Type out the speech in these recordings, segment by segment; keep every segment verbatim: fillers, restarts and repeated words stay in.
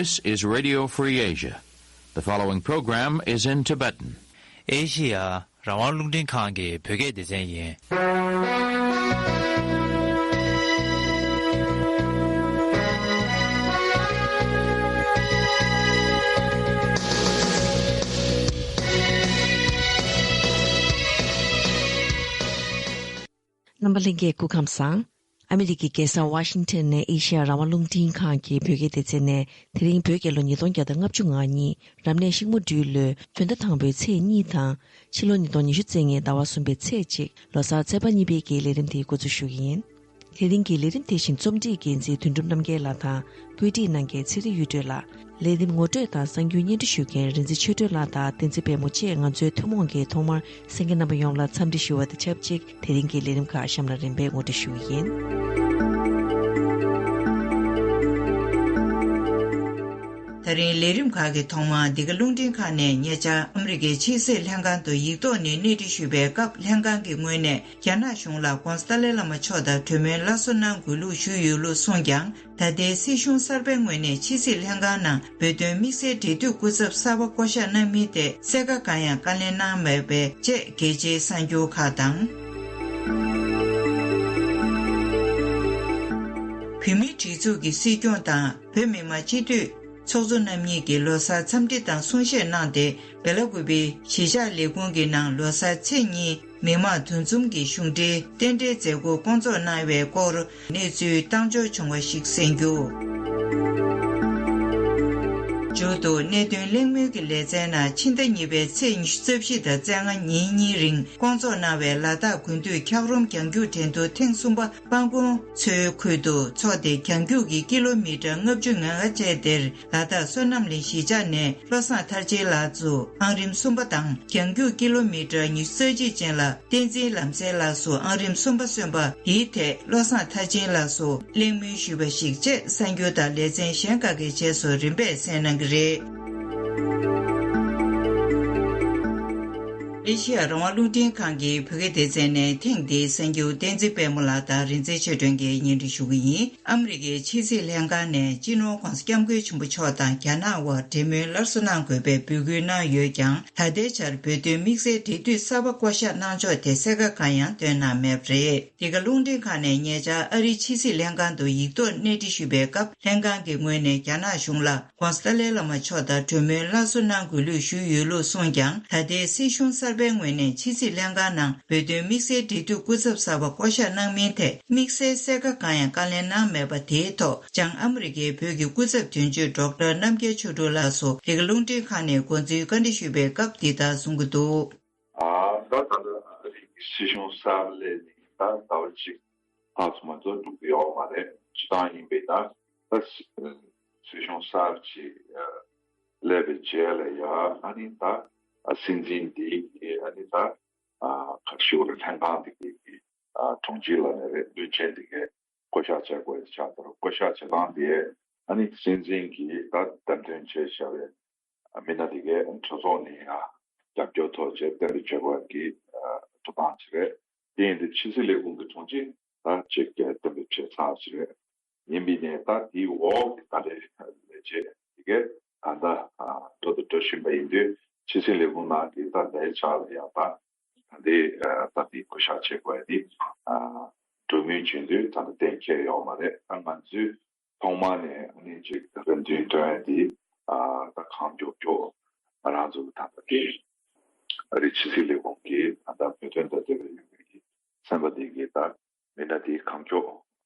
This is Radio Free Asia. The following program is in Tibetan. ཨེ་ཤི་ཡ་རང་དབང་རླུང་འཕྲིན་ཁང་གི་བོད་སྐད་སྡེ་ཚན་ཡིན། རྣམ་པ་ལྷན་རྒྱས་སྐུ་ཁམས་བཟང་། ཨ་མི་རི་ཀའི་རྒྱལ་ས་ཝ་ཤིང་ཊོན་ནས་ཨེ་ཤི་ཡ་རང་དབང་རླུང་འཕྲིན་ཁང་གི་བོད་སྐད་སྡེ་ཚན་ནས་དེ་རིང་བོད་རྒྱལ་ལོ་ཉིས་སྟོང་བརྒྱ་དང་ལྔ་བཅུ་ང་གཉིས་རབ་གནས་ཤིང་མོ་སྦྲུལ་ལོའི་བོད་ཟླ་དང་པོའི་ཚེས་གཉིས་དང་ཕྱི་ལོ་ཉིས་སྟོང་ཉི་ཤུ་རྩ་ལྔའི་ཟླ་བ་གསུམ་པའི་ཚེས་གཅིག་ལོ་གསར་ཚེས་པ་གཉིས་པའི་གི་ལས་རིམ་དེ་འགོ་འཛུགས་ཞུ་གི་ཡིན། དེ་རིང་གི་ལས་རིམ་དེ་བཞིན་རྩོམ་སྒྲིག་འགན་འཛིན་དོན་གྲུབ་རྣམ་རྒྱལ་ལགས་དང་བཀོད་སྒྲིག་གནང་མཁན་ཚེ་རིང་གཡུ་སྒྲོན་ལགས། ལས་རིམ་ངོ་སྤྲོད་དང་གསར་འགྱུར་སྙན་སྒྲོན་ཞུ་མཁན་རིག་འཛིན་ཆོས་སྒྲོན་ལགས་དང་བསྟན་འཛིན་པད་མོ་བཅས་ང་ཚོའི་ཐུན་མོང་གི་ཐོག་མར་གསན་མཁན་རྣམ་པ་ཡོངས་ལ་འཚམས་འདྲི་ཞུ་བ་དང་ཆབས་ཅིག་དེ་རིང་གི་ལས་རིམ་ཁག་གཤམ་ལ་རིམ་པས་ངོ་སྤྲོད་ཞུ་གི་ཡིན། ད་རིང་ལས་རིམ་ཁག་གི་ཐོག་མར་འདི་ག་རླུང་འཕྲིན་ཁང་ནས་ཉེ་ཆར་ཨ་མི་རི་ཀའི་ཕྱི་སྲིད་ལྷན་ཁང་དུ་ཡིག་ཐོག་ནས་གནས་འདྲི་ཞུས་པའི་སྐབས་ལྷན་ཁང་གི་ངོས་ནས་རྒྱ་ནག་གཞུང་ལ་༧གོང་ས་ཏཱ་ལའི་བླ་མ་མཆོག་དང་གྲོས་མོལ་སླར་གསོ་གནང་དགོས་ལུགས་ཞུས་ཡོད་ལུགས་གསུངས་ཀྱང་། ད་ལྟའི་སྲིད་གཞུང་གསར་པའི་ངོས་ནས་ཕྱི་སྲིད་ལྷན་ཁང་ནང་བོད་དོན་དམིགས་བསལ་འབྲེལ་མཐུད་སྐུ་ཚབ་གསར་པ་བསྐོ་གཞག་གནང་མིན་ཐད་གསལ་ཁ་གང་ཡང་བཀའ་ལན་གནང་མེད་པའི་བཅས་རྒྱལ་སྤྱིའི་གསར་འགྱུར་ཁག་དང་། བོད་མིའི་སྒྲིག་འཛུགས་ཀྱི་སྲིད་སྐྱོང་དང་བོད་མི་མང་སྤྱི་འཐུས་ཚོགས་གཙོ་རྣམ་གཉིས་ཀྱིས་ལོ་གསར་འཚམས་འདྲི་དང་གསུང་བཤད་གནང་སྟེ། སྦེ་ལ་ཀུ་པེའི་གཞིས་ཆགས་ལས་ཁུངས་ཀྱི་ནང་ལོ་གསར་ཚེས་གཉིས་མི་མང་འདུ་འཛོམས་ཀྱི་གཞུང་འབྲེལ་རྟེན་འབྲེལ་མཛད་སྒོ་སྐོང་ཚོགས་གནང་བའི་སྐོར་གནས་ཚུལ་བཏང་འབྱོར་བྱུང་བ་ཞིག་གསན་རྒྱུ། མཇུག་ཏུ་གནད་དོན་གླེང་མོལ་གྱི་ལེ་ཚན་ནང་ཕྱི་ཟླ་གཉིས་པའི་ཚེས་ཉི་ཤུ་རྩ་བཞི་དང་རྩ་ལྔ་ཉིན་གཉིས་རིང་སྐོང་ཚོགས་གནང་བའི་ལ་དྭགས་དགུན་དུས་འཁྱགས་རོམ་རྒྱང་རྒྱུག་འགྲན་བསྡུར་ཐེངས་གསུམ་པ་སྤང་གོང་མཚོའི་ཁུལ་དུ་འཚོགས་ཏེ། རྒྱང་རྒྱུག་གི་ཀི་ལོ་མི་ཊར་ལྔ་བཅུ་ང་ལྔ་བཅས་དེར་ལ་དྭགས་བསོད་ནམས་གླིང་གཞིས་ཆགས་ནས་བློ་བཟང་མཐར་ཕྱིན་ལགས་སུ་ཨང་རིམ་གསུམ་པ་དང་། རྒྱང་རྒྱུག་ཀི་ལོ་མི་ཊར་ཉི་ཤུ་རྩ་གཅིག་ཅན་ལ་བསྟན་འཛིན་ལམ་གསལ་ལགས་སུ་ཨང་རིམ་གསུམ་པ་སོན་པ། དེའི་ཐད་བློ་བཟང་མཐར་ཕྱིན་ལགས་སུ་གླེང་མོལ་ཞུས་པ་ཞིག་བཅས་གསར་འགྱུར་དང་ལེ་ཚན་གཞན་ཁག་གི་རྗེས་སུ་རིམ་པས་གསན་གནང་གི་རེད། ཨེ་ཤི་ཡ་རང་དབང་རླུང་འཕྲིན་ཁང་གི་བོད་སྐད་སྡེ་ཚན་ནས་ཐེངས་འདིའི་གསར་འགྱུར་བསྟན་འཛིན་པད་མོ་ལགས་དང་རིག་འཛིན་ཆོས་སྒྲོན་གྱིས་སྙན་སྒྲོན་ཞུ་གི་ཡིན། ཨ་མི་རི་ཀའི་ཕྱི་སྲིད་ལྷན་ཁང་ནས་སྤྱི་ནོར་༧གོང་ས་༧སྐྱབས་མགོན་ཆེན་པོ་མཆོག་དང་རྒྱ་ནག་དབར་འབྲེལ་མོལ་སླར་གསོ་གནང་དགོས་པའི་འབོད་སྐུལ་གནང་ཡོད་ཀྱང་། ད་ལྟའི་ཆར་བོད་དོན་དམིགས་བསལ་འབྲེལ་མཐུད་གསར་པ་བསྐོ་གཞག་གནང་ཕྱོགས་ཐད་གསལ་ཁ་གང་ཡང་བཏོན་གནང་མེད་པ་རེད། འདི་ག་རླུང་འཕྲིན་ཁང་ནས་ཉེ་ཆར་ཨ་རིའི་ཕྱི་སྲིད་ལྷན་ཁང་དུ་ཡིག་ཐོག་གནས་འདྲི་ཞུས་པའི་སྐབས། ལྷན་ཁང་གི་ངོས་ནས་རྒྱ་ནག་གཞུང་ལ་༧གོང་ས་ཏཱ་ལའི་བླ་མ་མཆོག་དང་གྲོས་མོལ་སླར་གསོ་གནང་དགོས་ལུགས་ཞུས་ཡོད་ལུགས་གསུངས་ཀྱང་། ད་ལྟའི་སྲིད་གཞུང་གསར་པའི་ངོས་ནས་ཕྱི་སྲིད་ལྷན་ཁང་ནང་བོད་དོན་དམིགས་བསལ་འབྲེལ་མཐུད་སྐུ་ཚབ་གསར་པ་བསྐོ་གཞག་གནང་མིན་ཐད་དམིགས་བསལ་གསལ་ཁ་གང་ཡང་བཀའ་ལན་གནང་མེད་པ་དེའི་ཐོག་བྱང་ཨ་མི་རི་ཀའི་བོད་ཀྱི་སྐུ་ཚབ་དོན་གཅོད་ཌོག་ཊར་རྣམ་རྒྱལ་ཆོས་དྲུག་ལགས་སུ་འདི་ག་རླུང་འཕྲིན་ཁང་ནས་དགོངས་ཚུལ་བཀའ་འདྲི་ཞུས་པའི་སྐབས་འདི་ལྟར་གསུང་གི་འདུག། ཨ། ད་ད་ལྟ་ཨ་རིའི་སྲིད་གཞུང་གསར་སླེབས་ནས་ད་ཟླ་བ་གཅིག་ལྷག་སོང་མ་གཏོགས་འགྲོ་གི་ཡོད་མ་རེད། སྤྱིར་བཏང་ཡིན་པས་ན་ད་སྲིད་གཞུང་གསར་ཅིག་སླེབས་པའི་རྗེས་ལ་ཡང་ཨ་ནི་ད་སྲིད་འཛིན་འདི་གི་ཨ་ནི་ད་ག་རེ་ཞུ་དགོས་རེད། ལྷན་ཁང་འདི་གི་དྲུང་ཆེ་ལ་ནས་རེད། བློན་ཆེན་འདི་གས་བསྐོ་གཞག་བྱེད་དགོས་ཡ་ཆགས་འདུག། བསྐོ་གཞག་བྱེད་སྟངས་དེ་ཨ་ནི་སྲིད་འཛིན་གྱིས་ད་བདམས་ཐོན་བྱས་བཞག་པའི་མི་སྣ་དེ་གའི་གྲོས་ཚོགས་ནས་ཡང་རྒྱབ་སྐྱོར་ཐོབ་བྱས་གཏན་འབེབས་བྱེད་དགོས་ཀྱི་ཐོབ་ཐང་ཅིག་རེད། དེ་ཡིན་དུས་ཕྱི་སྲིད་ལས་ཁུངས་ཀྱི་དྲུང་ཆེ་ད་ཅིག་གཏན་འབེབས་བྱས་ཚར་ཅིག་རེད། ཡིན་པས་ནས་ད་དེའི་འོག་གི་ད་ལྟའི་ལས་བྱེད་དེ་གའི་ད་ལྟ་འགྲོ་དང་འགྲོ་བཞིན་པ་ཡིན་དུས་ཕྱི་སྲིད་ལས་ཁུངས་ནང་གི་ད་ལྟའི་ཆ་ལ་ཡང་ད་ད་ལྟའི་ད་ལྟའི་བསྐོ་གཞག་བྱེད་དགོས་ཡ་དེ་གྲོས་མོལ་བྱེད་དུས་ད་ལྟ་གཏན་འཁེལ་ཡོད་མ་རེད། ད་ང་ཚོས་ཐོག་མ་ནས་ཨ་ནི་ཅིག་རེ་འདུན་བཏོན་ཡ་དེ་ཨ་ད་གང་མགྱོགས་མགྱོགས་ང་རང་ཚོ་གི་ད་ལྟ་དེ་ཨ་རིའི་ཕྱི་སྲིད་ལས་ཁུངས་ཀྱི་ད་ལྟ་བོད་དོན་དང་འབྲེལ་བའི་ཡོད་པའི་གི་ཚན་པ་དེ་གི་ད་མི་སྣ་དེ་གང་མགྱོགས་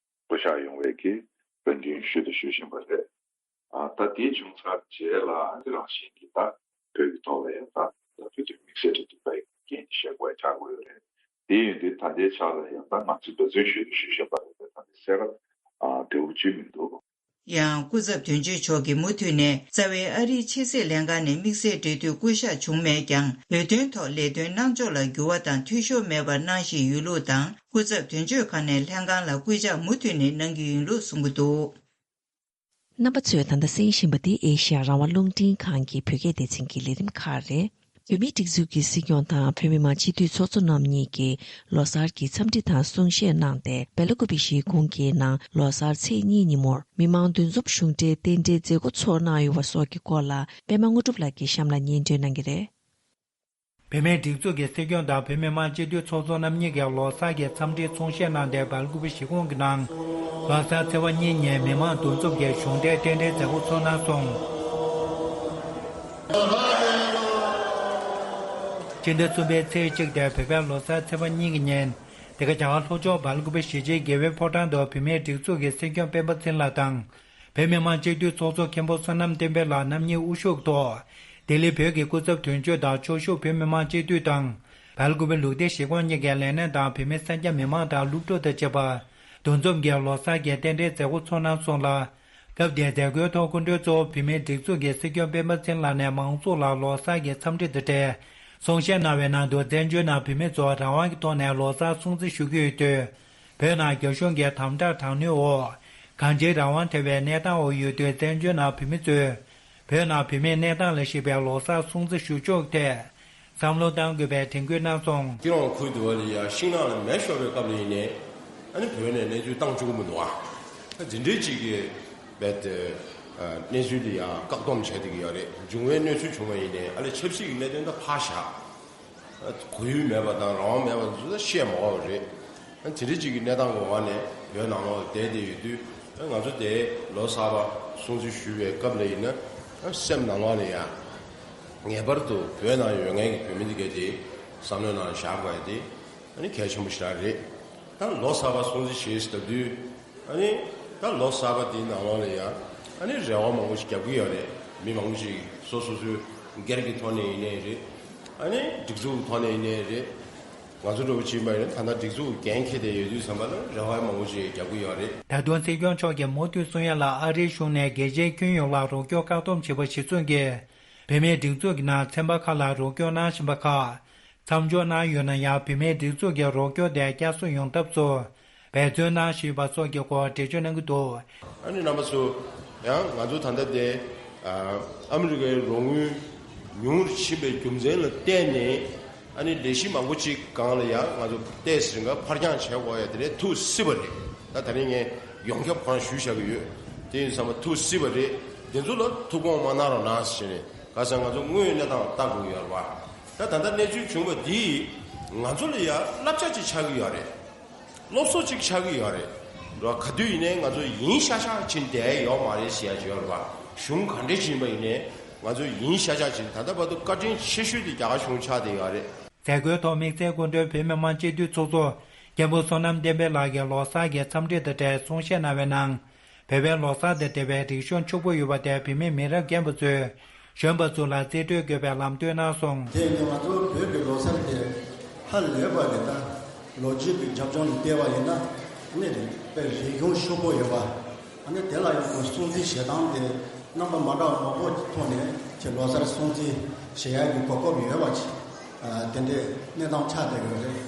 བསྐོ་གཞག་ཡོང་བའི་གི་རེ་འདུན་ཞུས་དང་ཞུ་བཞིན་པ་རེད། ཨ་ད་དེ་བྱུང་ཚར་རྗེས་ལ་ཨ་ནི་རང་བཞིན་གྱིས་ད་བོད་ཀྱི་ཐོག་ལ་ཡང་ད་ད་བོད་དོན་དམིགས་བསལ་འབྲེལ་མཐུད་པའི་འགན་བཞེས་དགོས་ཡ་ཆགས་དགོས་ཡོད་རེད། དེ་ཡིན་དུས་ད་ལྟའི་ཆ་ལ་ཡང་ད་ང་ཚོས་འབད་བརྩོན་ཞུས་ཏེ་ཞུ་བཞིན་པ་རེད་དེ། ད་ལྟ་གསལ་ཁ་ཨ་འབྲས་བུ་ཅི་མི་འདུག། ཡང་སྐུ་ཚབ་དོན་གཅོད་མཆོག་གིས་མུ་མཐུད་ནས་རྩ་བའི་ཨ་རིའི་ཕྱི་སྲིད་ལྷན་ཁང་ནས་དམིགས་བསལ་འབྲེལ་མཐུད་བསྐོ་གཞག་བྱུང་མེད་ཀྱང་། བོད་དོན་ཐོག་ལས་དོན་གནང་ཕྱོགས་ལ་འགྱུར་བ་དང་འཐུས་ཤོར་མེད་པར་གནང་བཞིན་ཡོད་ལུགས་དང་། སྐུ་ཚབ་དོན་གཅོད་ཁང་ནས་ལྷན་ཁང་ལ་སྐུལ་ལྕག་མུ་མཐུད་ནས་གནང་གི་ཡིན་ལུགས་གསུང་གི་འདུག། རྣམ་པ་ཚོས་ད་ལྟ་གསན་བཞིན་པ་འདི་ཨེ་ཤ་ཡ་རང་དབང་རླུང་འཕྲིན་ཁང་གི་བོད་སྐད་སྡེ་ཚན་གྱི་ལས་རིམ་ཁག་རེད། བོད་མིའི་སྒྲིག་འཛུགས་ཀྱི་སྲིད་སྐྱོང་དང་བོད་མི་མང་སྤྱི་འཐུས་ཚོགས་གཙོ་རྣམ་གཉིས་ཀྱིས་ལོ་གསར་གྱི་འཚམས་འདྲི་དང་གསུང་བཤད་གནང་སྟེ། སྦེལ་ཀོབ་གཞིས་ཁོངས་ཀྱི་ནང་ལོ་གསར་ཚེས་གཉིས་ཉིན་མོར་མི་མང་འདུ་འཛོམས་གཞུང་འབྲེལ་རྟེན་འབྲེལ་མཛད་སྒོ་ཚོགས་གནང་ཡོད་པ་སོགས་ཀྱི་སྐོར་ལ་པད་མ་དངོས་གྲུབ་ལགས་ཀྱིས་གཤམ་ལ་སྙན་སྒྲོན་གནང་གི་རེད། བོད་མིའི་སྒྲིག་འཛུགས་ཀྱི་སྲིད་སྐྱོང་དང་བོད་མི་མང་སྤྱི་འཐུས་ཚོགས་གཙོ་རྣམ་གཉིས་ཀྱིས་ལོ་གསར་གྱི་འཚམས་འདྲིའི་གསུང་བཤད་གནང་སྟེ། སྦེལ་ཀོབ་གཞིས་ཁོངས་ཀྱི་ནང་ལོ་གསར་ཚེས་པ་གཉིས་ཉིན་མི་མང་འདུ་འཛོམས་ཀྱིས་གཞུང་འབྲེལ་རྟེན་འབྲེལ་མཛད་སྒོ་ཚོགས་གནང་སོང་། སྤྱི་ཟླ་གསུམ་པའི་ཚེས་གཅིག་སྟེ་བོད་པའི་ལོ་གསར་ཚེས་པ་གཉིས་ཀྱི་ཉིན། འདི་ག་རྒྱ་གར་ལྷོ་ཕྱོགས་སྦེལ་ཀོབ་གཞིས་བྱེས་དགེ་འོས་ཕོ་བྲང་དུ་བོད་མིའི་སྒྲིག་འཛུགས་ཀྱི་སྲིད་སྐྱོང་སྤེན་པ་ཚེ་རིང་ལགས་དང་། བོད་མི་མང་སྤྱི་འཐུས་ཚོགས་གཙོ་མཁན་པོ་བསོད་ནམས་བསྟན་འཕེལ་ལགས་རྣམ་གཉིས་དབུ་བཞུགས་ཐོག་ལྡི་ལི་བོད་ཀྱི་སྐུ་ཚབ་དོན་གཅོད་དང་ཕྱོགས་བཞུགས་བོད་མི་མང་སྤྱི་འཐུས་དང་། སྦེལ་ཀོབ་ལུགས་བདེ་གཞིས་ཁོངས་གཉིས་ཀའི་ལས་སྣེ་དང་བོད་མི་གསར་སྐྱ་མི་མང་དང་སློབ་ཕྲུག་དང་བཅས་པ་འདུ་འཛོམས་ཀྱིས་ལོ་གསར་གྱི་རྟེན་འབྲེལ་མཛད་སྒོ་ཚོགས་གནང་སོང་ལ། སྐབས་དེའི་མཛད་སྒོའི་ཐོག་སྐུ་མགྲོན་གཙོ་བོ་བོད་མིའི་སྒྲིག་འཛུགས་ཀྱི་སྲིད་སྐྱོང་སྤེན་པ་ཚེ་རིང་ལགས་ནས་མང་ཚོགས་ལ་ལོ་གསར་གྱི་འཚམས་འདྲི་དང་འབྲེལ་གསུང་བཤད་གནང་བའི་ནང་དུ། བཙན་བྱོལ་ནང་བོད་མི་ཚོ་རང་དབང་གི་ཐོག་ནས་ལོ་གསར་སྲུང་བརྩི་ཞུ་གི་ཡོད་དུས། བོད་ནང་རྒྱ་གཞུང་གི་དམ་དྲག་དྲག་གནོན་འོག་གང་ཅིའི་རང་དབང་བྲལ་བའི་གནས་སྟངས་འོག་ཡོད་དུས། བཙན་བྱོལ་ནང་བོད་མི་ཚོས་བོད་ནང་བོད་མིའི་གནས་སྟངས་ལ་གཞིགས་པའི་ལོ་གསར་སྲུང་བརྩི་ཞུ་ཕྱོགས་ཐད་བསམ་བློ་གཏང་དགོས་པའི་དྲན་སྐུལ་གནང་སོང་། སྐྱིད་རོང་ཁུལ་དུ་བ་ལ་ཡ་ཤིང་ནགས་ལ་མེ་ཤོར་བའི་སྐབས་ལ་ཡིན་ནའི། ཨ་ནི་བོད་ནས་གནས་ཚུལ་བཏང་བཅུག་གི་མི་འདུག་ཨ། ད་འདི་འདྲའི་ཅིག་གི་རྦད་དེ་གནས་ཚུལ་འདི་ཡང་བཀག་སྡོམ་བྱས་བསྡད་ཀྱི་ཡོད་རེད། འབྱུང་བའི་གནས་ཚུལ་བྱུང་བ་ཡིན་ནའི་ཨ་ལས་ཆབ་སྲིད་ཀྱི་གནད་དོན་ད་ཕར་བཞག་གོ་ཡུལ་མེད་པ་དང་རང་དབང་མེད་པ་ཚོ་ད་བཤད་མ་དགོས་པ་རེད། དེ་འདྲ་ཅིག་གི་གནས་སྟངས་ཀྱི་འོག་ནས་བོད་ནང་ལོགས་བསྡད་བསྡད་ཡོད་དུས། ང་ཚོ་དེ་ལོ་གསར་པ་སྲུང་བརྩི་ཞུ་བའི་སྐབས་ལ་ཡིན་ན། སེམས་ནང་ལོགས་ནས་ཡང་ངེས་པར་དུ་བོད་ནང་ཡོད་མཁན་གྱི་བོད་མི་འདི་གས་དེ་བསམ་བློའི་ནང་བཞག་དགོས་ཡ་དེ་ཨ་ནི་གལ་ཆེན་པོ་ཞེ་དྲག་རེད། ད་ལོ་གསར་པ་སྲུང་བརྩི་བྱེད་ཟེར་དུས། ཨ་ནི་ད་ལོ་གསར་པ་འདིའི་ནང་ལོགས་ལ་ཡང་ཨ་ནི་རེ་བ་མང་པོ་ཞིག་རྒྱག་གི་ཡོད་རེད། མི་མང་པོ་ཞིག་སོ་སོ་སོའི་སྒེར་གྱི་ཐོག་ནས་ཡིན་ནའི་རེད། ཨ་ནི་སྒྲིག་འཛུགས་ཀྱི་ཐོག་ནས་ཡིན་ནའི་རེད། ང་ཚོ་འདྲ་བོ་ཅིག་མ་ཡིན་ན་ད་ལྟ་སྒྲིག་འཛུགས་ཀྱི་འགན་འཁྱེར་བསྡད་ཡོད་དུས་ཙམ་པ་ལ་རེ་བ་མང་པོ་ཞིག་རྒྱག་གི་ཡོད་རེད། ད་དུང་སྲིད་སྐྱོང་མཆོག་གིས་མུ་མཐུད་གསུང་ཡ་ལ། ཨ་རིའི་གཞུང་ནས་རྒྱལ་སྤྱིའི་ཁྱོན་ཡོངས་ལ་རོགས་སྐྱོར་བཀག་སྡོམ་བྱས་པ་གཞིར་བཟུང་གིས། བོད་མིའི་སྒྲིག་འཛུགས་ཀྱི་ནང་ཚན་པ་ཁག་ལ་རོགས་སྐྱོར་གནང་བཞིན་པ་ཁག་མཚམས་འཇོག་གནང་ཡོད་ན་ཡང་། བོད་མིའི་སྒྲིག་འཛུགས་ཀྱི་རོགས་སྐྱོར་དེ་བསྐྱར་གསོ་ཡོང་ཐབས་སུ་འབད་བརྩོན་གནང་བཞིན་པ་སོགས་ཀྱི་སྐོར་འགྲེལ་བརྗོད་གནང་གི་འདུག། ཨ་ནི་རྣམ་པ་ཚོ་ཡང་ང་ཚོ་ད་ལྟ་དེ་ཨ་ཨ་མི་རི་ཀའི་རོགས་དངུལ་ཉུང་རུ་ཕྱིན་པའི་རྒྱུ་མཚན་ལ་བརྟེན་ནས། ཨ་ནི་ལས་གཞི་མང་པོ་ཅིག་སྒང་ལ་ཡང་ང་ཚོ་ཏོག་ཙམ་འཕར་འགྱངས་བྱེད་དགོས་ཡ་དེ་ལས་ཐུག་སྲིད་པ་རེད། ད་ད་རིང་ངས་ཡོངས་ཁྱབ་ཁོ་རང་ཞུས་བཞག་གི་ཡོད། དེ་ཡིན་ཙང་མ་ཐུག་སྲིད་པ་རེད། དེ་ཚོ་ལ་ཐུགས་དགོངས་མ་གནང་རོགས་གནང་ཟེར་ནས། ག་ཟེར་ང་ཚོ་དངོས་ཡོད་གནས་སྟངས་ལ་ལྟ་དགོས་ཀྱི་ཡོད་རེད་བ། ད་ད་ལྟ་གནས་ཚུལ་བྱུང་བ་འདིས་ང་ཚོ་ལ་ཡང་བསླབ་བྱ་ཅིག་ཆགས་ཀྱི་ཡོད་རེད། སློབ་གསོ་ཅིག་ཆགས་ཀྱི་ཡོད་རེད། རེད་བ། ག་དུས་ཡིན་ནའི་ང་ཚོ་ཡིན་ཤག་ཤག་ཕྱིན་བསྡད་ཡོད་མ་རེད་ཟེར་ཡ་ཅིག་ཡོད་རེད་བ། གཞུང་ག་འདྲས་ཕྱིན་པ་ཡིན་ནའི་ང་ཚོ་ཡིན་ཤག་ཤག་ཕྱིན། ད་ལྟ་བར་དུ་བཀའ་དྲིན་ཆེ་ཤོས་དེ་རྒྱ་གར་གཞུང་ཆགས་བསྡད་ཡོད་རེད། མཛད་སྒོའི་ཐོག་དམིགས་བསལ་སྐུ་མགྲོན་བོད་མི་མང་སྤྱི་འཐུས་ཚོགས་གཙོ་མཁན་པོ་བསོད་ནམས་བསྟན་འཕེལ་ལགས་ཀྱིས་ལོ་གསར་གྱི་འཚམས་འདྲི་དང་འབྲེལ་གསུང་བཤད་གནང་བའི་ནང་། བོད་པའི་ལོ་གསར་དང་འབྲེལ་བའི་རིག་གཞུང་ཕྱུག་པོ་ཡོད་པ་དེ་བོད་མི་མི་རབས་རྒན་པ་ཚོས་གཞོན་པ་ཚོ་ལ་རྩིས་སྤྲོད་དགོས་པའི་ལམ་སྟོན་གནང་སོང་། དེ་ཡིན་དུས་ང་ཚོ་བོད་ཀྱི་ལོ་གསར་དེ་ཧ་ལས་པ་གི་ད་ལོ་རྒྱུས་ཀྱི་རྒྱབ་ལྗོངས་ནས་བལྟས་པ་ཡིན་ན། ཨ་ནི་རིག་པའི་རིག་གཞུང་ཕྱུག་པོ་ཡོད་པ། ཨ་ནི་དེ་ལ་ཡང་སྲུང་བརྩི་བྱེད་སྟངས་དེ་རྣམ་པ་མ་འདྲ་བ་མང་པོ་ཐོག་ནས་ཁྱེད་ལོ་གསར་སྲུང་བརྩི་བྱེད་ཡ་གི་གོ་སྐབས་ཡོད་པ་ཅིག་དེ་འདྲའི་གནས་སྟངས་ཆགས་བསྡད་ཡོད་རེད།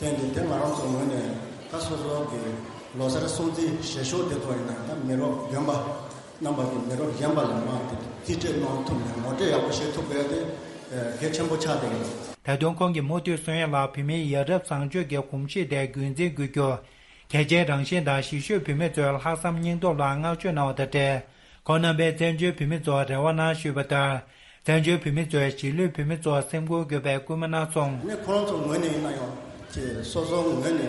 དེ་འདི་དེ་ང་རང་ཚོ་ངོས་ནས་ད་སོ་སོ་གི་ལོ་གསར་སྲུང་བརྩི་བྱེད་ཕྱོགས་དེ་ཚོ་ཡིན་ན། ད་མི་རབས་རྒན་པ་རྣམ་པ་གི་མི་རབས་གཞན་པ་ལ་མ་དེ་རྩིས་སྤྲོད་གནང་ཐུབ་ནས་ངོ་སྤྲོད་ཡག་པོ་བྱེད་ཐུབ་པ་དེ་གལ་ཆེན་པོ་ཆགས་བསྡད་ཡོད། ད་དུང་ཁོང་གིས་མུ་མཐུད་གསུང་ཡ་ལ། བོད་མིའི་ཡ་རབས་བཟང་སྤྱོད་ཀྱི་གོམས་གཤིས་དེ་རྒྱུན་འཛིན་དགོས་རྒྱུ། རྒྱལ་སྤྱིའི་རང་བཞིན་དང་གཞིས་བཞུགས་བོད་མི་ཚོའི་ལྷག་བསམ་སྙིང་སྟོབས་ལ་བསྔགས་བརྗོད་གནང་བ་དང་འབྲེལ། ཁོང་རྣམ་པས་བཙན་བྱོལ་བོད་མི་ཚོར་རེ་བ་གནང་ཞུས་པ་ལྟར། བཙན་བྱོལ་བོད་མི་ཚོས་གཞིས་ལུས་བོད་མི་ཚོར་སེམས་ཁུར་དགོས་པའི་སྐུལ་མ་གནང་སོང་། ཨ་ནི་ཁོ་རང་ཚོ་ངོས་ནས་ཡིན་ན་ཡང་ཅེས་སོ་སོའི་ངོས་ནས་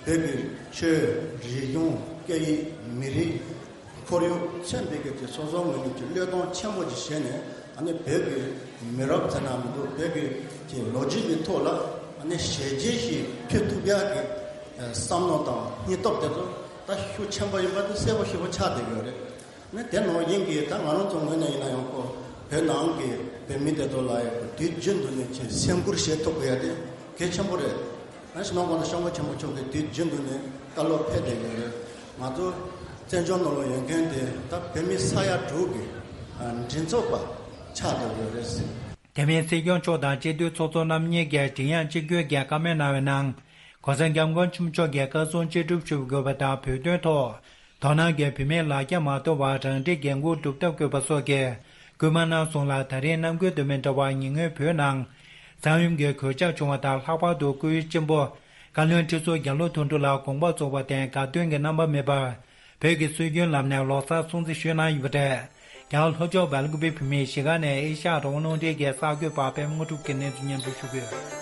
བོད་ཀྱི་ཆོས། རིག་གཞུང་། སྐད་ཡིག་མི་རིགས། ཁོར་ཡུག་ཚན་པའི་གི་ཅེས་སོ་སོའི་ངོས་ནས་ཀྱི་བློས་གཏོང་ཆེན་པོ་ཅིག་བྱས་ནས། ཨ་ནི་བོད་ཀྱི་མི་རབས་ཟེར་ན་མི་འདུག་བོད་ཀྱི་ཅེས་ལོ་རྒྱུས་ཀྱི་ཐོག་ལ་ཨ་ནི་ཞལ་འགྱེད་ཞིག་ཕུལ་ཐུབ་ཡག་གི་བསམ་མནོ་དང་སྙིང་སྟོབས་དེ་ཚོ་ད་ཤུགས་ཆེན་པོ་ཡིན་པ་དེ་གསལ་པོ་ཞེ་པོ་ཆགས་བསྡད་ཡོད་རེད། ནི་དེ་ནང་བཞིན་གྱི་ད་ང་རང་ཚོ་ངོས་ནས་ཡིན་ན་ཡང་ཁོ་བོད་ནང་གི་བོད་མི་དེ་ཚོ་ལ་ཡང་དུས་རྒྱུན་དུ་ནས་ཅིག་སེམས་ཁུར་བྱེད་ཐུབ་དགོས་ཡ་དེ་གལ་ཆེན་པོ་རེད། ཨ་ནི་སྤྱི་ནོར་༸གོང་ས་༸སྐྱབས་མགོན་ཆེན་པོ་མཆོག་གིས་དུས་རྒྱུན་དུ་ནས་བཀའ་སློབ་ཕེབས་བསྡད་ཡོད་རེད། ང་ཚོ་བཙན་བྱོལ་ནང་ལ་ཡོད་མཁན་དེ་ད་བོད་མི་ས་ཡ་དྲུག་གི་ཨ་མགྲིན་ཚབ་པ་ཆགས་བསྡད་ཡོད་རེད། དེ་མིན་སྲིད་སྐྱོང་མཆོག་དང་སྤྱི་འཐུས་ཚོགས་གཙོ་རྣམ་གཉིས་ཀྱིས་མགྲིན་དབྱངས་གཅིག་གྱུར་གྱི་བཀའ་མོལ་གནང་བའི་ནང་། ༸གོང་ས་༸སྐྱབས་མགོན་ཆེན་པོ་མཆོག་གིས་བཀའ་གསུང་ཅི་སྒྲུབ་ཞུ་དགོས་པ་དང་། བོད་དོན་ཐོག་དོ་སྣང་གིས་བོད་མིའི་ལ་རྒྱ་མ་དོར་བར་རང་འཁྲིའི་འགན་འཁུར་སྒྲུབ་ཐབས་དགོས་པ་སོགས་ཀྱི་སྐུལ་མ་གནང་སོང་ལ། ད་རེས་ནམ་རྒྱུན་དང་མི་འདྲ་བར་ཉེ་སྔོན་བོད་ནང་ གཙང་ཡུམ་གྱིས་གོད་ཆག་བྱུང་བ་དང་། ལྷག་པར་དུ་སྐུའི་གཅེན་པོ་བཀའ་བློན་ཁྲི་ཟུར་རྒྱ་ལོ་དོན་གྲུབ་ལ་དགོངས་པ་རྫོགས་པར་བརྟེན། དགའ་སྟོན་གྱི་རྣམ་པ་མེད་པར་བོད་ཀྱི་སྲོལ་རྒྱུན་ལམ་ནས་ལོ་གསར་སྲུང་བརྩི་ཞུས་གནང་ཡོད་པ་རེད། རྒྱ་གར་ལྷོ་ཕྱོགས་སྦེལ་ཀོབ་བོད་མིའི་གཞིས་ཀ་ནས་ཨེ་ཤ་ཡ་རང་དབང་རླུང་འཕྲིན་གྱི་གསར་འགོད་པ་པད་མ་དངོས་གྲུབ་ཀྱིས་གནས་ཚུལ་སྙན་སྒྲོན་ཞུ་གི་ཡོད།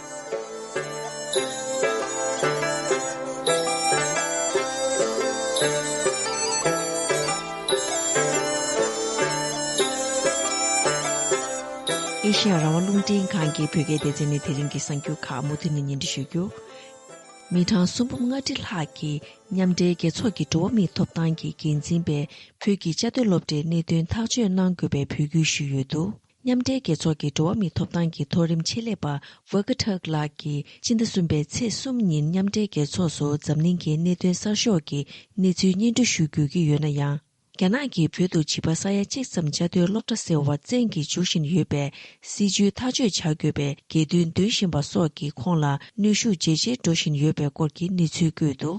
ཨེ་ཤ་ཡ་རང་དབང་རླུང་འཕྲིན་ཁང་གི་བོད་སྐད་སྡེ་ཚན་ནས་དེ་རིང་གི་གསར་འགྱུར་ཁག་མུ་མཐུད་ནས་སྙན་སྒྲོན་ཞུ་རྒྱུ། མི་གྲངས་སུམ་འབུམ་ལྔ་ཁྲི་ལྷག་གིས་མཉམ་འབྲེལ་རྒྱལ་ཚོགས་ཀྱི་འགྲོ་བ་མིའི་ཐོབ་ཐང་གི་འགན་འཛིན་པས་བོད་ཀྱི་བཅའ་སྡོད་སློབ་གྲྭའི་གནད་དོན་ཐག་གཅོད་གནང་དགོས་པའི་འབོད་སྐུལ་ཞུས་ཡོད་འདུག་མཉམ་འབྲེལ་རྒྱལ་ཚོགས་ཀྱི་འགྲོ་བ་མིའི་ཐོབ་ཐང་གི་མཐོ་རིམ་ཆེད་ལས་པ་ཝ་ཀ་ཐག་ལགས་ཀྱིས་སྤྱི་ཟླ་གསུམ་པའི་ཚེས་གསུམ་ཉིན་མཉམ་འབྲེལ་རྒྱལ་ཚོགས་སུ་འཛམ་གླིང་གི་གནད་དོན་གསར་ཤོག་གི་གནས་ཚུལ་སྙན་སྒྲོན་ཞུ་དགོས་ཀྱི་ཡོད་ན་ཡང་། རྒྱ་ནག་གིས་བོད་དུ་བྱིས་པ་ས་ཡ་གཅིག་ཙམ་བཅའ་སྡོད་སློབ་གྲྭ་ཟེར་བ་བཙན་གྱིས་འཇུག་བཞིན་ཡོད་པའི་སྲིད་བྱུས་ཐག་གཅོད་བྱ་དགོས་པའི་རྒྱལ་དོན་འདོན་བཞིན་པ་སོགས་ཀྱི་ཁོངས་ལ་གནོན་ཤུགས་ཇེ་ཆེར་འགྲོ་བཞིན་ཡོད་པའི་སྐོར་གྱི་གནས་ཚུལ་བཀོད་འདུག་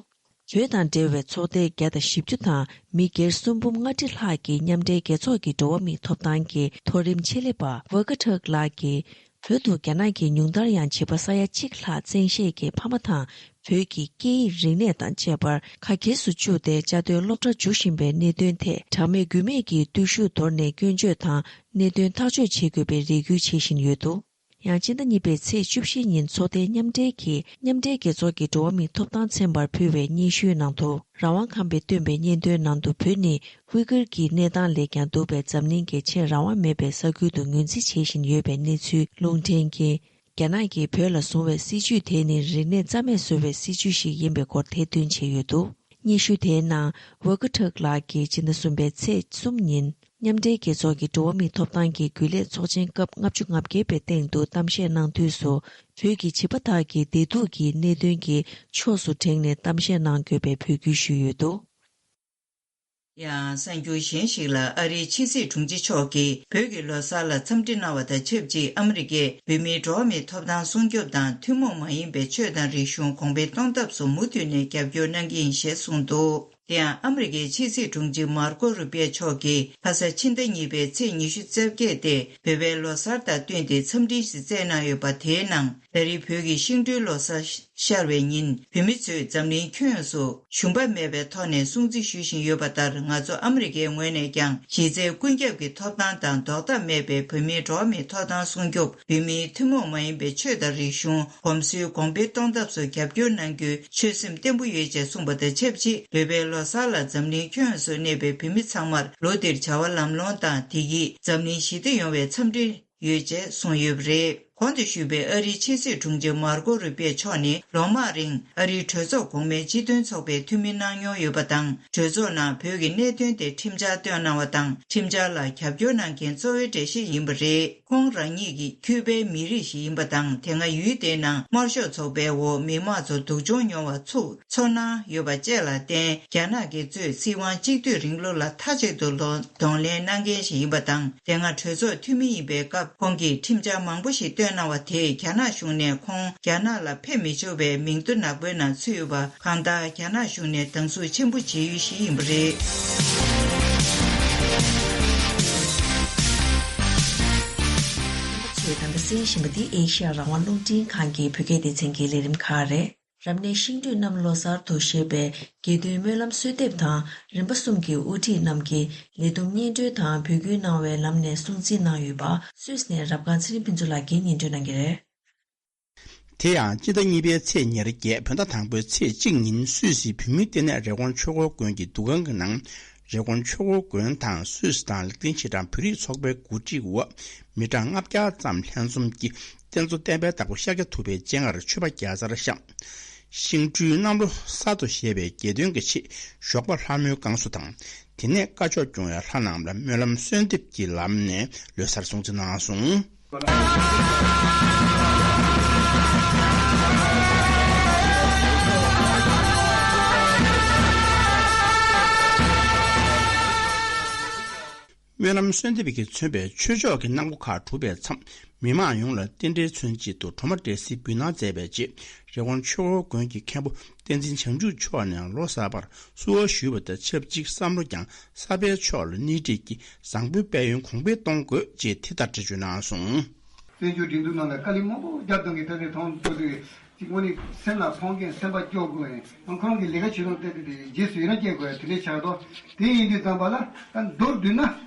བོད་དང་འབྲེལ་བའི་ཚོགས་སྡེ་བརྒྱ་དང་བཞི་བཅུ་དང་མི་སྒེར་སུམ་འབུམ་ལྔ་ཁྲི་ལྷག་གིས་མཉམ་འབྲེལ་རྒྱལ་ཚོགས་ཀྱི་འགྲོ་བ་མིའི་ཐོབ་ཐང་གི་མཐོ་རིམ་ཆེད་ལས་པ་ཝ་ཀ་ཐག་ལགས་ཀྱིས། བོད་དུ་རྒྱ་ནག་གིས་ཉུང་མཐར་ཡང་བྱིས་པ་ས་ཡ་གཅིག་ལྷག་བཙན་ཤེད་ཀྱིས་ཕ་མ་དང་བོད་ཀྱི་སྐད་ཡིག་རིག་གནས་དང་བཅས་པར་ཁ་གྱེས་སུ་བཅུག་སྟེ་བཅའ་སྡོད་སློབ་གྲྭར་འཇུག་བཞིན་པའི་གནད་དོན་ཐད་གྲངས་མེད་དགོས་མེད་ཀྱི་བརྟུལ་ཞུགས་དོར་ནས་སྐྱོན་བརྗོད་དང་གནད་དོན་ཐག་གཅོད་བྱེད་དགོས་པའི་རེ་སྐུལ་བྱེད་བཞིན་ཡོད་འདུག་ཡང་ཕྱི་ཟླ་གཉིས་པའི་ཚེས་བཅུ་བཞི་ཉིན་ཚོགས་སྡེ་མཉམ་འབྲེལ་གྱིས་མཉམ་འབྲེལ་རྒྱལ་ཚོགས་ཀྱི་འགྲོ་བ་མིའི་ཐོབ་ཐང་ཚན་པར་ཕུལ་བའི་སྙན་ཞུའི་ནང་དུ། རང་དབང་ཁང་པས་བཏོན་པའི་སྙན་ཐོའི་ནང་དུ་བོད་ནི་ཝི་གུར་གྱི་གནས་སྟངས་ལས་ཀྱང་སྡུག་པའི་འཛམ་གླིང་གི་ཆེས་རང་དབང་མེད་པའི་ས་ཁུལ་དུ་ངོས་འཛིན་བྱེད་བཞིན་ཡོད་པའི་གནས་ཚུལ་ལུང་འདྲེན་གྱིས། རྒྱ་ནག་གིས་བོད་ལ་བཟུང་བའི་སྲིད་བྱུས་དེ་ནི་རིག་གནས་རྩ་མེད་བཟོ་བའི་སྲིད་བྱུས་ཤིག་ཡིན་པའི་སྐོར་ཐེར་འདོན་བྱས་ཡོད་འདུག་སྙན་ཞུ་དེའི་ནང་ཝ་ཀ་ཐག་ལགས་ཀྱིས་སྤྱི་ཟླ་གསུམ་པའི་ཚེས་གསུམ་ཉིན་མཉམ་འབྲེལ་རྒྱལ་ཚོགས་ཀྱི་འགྲོ་བ་མིའི་ཐོབ་ཐང་གི་རྒྱུན་ལས་ཚོགས་ཆེན་སྐབས་ལྔ་བཅུ་ང་བརྒྱད་པའི་སྟེང་དུ་གཏམ་བཤད་གནང་དུས་སུ། བོད་ཀྱི་བྱིས་པ་དག་གི་བདེ་སྡུག་གི་གནད་དོན་གྱི་ཕྱོགས་སུ་དྲངས་ནས་གཏམ་བཤད་གནང་དགོས་པའི་འབོད་སྐུལ་ཞུས་ཡོད་འདུག་ཡང་གསར་འགྱུར་གཞན་ཞིག་ལ། ཨ་རིའི་ཕྱི་སྲིད་དྲུང་ཆེ་མཆོག་གིས་བོད་ཀྱི་ལོ་གསར་ལ་འཚམས་འདྲི་གནང་བ་དང་ཆབས་ཅིག་ཨ་མི་རི་ཀས་བོད་མིའི་འགྲོ་བ་མིའི་ཐོབ་ཐང་སྲུང་སྐྱོབ་དང་ཐུན་མོང་མ་ཡིན་པའི་ཆོས་དང་རིག་གཞུང་གོང་འཕེལ་གཏོང་ཐབས་སུ་མུ་མཐུད་ནས་རྒྱབ་སྐྱོར་གནང་གི་ཡིན་ཞེས་གསུངས་འདུག་དེ་ཡང་ཨ་མི་རི་ཀའི་ཕྱི་སྲིད་དྲུང་ཆེ་མར་ཀོ་རུ་པིའོ་མཆོག་གིས་ཁ་ས་ཕྱི་ཟླ་གཉིས་པའི་ཚེས་ཉི་ཤུ་རྩ་བརྒྱད་སྟེ་བོད་པའི་ལོ་གསར་དང་བསྟུན་ཏེ་འཚམས་འདྲིའི་གཞི་རྩ་གནང་ཡོད་པ། དེའི་ནང་ད་རེས་བོད་ཀྱི་ཤིང་སྦྲུལ་ལོ་གསར་ཤར་བའི་ཉིན་བོད་མི་ཚོས་འཛམ་གླིང་ཁྱོན་ཡོངས་སུ་ཞུམ་པ་མེད་པའི་ཐོག་ནས་སྲུང་བརྩི་ཞུ་བཞིན་ཡོད་པ་ལྟར། ང་ཚོ་ཨ་མི་རི་ཀའི་ངོས་ནས་ཀྱང་གཞི་རྩའི་ཀུན་ཁྱབ་ཀྱི་ཐོབ་ཐང་དང་ལྡོག་ཐབས་མེད་པའི་བོད་མིའི་འགྲོ་བ་མིའི་ཐོབ་ཐང་སྲུང་སྐྱོབ། བོད་མིའི་ཐུན་མོང་མ་ཡིན་པའི་ཆོས་དང་རིག་གཞུང་གོམས་སྲོལ་གོང་འཕེལ་གཏོང་ཐབས་སུ་རྒྱབ་སྐྱོར་གནང་རྒྱུའི་ཆོད་སེམས་བརྟན་པོ་ཡོད་ཅེས་གསུངས་པ་དང་ཆབས་ཅིག་བོད་པའི་ལོ་གསར་ལ་འཛམ་གླིང་ཁྱོན་ཡོངས་སུ་གནས་པའི་བོད་མི་ཚང་མར་ལོ་འདིར་བྱ་བ་ལམ་ལྷོང་དང་། བདེ་སྐྱིད། འཛམ་གླིང་ཞི་བདེ་ཡོང་བའི་འཚམས་འདྲི་ཡོད་ཅེས་གསུངས་ཡོད་པ་རེད། གོང་དུ་ཞུས་པའི་ཨ་རིའི་ཕྱི་སྲིད་དྲུང་ཆེ་མར་ཀོ་རུ་པིའོ་མཆོག་ནི་ལོ་མང་རིང་ཨ་རིའི་གྲོས་ཚོགས་གོང་མའི་སྤྱི་མཐུན་ཚོགས་པའི་འཐུས་མི་གནང་མྱོང་ཡོད་པ་དང་། གྲོས་ཚོགས་ནང་བོད་ཀྱི་གནད་དོན་དེ་ཁྲིམས་འཆར་བཏོན་གནང་བ་དང་། ཁྲིམས་འཆར་ལ་རྒྱབ་སྐྱོར་གནང་མཁན་གཙོ་བོའི་འགྲེལ་བཤད་ཡིན་པ་རེད། ཁོང་རང་ཉིད་ཀྱིས་ཁྱུ་པའི་མི་རིགས་ཤིག་ཡིན་པ་དང་། དེ་སྔ་ཡུལ་དེའི་ནང་དམར་ཤོག་ཚོགས་པའི་འོག་མི་མང་ཚོ་སྡུག་སྦྱོང་མྱོང་བ་ཚོར་ཚོར་སྣང་ཡོད་པ་བཅས་ལ་བརྟེན། རྒྱ་ནག་གིས་གཙོས་སྲིད་དབང་གཅིག་སྡུད་རིང་ལུགས་ལ་མཐའ་གཅིག་ཏུ་གདོང་ལེན་གནང་མཁན་ཞིག་ཡིན་པ་དང་། དེ་སྔ་གྲོས་ཚོགས་འཐུས་མི་ཡིན་པའི་སྐབས་ཁོང་གིས་ཁྲིམས་འཆར་མང་པོ་ཞིག་བཏོན་གནང་བ་དེས་རྒྱ་ནག་གཞུང་ནས་ཁོང་རྒྱ་ནག་ལ་ཕེབས་མི་ཆོག་པའི་མིང་ཐོ་ནག་པོའི་ནང་ཚུད་ཡོད་པ། གང་ལྟར་རྒྱ་ནག་གཞུང་ནས་སྡང་ཟུག་ཆེན་པོ་བྱེད་ཡུལ་ཞིག་ཡིན་པ་རེད། ཚོས་ད་ལྟ་གསན་བཞིན་པ་འདི་ཨེ་ཤ་ཡ་རང་དབང་རླུང་འཕྲིན་ཁང་གི་བོད་སྐད་སྡེ་ཚན་གྱི་ལས་རིམ་ཁག་རེད། རབ་གནས་ཤིང་སྦྲུལ་གནམ་ལོ་གསར་དུ་བཞད་པའི་དགེ་འདུན་སྨོན་ལམ་གསོལ་འདེབས་དང་རིམ་པ་གསུམ་གྱི་དབུ་ཁྲིད་རྣམས་ཀྱིས་ལས་བསྡོམས་སྙན་སྒྲོན་དང་འབོད་སྐུལ་གནང་བའི་ལམ་ནས་སྲུང་བརྩི་གནང་ཡོད་པ། སུད་སི་ནས་རབ་དགའ་ཚེ་རིང་ཕུན་ཚོགས་ལགས་ཀྱིས་སྙན་སྒྲོན་གནང་གི་རེད། དེ་ཡང་སྤྱི་ཟླ་གཉིས་པའི་ཚེས་ཉེར་བརྒྱད་བོད་ཟླ་དང་པོའི་ཚེས་གཅིག་ཉིན་སུད་སིའི་བོད་མིའི་ལྟེ་གནས་རི་ཀོན་ཆོས་འཁོར་དགོན་གྱི་འདུ་ཁང་གི་ནང་། རི་ཀོན་ཆོས་འཁོར་དགོན་དང་སུད་སི་དང་ལིག་ཏེན་ཤི་ཏན་བོད་རིགས་ཚོགས་པའི་གོ་སྒྲིག་འོག་མི་གྲངས་ལྔ་བརྒྱ་ཙམ་ལྷན་འཛོམས་ཀྱིས་རྟེན་གཙོ་བསྟན་པའི་བདག་པོ་ཤཱཀྱ་ཐུབ་པའི་སྤྱན་སྔར་མཆོད་པ་བརྒྱ་རྩར་བཤམས། ཤིང་སྦྲུལ་གནམ་ལོ་གསར་དུ་བཞད་པའི་དགེ་འདུན་གྱི་ཆེད་ཞོགས་པ་ལྷ་མོའི་བསྐང་གསོ་དང་། དེ་ནས་བཀའ་ཆོས་སྐྱོང་བའི་ལྷ་རྣམས་ལ་སྨོན་ལམ་གསོལ་འདེབས་ཀྱི་ལམ་ནས་ལོ་གསར་སྲུང་བརྩི་གནང་སོང་། སྨོན་ལམ་གསོལ་འདེབས་ཀྱིས་མཚོན་པའི་ཆོས་ཕྱོགས་ཀྱི་གནང་སྒོ་ཁག་གྲུབ་པའི་མཚམས། མི་མང་ཡོངས་ལ་རྟེན་འབྲེལ་མཚོན་ཆེད་དུ་གྲོ་མ་འབྲས་སིལ་འབུལ་གནང་མཛད་པའི་རྗེས། རི་ཀོན་ཆོས་འཁོར་དགོན་གྱི་མཁན་པོ་བསྟན་འཛིན་བྱང་ཆུབ་མཆོག་ནས་ལོ་གསར་པར་བསུ་བ་ཞུས་པ་དང་ཆབས་ཅིག་བསམ་བློ་ཀྱང་གསར་པའི་ཕྱོགས་ལ་སྣེ་ཁྲིད་ཀྱིས་བཟང་པོའི་དཔལ་ཡོན་གོང་འཕེལ་གཏོང་དགོས་ཅེས་དེ་ལྟར་འགྲེལ་བརྗོད་གནང་སོང་། བཙན་བྱོལ་སྒྲིག་འཛུགས་ནང་ལ་དཀའ་ལས་མང་པོ་རྒྱབ་གཏོང་གི་ལྟ་དེ་མཐོང་ཐུབ་དུས་ཅིག་དངོས་གནས་སེམས་ལ་ཕོག་མཁན་སེམས་པ་སྐྱོ་དགོས་ཡིན། ཨང་ཁོ་རང་གི་ལས་ཀ་བྱེད་སྟངས་བལྟས་ཏེ་དེ་རྗེས་སུ་ཡི་རང་སྐྱེ་དགོས་ཡ་དེ་འདྲའི་ཆགས་འདུག་དེ་ཡིན་དུས་ཙམ་པ་ལ་ད་མདོར་བསྡུས་ན་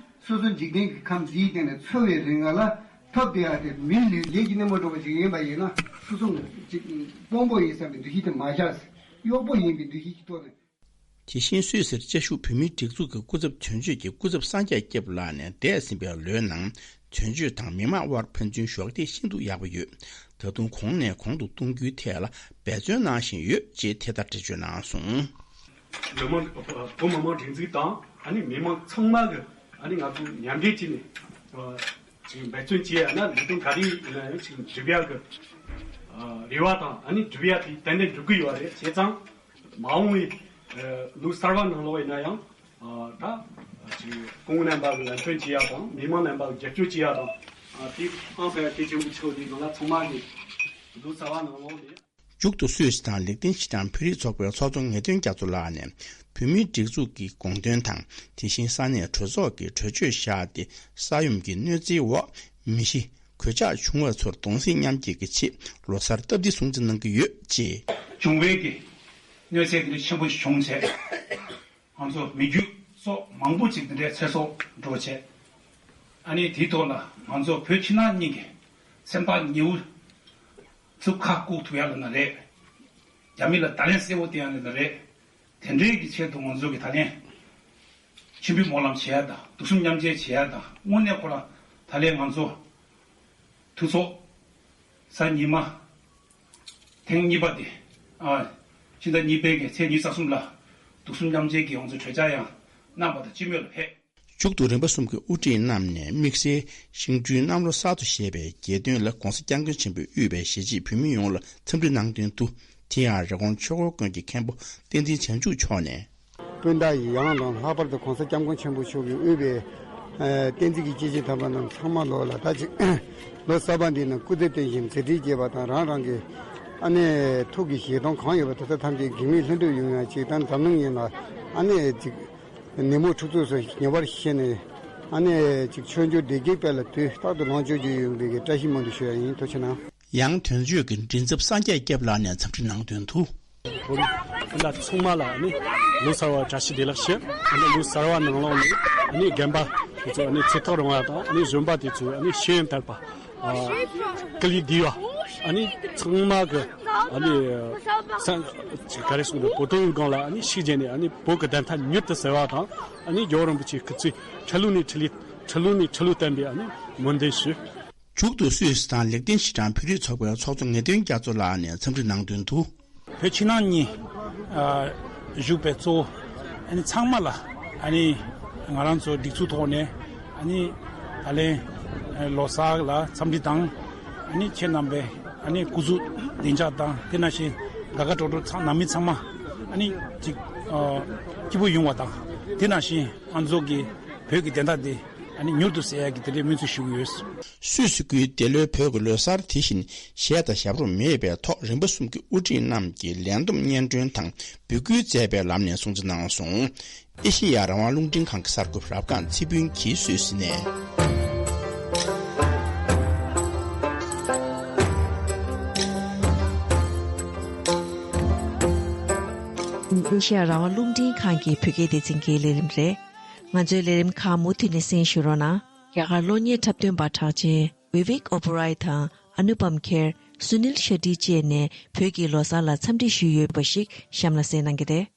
སོ་སོ་འཇིག་རྟེན་གྱི་ཁམས་འདིའི་སྟེང་ནས་འཚོ་བའི་རིང་ལ་ཐོབ་བསྡད་ཡ་དེ་མི་ལུས་ལས་ཀྱི་སྣེ་མོ་འདྲ་བོ་ཞིག་ཡིན་པ་ཡིན་ན་སོ་སོ་ཅིག་དཔང་པོ་ཡིན་བསམ་པའི་འདུ་ཤེས་དེ་མ་བཞག་གཡོག་པོ་ཡིན་པའི་འདུ་ཤེས་ཀྱི་ཐོག་ནས། དེ་བཞིན་སུད་སིར་བཅའ་བཞུགས་བོད་མིའི་སྒྲིག་འཛུགས་ཀྱི་སྐུ་ཚབ་དོན་གཅོད་ཀྱི་སྐུ་ཚབ་སངས་རྒྱས་སྐྱབས་ལགས་ནས་འདས་ཟིན་པའི་ལོའི་ནང་དོན་གཅོད་དང་མི་མང་དབར་ཕན་ཚུན་ཞོགས་ཁ་ཤིན་ཏུ་ཡག་པོ་ཡོད། ད་དུང་གོང་ནས་གོང་དུ་གཏོང་རྒྱུའི་ཐད་ལ་འབད་བརྩོན་གནང་བཞིན་ཡོད་ཅེས་དེ་ལྟར་འགྲེལ་བརྗོད་གནང་སོང་། མི་མང་བོད་མི་མང་སྒྲིག་འཛུགས་དང་ཨ་ནི་མི་མང་ཚང་མ་གི་ཨ་ནི་ང་ཚོ་མཉམ་འབྲེལ་བྱས་ནས་ཅིག་འབད་བརྩོན་བྱས་ཡ་ན་ལས་དོན་ག་རེ་ཡིན་ན་ཡང་ཅིག་འགྲུབ་ཡ་གི་རེ་བ་དང་ཨ་ནི་འགྲུབ་ཡ་དེ་ཏན་ཏན་འགྲུབ་གི་ཡོད་རེད། བྱས་ཙང་། མ་འོངས་པའི་ལོ་གསར་བ་ནང་ལོགས་ཡིན་ན་ཡང་ད་སྐུ་ངོ་རྣམ་པ་གི་ལམ་སྟོན་བྱེད་ཡ་དང་མི་མང་རྣམ་པ་གི་རྒྱབ་སྐྱོར་བྱེད་ཡ་དང་དེ་ཨང་ས་ཡ་དེ་ཆེན་པོ་ཆེ་བ་དེ་ནང་ལ་ཚང་མ་གི་ལོ་གསར་བ་ནང་ལོགས་ནས། མཇུག་ཏུ་སུད་སི་དང་ལིག་ཏེན་ཤི་ཏན་བོད་རིགས་ཚོགས་པའི་ཚོགས་གཙོ་ངེས་དོན་རྒྱ་མཚོ་ལགས་ནས་བོད་མིའི་སྒྲིག་འཛུགས་ཀྱི་དགོངས་དོན་དང་དེ་བཞིན་ས་གནས་གྲོས་ཚོགས་ཀྱི་གྲོས་ཆོད་བཞག་སྟེ་ས་ཡོམ་གྱི་གནོད་འཚེའི་འོག་མི་ཤི། གོད་ཆག་བྱུང་བ་ཚོར་གདུང་སེམས་མཉམ་སྐྱེད་ཀྱི་ཆེད་ལོ་གསར་སྟབས་བདེ་སྲུང་བརྩི་གནང་གི་ཡོད་ཅེས། བྱུང་བའི་གི་གནོད་འཚེ་དེ་འདྲ་ཆེན་པོ་བྱུང་བྱས། ང་ཚོ་མི་རྒྱུ་སོགས་མང་པོ་ཅིག་དེ་འདྲའི་ཚེ་སྲོག་འགྲོ་བྱས། ཨ་ནི་དེའི་ཐོག་ལ་ང་ཚོ་བོད་ཕྱི་ནང་གཉིས་ཀྱི་སེམས་ཐག་ཉེ་བོ་ཚུགས་ཁ་བཀུག་ཐུབ་ཡ་ལ་ན་རེད། རྒྱ་མི་ལ་ད་ལན་གསལ་བོ་བསྟན་ཡ་ལ་ན་རེད། དེ་འདྲའི་གི་ཆེད་དུ་ང་ཚོ་གི་ད་ལན་མཆོད་འབུལ་སྨོན་ལམ་བྱེད་ཡ་དང་གདུང་སེམས་མཉམ་སྐྱེད་བྱེད་ཡ་དང་དངོས་གནས་ཁོ་རང་ད་ལན་ང་ཚོ་ཐུགས་ཚོགས་གཟའ་ཉི་མ་ཐེངས་གཉིས་པ་དེ་ཨ་ཕྱི་ཟླ་གཉིས་པའི་གི་ཚེས་ཉི་ཤུ་རྩ་གསུམ་ལ་གདུང་སེམས་མཉམ་སྐྱེད་ཀྱི་ང་ཚོ་གྲོས་འཆར་ཡང་གནང་བ་དང་སྤྱི་མོས་ལ་ཕེབས། མཇུག་ཏུ་རིམ་པ་གསུམ་གྱི་དབུ་ཁྲིད་རྣམས་ནས་དམིགས་བསལ་ཤིང་སྦྲུལ་གནམ་ལོ་གསར་དུ་བཞད་པའི་རྒྱལ་སྟོན་ལ་༸གོང་ས་༸སྐྱབས་མགོན་ཆེན་པོས་དབུས་པའི་གཞིས་བྱེས་བོད་མི་ཡོངས་ལ་འཚམས་འདྲི་གནང་དོན་དུ། དེ་ཡང་རི་ཀོན་ཆོས་འཁོར་དགོན་གྱི་མཁན་པོ་བསྟན་འཛིན་བྱང་ཆུབ་མཆོག་ནས། སྤུན་ཟླ་ཡི་ཡང་དང་ལྷག་པར་དུ་༸གོང་ས་༸སྐྱབས་མགོན་ཆེན་པོ་མཆོག་གིས་དབུས་པའི་ཨ་བསྟན་འཛིན་གྱི་སྐྱེས་ཆེན་དམ་པ་རྣམས་ཚང་མ་ལོག་ལ་ད་ཅིག་ལོ་གསར་པ་འདི་ནང་སྐུ་ཚེ་བརྟན་ཞིང་མཛད་འཕྲིན་རྒྱས་པ་དང་རང་རང་གི་ཨ་ནེ་ཐུགས་ཀྱི་བཞེད་དོན་གང་ཡོད་པ་དེ་དག་ཐམས་ཅད་གེགས་མེད་ལྷུན་གྲུབ་ཡོང་ཡ་ཅིག་དང་འཛམ་གླིང་ཡིན་ལ་ཨ་ནེ་ཅིག་ནད་མུག་འཁྲུག་རྩོད་སོགས་ཉེ་བར་ཞི་ནས་ཨ་ནེ་ཅིག་ཆོས་འབྱོར་བདེ་སྐྱིད་དཔལ་ལ་དུས་རྟག་ཏུ་ལོངས་སྤྱོད་རྒྱུ་ཡོང་བའི་གི་བཀྲ་ཤིས་སྨོན་འདུན་ཞུ་ཡ་ཡིན། ཐུགས་རྗེ་གནང་། ཡང་དོན་གཅོད་ཀྱི་མགྲིན་ཚབ་སངས་རྒྱས་སྐྱབས་ལགས་ནས་འཚམས་འདྲི་གནང་དོན་དུ། བོད་རིགས་སྤུན་ཟླ་ཚང་མ་ལ་ནི་ལོ་གསར་བ་བཀྲ་ཤིས་བདེ་ལེགས་ཞུ། ཨ་ནི་ལོ་གསར་བ་ནང་ལོགས་ནས་ཨ་ནི་རྒན་པ་དེ་ཚོ་ཨ་ནི་ཚེ་ཐག་རིང་བ་དང་ཨ་ནི་གཞོན་པ་དེ་ཚོ་ཨ་ནི་ཤེས་ཡོན་དར་བ། ཨ་སྐུ་ལུས་བདེ་བ། ཨ་ནི་ཚང་མ་གི་ཨ་ནི་སང་ཅིག་ག་རེ་གསུངས་འདུག་བོད་དོན་སྒང་ལ་ཨ་ནི་ཤུགས་བརྒྱབ་ནས་ཨ་ནི་བོད་ཀྱི་བདེན་མཐའ་མྱུར་དུ་གསལ་བ་དང་ཨ་ནི་རྒྱལ་བ་རིན་པོ་ཆེའི་སྐུ་ཚེ་ཁྲི་ལོ་ནས་ཁྲི་ལོ་ཁྲི་ལོ་ནས་ཁྲི་ལོ་བརྟན་པའི་ཨ་ནི་སྨོན་འདུན་ཞུ། མཇུག་ཏུ་སུད་སི་དང་ལིག་ཏེན་ཤི་ཏན་བོད་རིགས་ཚོགས་པའི་ཚོགས་གཙོ་ངེས་དོན་རྒྱ་མཚོ་ལགས་ནས་འཚམས་འདྲི་གནང་དོན་དུ། བོད་ཕྱི་ནང་གཉིས་ཨ་བཞུགས་པའི་གཙོ་བོ་ཨ་ནི་ཚང་མ་ལ་ཨ་ནི་ང་རང་ཚོ་སྒྲིག་འཛུགས་ཐོག་ནས་ཨ་ནི་ད་ལན་ཨ་ལོ་གསར་ལ་འཚམས་འདྲི་དང་ཨ་ནི་ཁྱེད་རྣམ་པའི་ཨ་ནི་སྐུ་གཟུགས་བདེ་འཇགས་དང་དེ་ནང་བཞིན་དགའ་དགའ་སྤྲོ་སྤྲོ་ཚང་ནང་མི་ཚང་མ་ཨ་ནི་ཅིག་ཨ་སྐྱིད་པོ་ཡོང་བ་དང་དེ་ནང་བཞིན་ང་ཚོ་གི་བོད་ཀྱི་བདེན་མཐའ་དེ་ཨ་ནི་མྱུར་དུ་གསལ་ཡག་གི་དེ་འདྲའི་སྨོན་ཚིག་ཞུ་གི་ཡོད། སུད་སི་ཁུལ་འདི་ལོའི་བོད་ཀྱི་ལོ་གསར་དེ་བཞིན་གཞས་དང་ཞབས་བྲོ་མེད་པའི་ཐོག་རིམ་པ་གསུམ་གྱི་དབུ་ཁྲིད་རྣམས་ཀྱིས་ལས་བསྡོམས་སྙན་སྒྲོན་དང་འབོད་སྐུལ་མཛད་པའི་ལམ་ནས་སྲུང་བརྩི་གནང་སོང་། ཨེ་ཤེ་ཡ་རང་དབང་རླུང་འཕྲིན་ཁང་གི་གསར་འགོད་པ་རབ་སྒང་ཚེ་ཕུན་གྱིས་སུད་སི་ནས། ཨེ་ཤེ་ཡ་རང་དབང་རླུང་འཕྲིན་ཁང་གི་བོད་སྐད་སྡེ་ཚན་གྱི་ལས་རིམ་རེད། ང་ཚོའི་ལས་རིམ་ཁག་མུ་མཐུད་ནས་གསན་ཞུ་རོགས་གནང་། རྒྱ་གར་གློག་བརྙན་འཁྲབ་སྟོན་པ་གྲགས་ཅན་Vivek Oberoi དང་Anupam Kher། Sunil Shetty བཅས་ནས་བོད་ཀྱི་ལོ་གསར་ལ་འཚམས་འདྲི་ཞུས་ཡོད་པ་ཞིག་གཤམ་ལ་གསན་གནང་གི་རེད།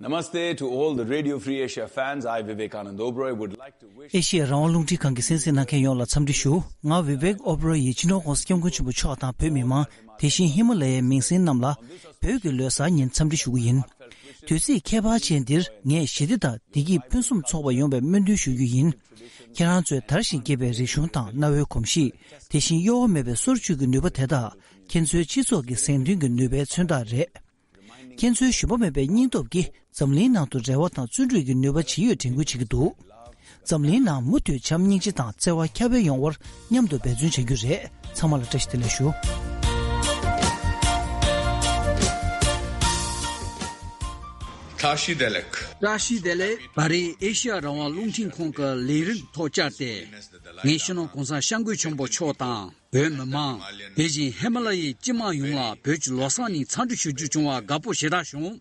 Namaste to all the Radio Free Asia fans. I, Vivekanand Oberoi, would like to wish ཨེ་ཤེ་ཡ་རང་དབང་རླུང་འཕྲིན་ཁང་གི་གསན་གཟིགས་གནང་མཁན་ཡོངས་ལ་འཚམས་འདྲི་ཞུ། ང་Vivek Oberoi ཡིས་སྤྱི་ནོར་༸གོང་ས་༸སྐྱབས་མགོན་ཆེན་པོ་མཆོག་དང་བོད་མི་མང་། དེ་བཞིན་ཧི་མ་ལ་ཡའི་མིང་སྲིང་རྣམས་ལ་བོད་ཀྱི་ལོ་གསར་ཉིན་འཚམས་འདྲི་ཞུ་གི་ཡིན། དུས་ཚིགས་ཁྱད་པར་ཅན་འདིར་ངས་ཞི་བདེ་དང་བདེ་སྐྱིད་ཕུན་སུམ་ཚོགས་པ་ཡོང་བའི་སྨོན་འདུན་ཞུ་རྒྱུ་ཡིན། ཁྱེད་རང་ཚོས་དར་ཞིང་རྒྱས་པའི་རིག་གཞུང་དང་གནའ་བོའི་གོམས་གཤིས། དེ་བཞིན་གཡོ་བ་མེད་པའི་སོར་ཆུད་ཀྱི་ནུས་པ་དེ་དག་ཁྱེད་ཚོའི་སྤྱི་ཚོགས་ཀྱི་གཟེངས་ཐོན་གྱི་ནུས་པའི་མཚོན་རྟགས་རེད། ཁྱེད་ཚོའི་ཞུམ་པ་མེད་པའི་སྙིང་སྟོབས་ཀྱིས་འཛམ་གླིང་ནང་དུ་རེ་བ་དང་བརྩོན་འགྲུས་ཀྱི་ནུས་པ་ཇི་ཡོད་དྲན་སྐུལ་བྱེད་ཀྱི་འདུག། འཛམ་གླིང་ནང་མུ་མཐུད་བྱམས་སྙིང་རྗེ་དང་བརྩེ་བ་ཁྱབ་སྤེལ་ཡོང་བར་མཉམ་དུ་འབད་བརྩོན་བྱ་རྒྱུ་རེད། ཚང་མ་ལ་བཀྲ་ཤིས་བདེ་ལེགས་ཞུ། བཀྲ་ཤིས་བདེ་ལེགས། བཀྲ་ཤིས་བདེ་ལེགས། ད་རེས་ཨེ་ཤི་ཡ་རང་དབང་རླུང་འཕྲིན་ཁང་གི་ལས་རིམ་ཐོག་བཅར་ཏེ། ངས་སྤྱི་ནོར་གོང་ས་སྐྱབས་མགོན་ཆེན་པོ་མཆོག་དང་བོད་མི་མང་། དེ་བཞིན་ཧི་མ་ལ་ཡའི་སྤྱི་དམངས་ཡོངས་ལ་བོད་ཀྱི་ལོ་གསར་ཉིན་འཚམས་འདྲི་ཞུ་རྒྱུ་བྱུང་བར་དགའ་པོ་ཞེ་དྲག་བྱུང་།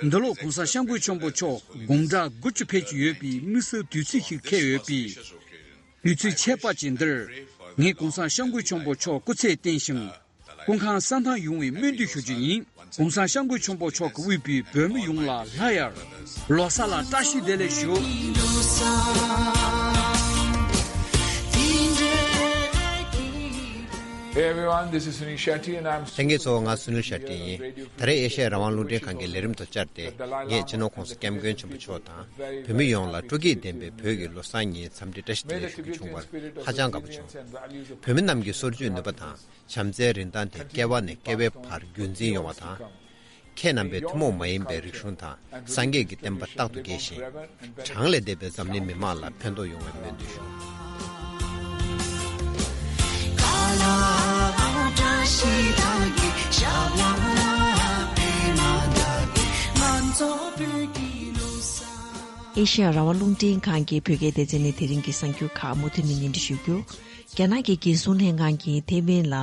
འདི་ལོ་གོང་ས་སྐྱབས་མགོན་ཆེན་པོ་མཆོག་དགུང་གྲངས་དགུ་བཅུ་ཕེབས་ཀྱི་ཡོད་པའི་དམིགས་བསལ་དུས་ཚིགས་ཤིག་འཁེལ་ཡོད་པས། དུས་ཚོད་ཁྱད་པར་ཅན་འདིར། ངས་གོང་ས་སྐྱབས་མགོན་ཆེན་པོ་མཆོག་སྐུ་ཚེ་བརྟན་ཞིང་། སྐུ་ཁམས་བཟང་ཐང་ཡོང་བའི་སྨོན་འདུན་ཞུ་རྒྱུ་ཡིན། གོང་ས་སྐྱབས་མགོན་ཆེན་པོ་མཆོག་གིས་དབུས་པའི་བོད་མི་ཡོངས་ལ་སླར་ཡང་ལོ་གསར་ལ་བཀྲ་ཤིས་བདེ་ལེགས་ཞུ། Hey everyone, this is Sunil Shetty and I'm ལྷན་རྒྱས་ཚོ། ང་སུ་ནིལ་ཤེ་ཏི་ཡིན། ད་རེས་ཨེ་ཤ་ཡ་རང་དབང་རླུང་འཕྲིན་ཁང་གི་ལས་རིམ་དུ་བཅར་ཏེ། ངས་སྤྱི་ནོར་གོང་ས་སྐྱབས་མགོན་ཆེན་པོ་མཆོག་དང་བོད་མི་ཡོངས་ལ་སྤྲོ་སྐྱིད་ལྡན་པའི་བོད་ཀྱི་ལོ་གསར་ཉིན་འཚམས་འདྲི་བཀྲ་ཤིས་བདེ་ལེགས་ཞུ་རྒྱུ་བྱུང་བར་ཧ་ཅང་དགའ་པོ་བྱུང་། བོད་མི་རྣམས་ཀྱི་སོར་ཆུད་ནུས་པ་དང་། བྱམས་བརྩེའི་རིན་ཐང་དེ་བསྐལ་པ་ནས་བསྐལ་པའི་བར་རྒྱུན་འཛིན་ཡོང་བ་དང་། ཁྱེད་རྣམ་པའི་ཐུན་མོང་མ་ཡིན་པའི་རིག་གཞུང་དང་སངས་རྒྱས་ཀྱི་བསྟན་པ་རྟག་ཏུ་རྒྱས་ཤིང་། གྲངས་ལས་འདས་པའི་འཛམ་གླིང་མི་དམངས་ལ་ཕན་ཐོགས་ཡོང་བའི་སྨོན་འདུན་ཞུ། ཨེ་ཤ་ཡ་རང་དབང་རླུང་འཕྲིན་ཁང་གི་བོད་སྐད་སྡེ་ཚན་ནས་དེ་རིང་གི་གསར་འགྱུར་ཁག་མུ་མཐུད་ནས་སྙན་སྒྲོན་ཞུ་རྒྱུ། རྒྱ་ནག་གི་རྒྱལ་སྲུང་ལྷན་ཁང་གིས་ཐེ་ཝན་ལ།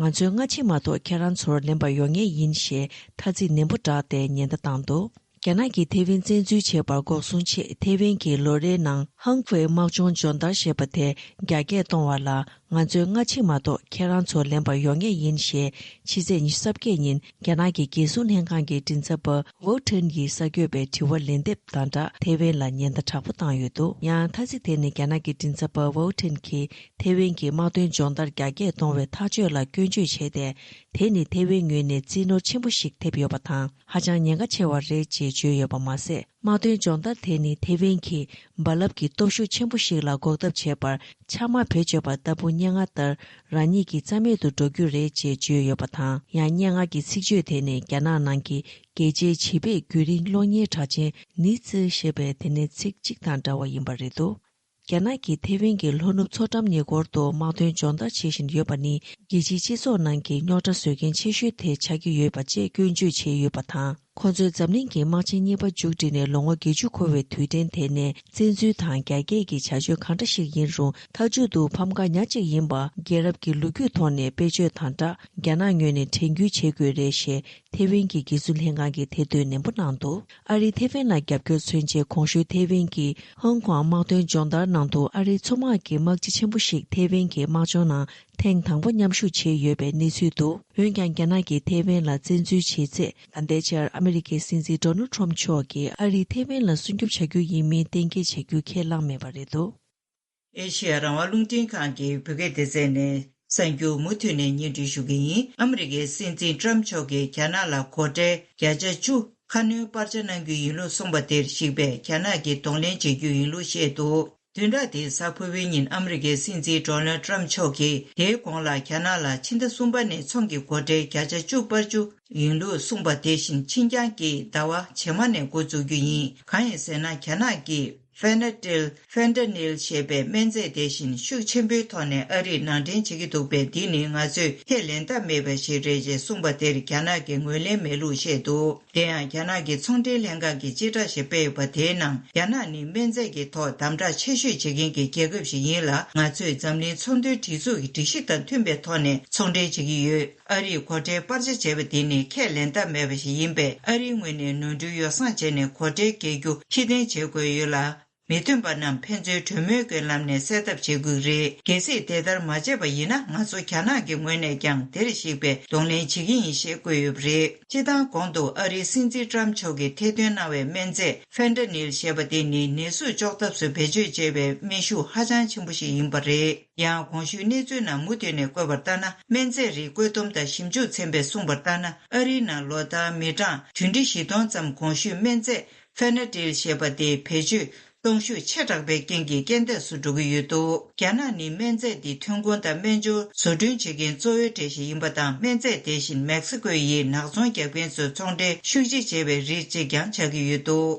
ང་ཚོའི་སྔ་ཕྱི་མ་གཏོགས་ཁྱེད་རང་ཚོར་ལན་པར་ཡོང་ངེས་ཡིན་ཞེས་ཐ་ཚིག་ནན་པོ་བསྒྲགས་ཏེ་ཉེན་བརྡ་བཏང་འདུག་རྒྱ་ནག་གིས་ཐེ་ཝན་བཙན་འཛུལ་བྱས་པར་འགོག་སྲུང་ཆེད་ཐེ་ཝན་གྱིས་ལོ་རེའི་ནང་ཧང་ཧྥེ་དམག་སྦྱོང་སྦྱོང་བརྡར་ཞེས་པ་དེ་རྒྱ་སྐྱེད་གཏོང་བ་ལ། ང་ཚོའི་སྔ་ཕྱི་མ་གཏོགས་ཁྱེད་རང་ཚོར་ལན་པར་ཡོང་ངེས་ཡིན་ཞེས་ཕྱི་ཚེས་ཉི་ཤུ་རྩ་བརྒྱད་ཉིན་རྒྱ་ནག་གི་རྒྱལ་སྲུང་ལྷན་ཁང་གི་མགྲིན་ཚབ་པ་ཝོ་ཁྲིན་གྱིས་གསར་འགོད་པའི་དྲི་བར་ལན་འདེབས་དང་སྦྲགས་ཐེ་ཝན་ལ་ཉེན་བརྡ་དྲག་པོ་བཏང་ཡོད་འདུག་ཡང་ཐ་ཚིག་དེ་ནི་རྒྱ་ནག་གི་མགྲིན་ཚབ་པ་ཝོ་ཁྲིན་གྱིས་ཐེ་ཝན་གྱི་དམག་དོན་སྦྱོང་བརྡར་རྒྱ་སྐྱེད་གཏོང་བའི་ཐག་གཅོད་ལ་སྐྱོན་བརྗོད་བྱས་ཏེ། དེ་ནི་ཐེ་ཝན་ངོས་ནས་རྩིས་ནོར་ཆེན་པོ་ཞིག་ཐེབས་ཡོད་པ་དང་། ཧ་ཅང་ཉེན་ཁ་ཆེ་བ་རེད་ཅེས་བརྗོད་ཡོད་པ་མ་ཟད། དམག་དོན་སྦྱོང་བརྡར་དེ་ནི་ཐེ་ཝན་གྱིས་རྦ་རླབས་ཀྱི་སྟོབས་ཤུགས་ཆེན་པོ་ཞིག་ལ་འགོག་ཐབས་བྱེད་པར་ཕྱགས་མ་བེད་སྤྱོད་པ་ལྟ་བུ་སྙན་ངག་ལྟར་རང་ཉིད་ཀྱི་རྩ་མེད་དུ་འགྲོ་རྒྱུ་རེད་ཅེས་བརྗོད་ཡོད་པ་དང་། ཡང་སྙན་ངག་གི་ཚིག་བརྗོད་དེ་ནི་རྒྱ་ནག་ནང་གི་རྒྱལ་སྤྱིའི་བྱིས་པའི་རྒྱུན་རིང་གློག་བརྙན་གྲགས་ཅན་ནི་ཙི་ཞེས་པའི་དེ་ནས་ཚིག་གཅིག་དང་འདྲ་བ་ཡིན་པ་རེད་འདུག་རྒྱ་ནག་གིས་ཐེ་ཝན་གྱི་ལྷོ་ནུབ་མཚོ་འགྲམ་ཉེ་འཁོར་དུ་དམག་དོན་སྦྱོང་བརྡར་བྱེད་བཞིན་ཡོད་པ་ནི་རྒྱལ་སྤྱིའི་སྤྱི་ཚོགས་ནང་གི་རྙོག་དྲ་བཟོ་མཁན་ཆེ་ཤོས་དེ་ཆགས་ཀྱི་ཡོད་པ་བཅས་སྐྱོན་བརྗོད་བྱས་ཡོད་པ་དང་། ཁོ་ཚོས་འཛམ་གླིང་གི་དམག་ཆེན་གཉིས་པ་མཇུག་སྒྲིལ་ནས་ལོ་ངོ་བརྒྱད་ཅུ་འཁོར་བའི་དུས་དྲན་དེ་ནས་བཙན་འཛུལ་དང་རྒྱ་སྐྱེད་ཀྱི་བྱ་སྤྱོད་གང་འདྲ་ཞིག་ཡིན་རུང་མཐའ་མཇུག་ཏུ་ཕམ་ཁ་ཉག་གཅིག་ཡིན་པ་རྒྱལ་རབས་ཀྱི་ལོ་རྒྱུས་ཐོག་ནས་དཔེ་བརྗོད་དང་སྦྲགས་རྒྱ་ནག་ངོས་ནས་དྲན་སྐུལ་བྱེད་དགོས་རེད་ཞེས། ཐེ་ཝན་གྱི་རྒྱལ་སྲུང་ལྷན་ཁང་གིས་ཐེར་འདོན་ནན་པོ་གནང་འདུག་ཨ་རིས་ཐེ་ཝན་ལ་རྒྱབ་སྐྱོར་མཚོན་ཆེད་གོང་ཞུས་ཐེ་ཝན་གྱི་ཧོང་ཀོང་དམག་དོན་སྦྱོང་བརྡར་ནང་དུ་ཨ་རིའི་མཚོ་དམག་གི་དམག་སྤྱི་ཆེན་པོ་ཞིག་ཐེ་ཝན་གྱི་དམག་སྦྱོང་ནང་ཐེངས་དང་པོ་མཉམ་ཞུགས་བྱས་ཡོད་པའི་གནས་ཚུལ་འདུག་འོན་ཀྱང་རྒྱ་ནག་གིས་ཐེ་ཝན་ལ་བཙན་འཛུལ་བྱས་ཚེ་ད་ལྟའི་ཆར་ཨ་མི་རི་ཀའི་སྲིད་འཛིན་ཌོ་ནལ་ཊམ་མཆོག་གིས་ཨ་རིས་ཐེ་ཝན་ལ་སྲུང་སྐྱོབ་བྱ་རྒྱུ་ཡིན་མིན་གཏན་འཁེལ་བྱ་རྒྱུ་ཁས་བླངས་མེད་པ་རེད་འདུག་ཨེ་ཤེ་ཡ་རང་དབང་རླུང་འཕྲིན་ཁང་གི་བོད་སྐད་སྡེ་ཚན་ནས་གསར་འགྱུར་མུ་མཐུད་ནས་སྙན་སྒྲོན་ཞུ་གི་ཡིན། ཨ་མི་རི་ཀའི་སྲིད་འཛིན་ཊམ་མཆོག་གིས་རྒྱ་ནག་ལ་སྒོ་ཁྲལ་བརྒྱ་ཆ་བཅུ་ཁ་སྣོན་སྤར་ཆ་གནང་རྒྱུ་ཡིན་ལུགས་གསུངས་པ་དེར་གཞིགས་པའི་རྒྱ་ནག་གིས་གདོང་ལེན་བྱེད་རྒྱུ་ཡིན་ལུགས་བཤད་འདུག་བདུན་ཕྲག་འདིའི་གཟའ་ཕུར་བུའི་ཉིན་ཨ་མི་རི་ཀའི་སྲིད་འཛིན་ཌོ་ནལ་ཊམ་མཆོག་གིས་དེའི་གོང་ལ་རྒྱ་ནག་ལ་ཕྱི་ཟླ་གསུམ་པ་ནས་ཚོང་གི་སྒོ་ཁྲལ་བརྒྱ་ཆ་བཅུ་སྤར་རྒྱུ་ཡིན་ལུགས་གསུངས་པ་དེ་བཞིན་ཕྱི་འགྱངས་ཀྱིས་ཟླ་བ་རྗེས་མ་ནས་འགོ་འཛུགས་རྒྱུ་ཡིན། གང་ཡིན་ཟེར་ན། རྒྱ་ནག་གིས་ཕེ་ན་ཏིལ། Fentanyl ཞེས་པའི་སྨན་རྫས་དེ་བཞིན་ཤུགས་ཆེན་པོའི་ཐོག་ནས་ཨ་རིར་ནང་འདྲེན་བྱེད་ཀྱི་འདུག་པས། འདི་ནི་ང་ཚོས་ཁས་ལེན་ཐབས་མེད་པ་ཞིག་རེད་ཅེས་གསུངས་པ་དེར་རྒྱ་ནག་གིས་ངོས་ལེན་མེད་ལུགས་བཤད་འདུག་དེ་ཡང་རྒྱ་ནག་གི་ཚོང་འབྲེལ་ལྷན་ཁང་གིས་སྤྱི་བསྒྲགས་ཤིག་སྤེལ་ཡོད་པ་དེའི་ནང་རྒྱ་ནག་ནི་སྨན་རྫས་ཀྱི་ཐོག་དམ་དྲག་ཆེ་ཤོས་བྱེད་མཁན་གྱི་རྒྱལ་ཁབ་ཞིག་ཡིན་ལ། ང་ཚོས་འཛམ་གླིང་ཚོང་དོན་སྒྲིག་འཛུགས་ཀྱི་སྒྲིག་གཞི་དང་མཐུན་པའི་ཐོག་ནས་ཚོང་འབྲེལ་བྱེད་ཀྱི་ཡོད། ཨ་རིས་སྒོ་ཁྲལ་སྤར་ཆ་བྱས་པ་དེ་ནི་ཁས་ལེན་ཐབས་མེད་པ་ཞིག་ཡིན་པས། ཨ་རིའི་ངོས་ནས་ནོར་འཁྲུལ་ཡོ་བསྲང་བྱས་ནས་སྒོ་ཁྲལ་འགེལ་རྒྱུ་ཕྱིར་འཐེན་བྱེད་དགོས་ཡོད་ལ། མི་མཐུན་པ་རྣམས་ཕན་ཚུན་གྲོས་མོལ་གྱི་ལམ་ནས་སེལ་ཐབས་བྱེད་དགོས་རེད། གལ་སྲིད་དེ་ལྟར་མ་བྱས་པ་ཡིན་ན། ང་ཚོ་རྒྱ་ནག་གི་ངོས་ནས་ཀྱང་དེར་གཞིགས་པའི་གདོང་ལེན་བྱེད་ཀྱི་ཡིན་ཞེས་བཀོད་ཡོད་པ་རེད། སྤྱི་བཏང་གོང་དུ་ཨ་རིའི་སྲིད་འཛིན་ཊམ་མཆོག་གིས་ཐེར་འདོན་གནང་བའི་སྨན་རྫས་Fentanyl ཞེས་པ་དེ་ནི་ནད་ཟུག་གཅོག་ཐབས་སུ་བེད་སྤྱོད་བྱས་པའི་སྨན་ཤུགས་ཧ་ཅང་ཆེན་པོ་ཞིག་ཡིན་པ་རེད། ཡང་གོང་ཞུས་གནས་ཚུལ་ནང་མུ་མཐུད་ནས་བཀོད་པ་ལྟར་ན། སྨན་རྫས་རིགས་བཀོད་འདོམས་དང་ཞིབ་འཇུག་ཚན་པས་གསུངས་པ་ལྟར་ན། ཨ་རིའི་ནང་ལོ་ལྟར་མི་གྲངས་བདུན་ཁྲི་བཞི་སྟོང་ཙམ་གོང་ཞུས་སྨན་རྫས་Fentanyl ཞེས་པ་དེ་བེད་སྤྱོད་གཏོང་ཤུགས་ཆེ་དྲགས་པའི་རྐྱེན་གྱིས་རྐྱེན་འདས་སུ་འགྲོ་གི་ཡོད་འདུག་རྒྱ་ནག་ནི་སྨན་རྫས་འདི་ཐོན་ཁུངས་དང་སྨན་སྦྱོར་བཟོ་སྐྲུན་བྱེད་མཁན་གཙོ་བོའི་གྲས་ཤིག་ཡིན་པ་དང་། སྨན་རྫས་དེ་བཞིན་མེག་སི་ཀོ་ཡིས་ནག་ཚོང་རྒྱག་མཁན་ཚོས་ཚོང་འབྲེལ་ཤུགས་ཆེ་བྱེད་པའི་རིགས་གཅིག་ཀྱང་ཆགས་ཀྱི་ཡོད་འདུག་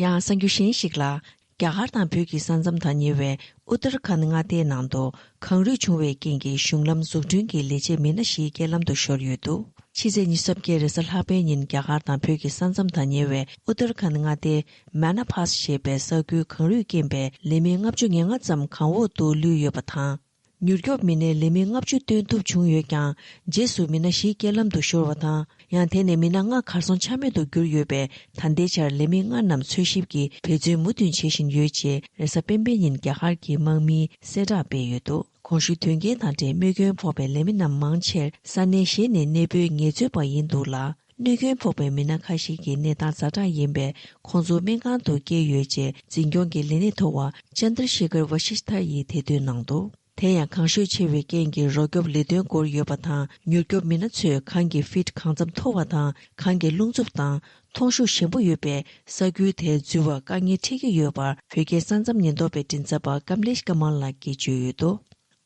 ཡང་གསར་འགྱུར་གཞན་ཞིག་ལ། རྒྱ་གར་དང་བོད་ཀྱི་ས་མཚམས་དང་ཉེ་བའི་ཨུ་ཏར་ཁཱན་མངའ་སྡེའི་ནང་དུ་གངས་རུད་བྱུང་བའི་རྐྱེན་གྱིས་གཞུང་ལམ་འཛུགས་སྐྲུན་གྱི་ལས་བྱེད་མི་སྣ་བཞིའི་རྐྱེན་ལམ་དུ་ཤོར་ཡོད་འདུག་ཕྱི་ཚེས་ཉི་ཤུ་རྩ་བརྒྱད་རེས་གཟའ་ལྷག་པའི་ཉིན་རྒྱ་གར་དང་བོད་ཀྱི་ས་མཚམས་དང་ཉེ་བའི་ཨུ་ཏར་ཁཱན་མངའ་སྡེའི་མཱ་ན་ཕཱས་ཞེས་པའི་ས་ཁུལ་གངས་རུད་རྐྱེན་པས་ལས་མི་ལྔ་བཅུ་ང་ལྔ་ཙམ་གངས་འོག་ཏུ་ལུས་ཡོད་པ་དང་། མྱུར་སྐྱོབ་མི་སྣས་ལས་མི་ལྔ་བཅུ་བཏོན་ཐུབ་བྱུང་ཡོད་ཀྱང་། རྗེས་སུ་མི་སྣ་བཞི་རྐྱེན་ལམ་དུ་ཤོར་བ་དང་། ཡང་དེ་ནས་མི་སྣ་ལྔ་གར་སོང་ཆ་མེད་དུ་གྱུར་ཡོད་པས། ད་ལྟའི་ཆར་ལས་མི་ལྔ་རྣམས་འཚོལ་ཞིབ་ཀྱིས་འབད་བརྩོན་མུ་མཐུད་བྱེད་བཞིན་ཡོད་ཅེས་རེས་གཟའ་སྤེན་པའི་ཉིན་རྒྱ་གར་གྱི་དམག་མིས་གསལ་བསྒྲགས་སྤེལ་ཡོད་འདུག་གོང་ཞུས་དོན་རྐྱེན་དང་འབྲེལ་རྨས་སྐྱོན་ཕོག་པའི་ལས་མི་རྣམས་མང་ཆེར་ས་གནས་གཞན་ནས་གནས་སྤོས་ངལ་རྩོལ་པ་ཡིན་འདུག་ལ། གནོད་སྐྱོན་ཕོག་པའི་མི་སྣ་ཁ་ཤས་ཀྱི་གནས་སྟངས་ཛ་དྲག་ཡིན་པས། ཁོང་ཚོ་སྨན་ཁང་དུ་བསྐྱལ་ཡོད་ཅེས་འཛིན་སྐྱོང་གི་ལས་སྣེ་མཐོ་བ་ཅན་དྲ་ཤེ་ཁར་ཝ་ཤིཤ་ཐ་ཡིས་དེ་འདོན་གནང་འདུག་དེ་ཡང་གངས་ཤུགས་ཆེ་བའི་རྐྱེན་གྱིས་རོགས་སྐྱོབ་ལས་དོན་འགོར་ཡོད་པ་དང་། མྱུར་སྐྱོབ་མི་སྣ་ཚོས་གངས་ཀྱི་ཧྥིཊ་གང་འཚམ་མཐོ་བ་དང་། གངས་ཀྱི་རླུང་འཚུབ་དང་མཐོང་ཤུགས་ཞན་པོ་ཡོད་པས། ས་ཁུལ་དེར་འཛུལ་བར་དཀའ་ངལ་འཕྲད་ཀྱི་ཡོད་པར། བོད་རྒྱའི་ས་མཚམས་ཉེན་རྟོག་པའི་མགྲིན་ཚབ་པ་ཀམ་ལེཤ་ཀ་མལ་ལགས་ཀྱིས་བརྗོད་ཡོད་འདུག་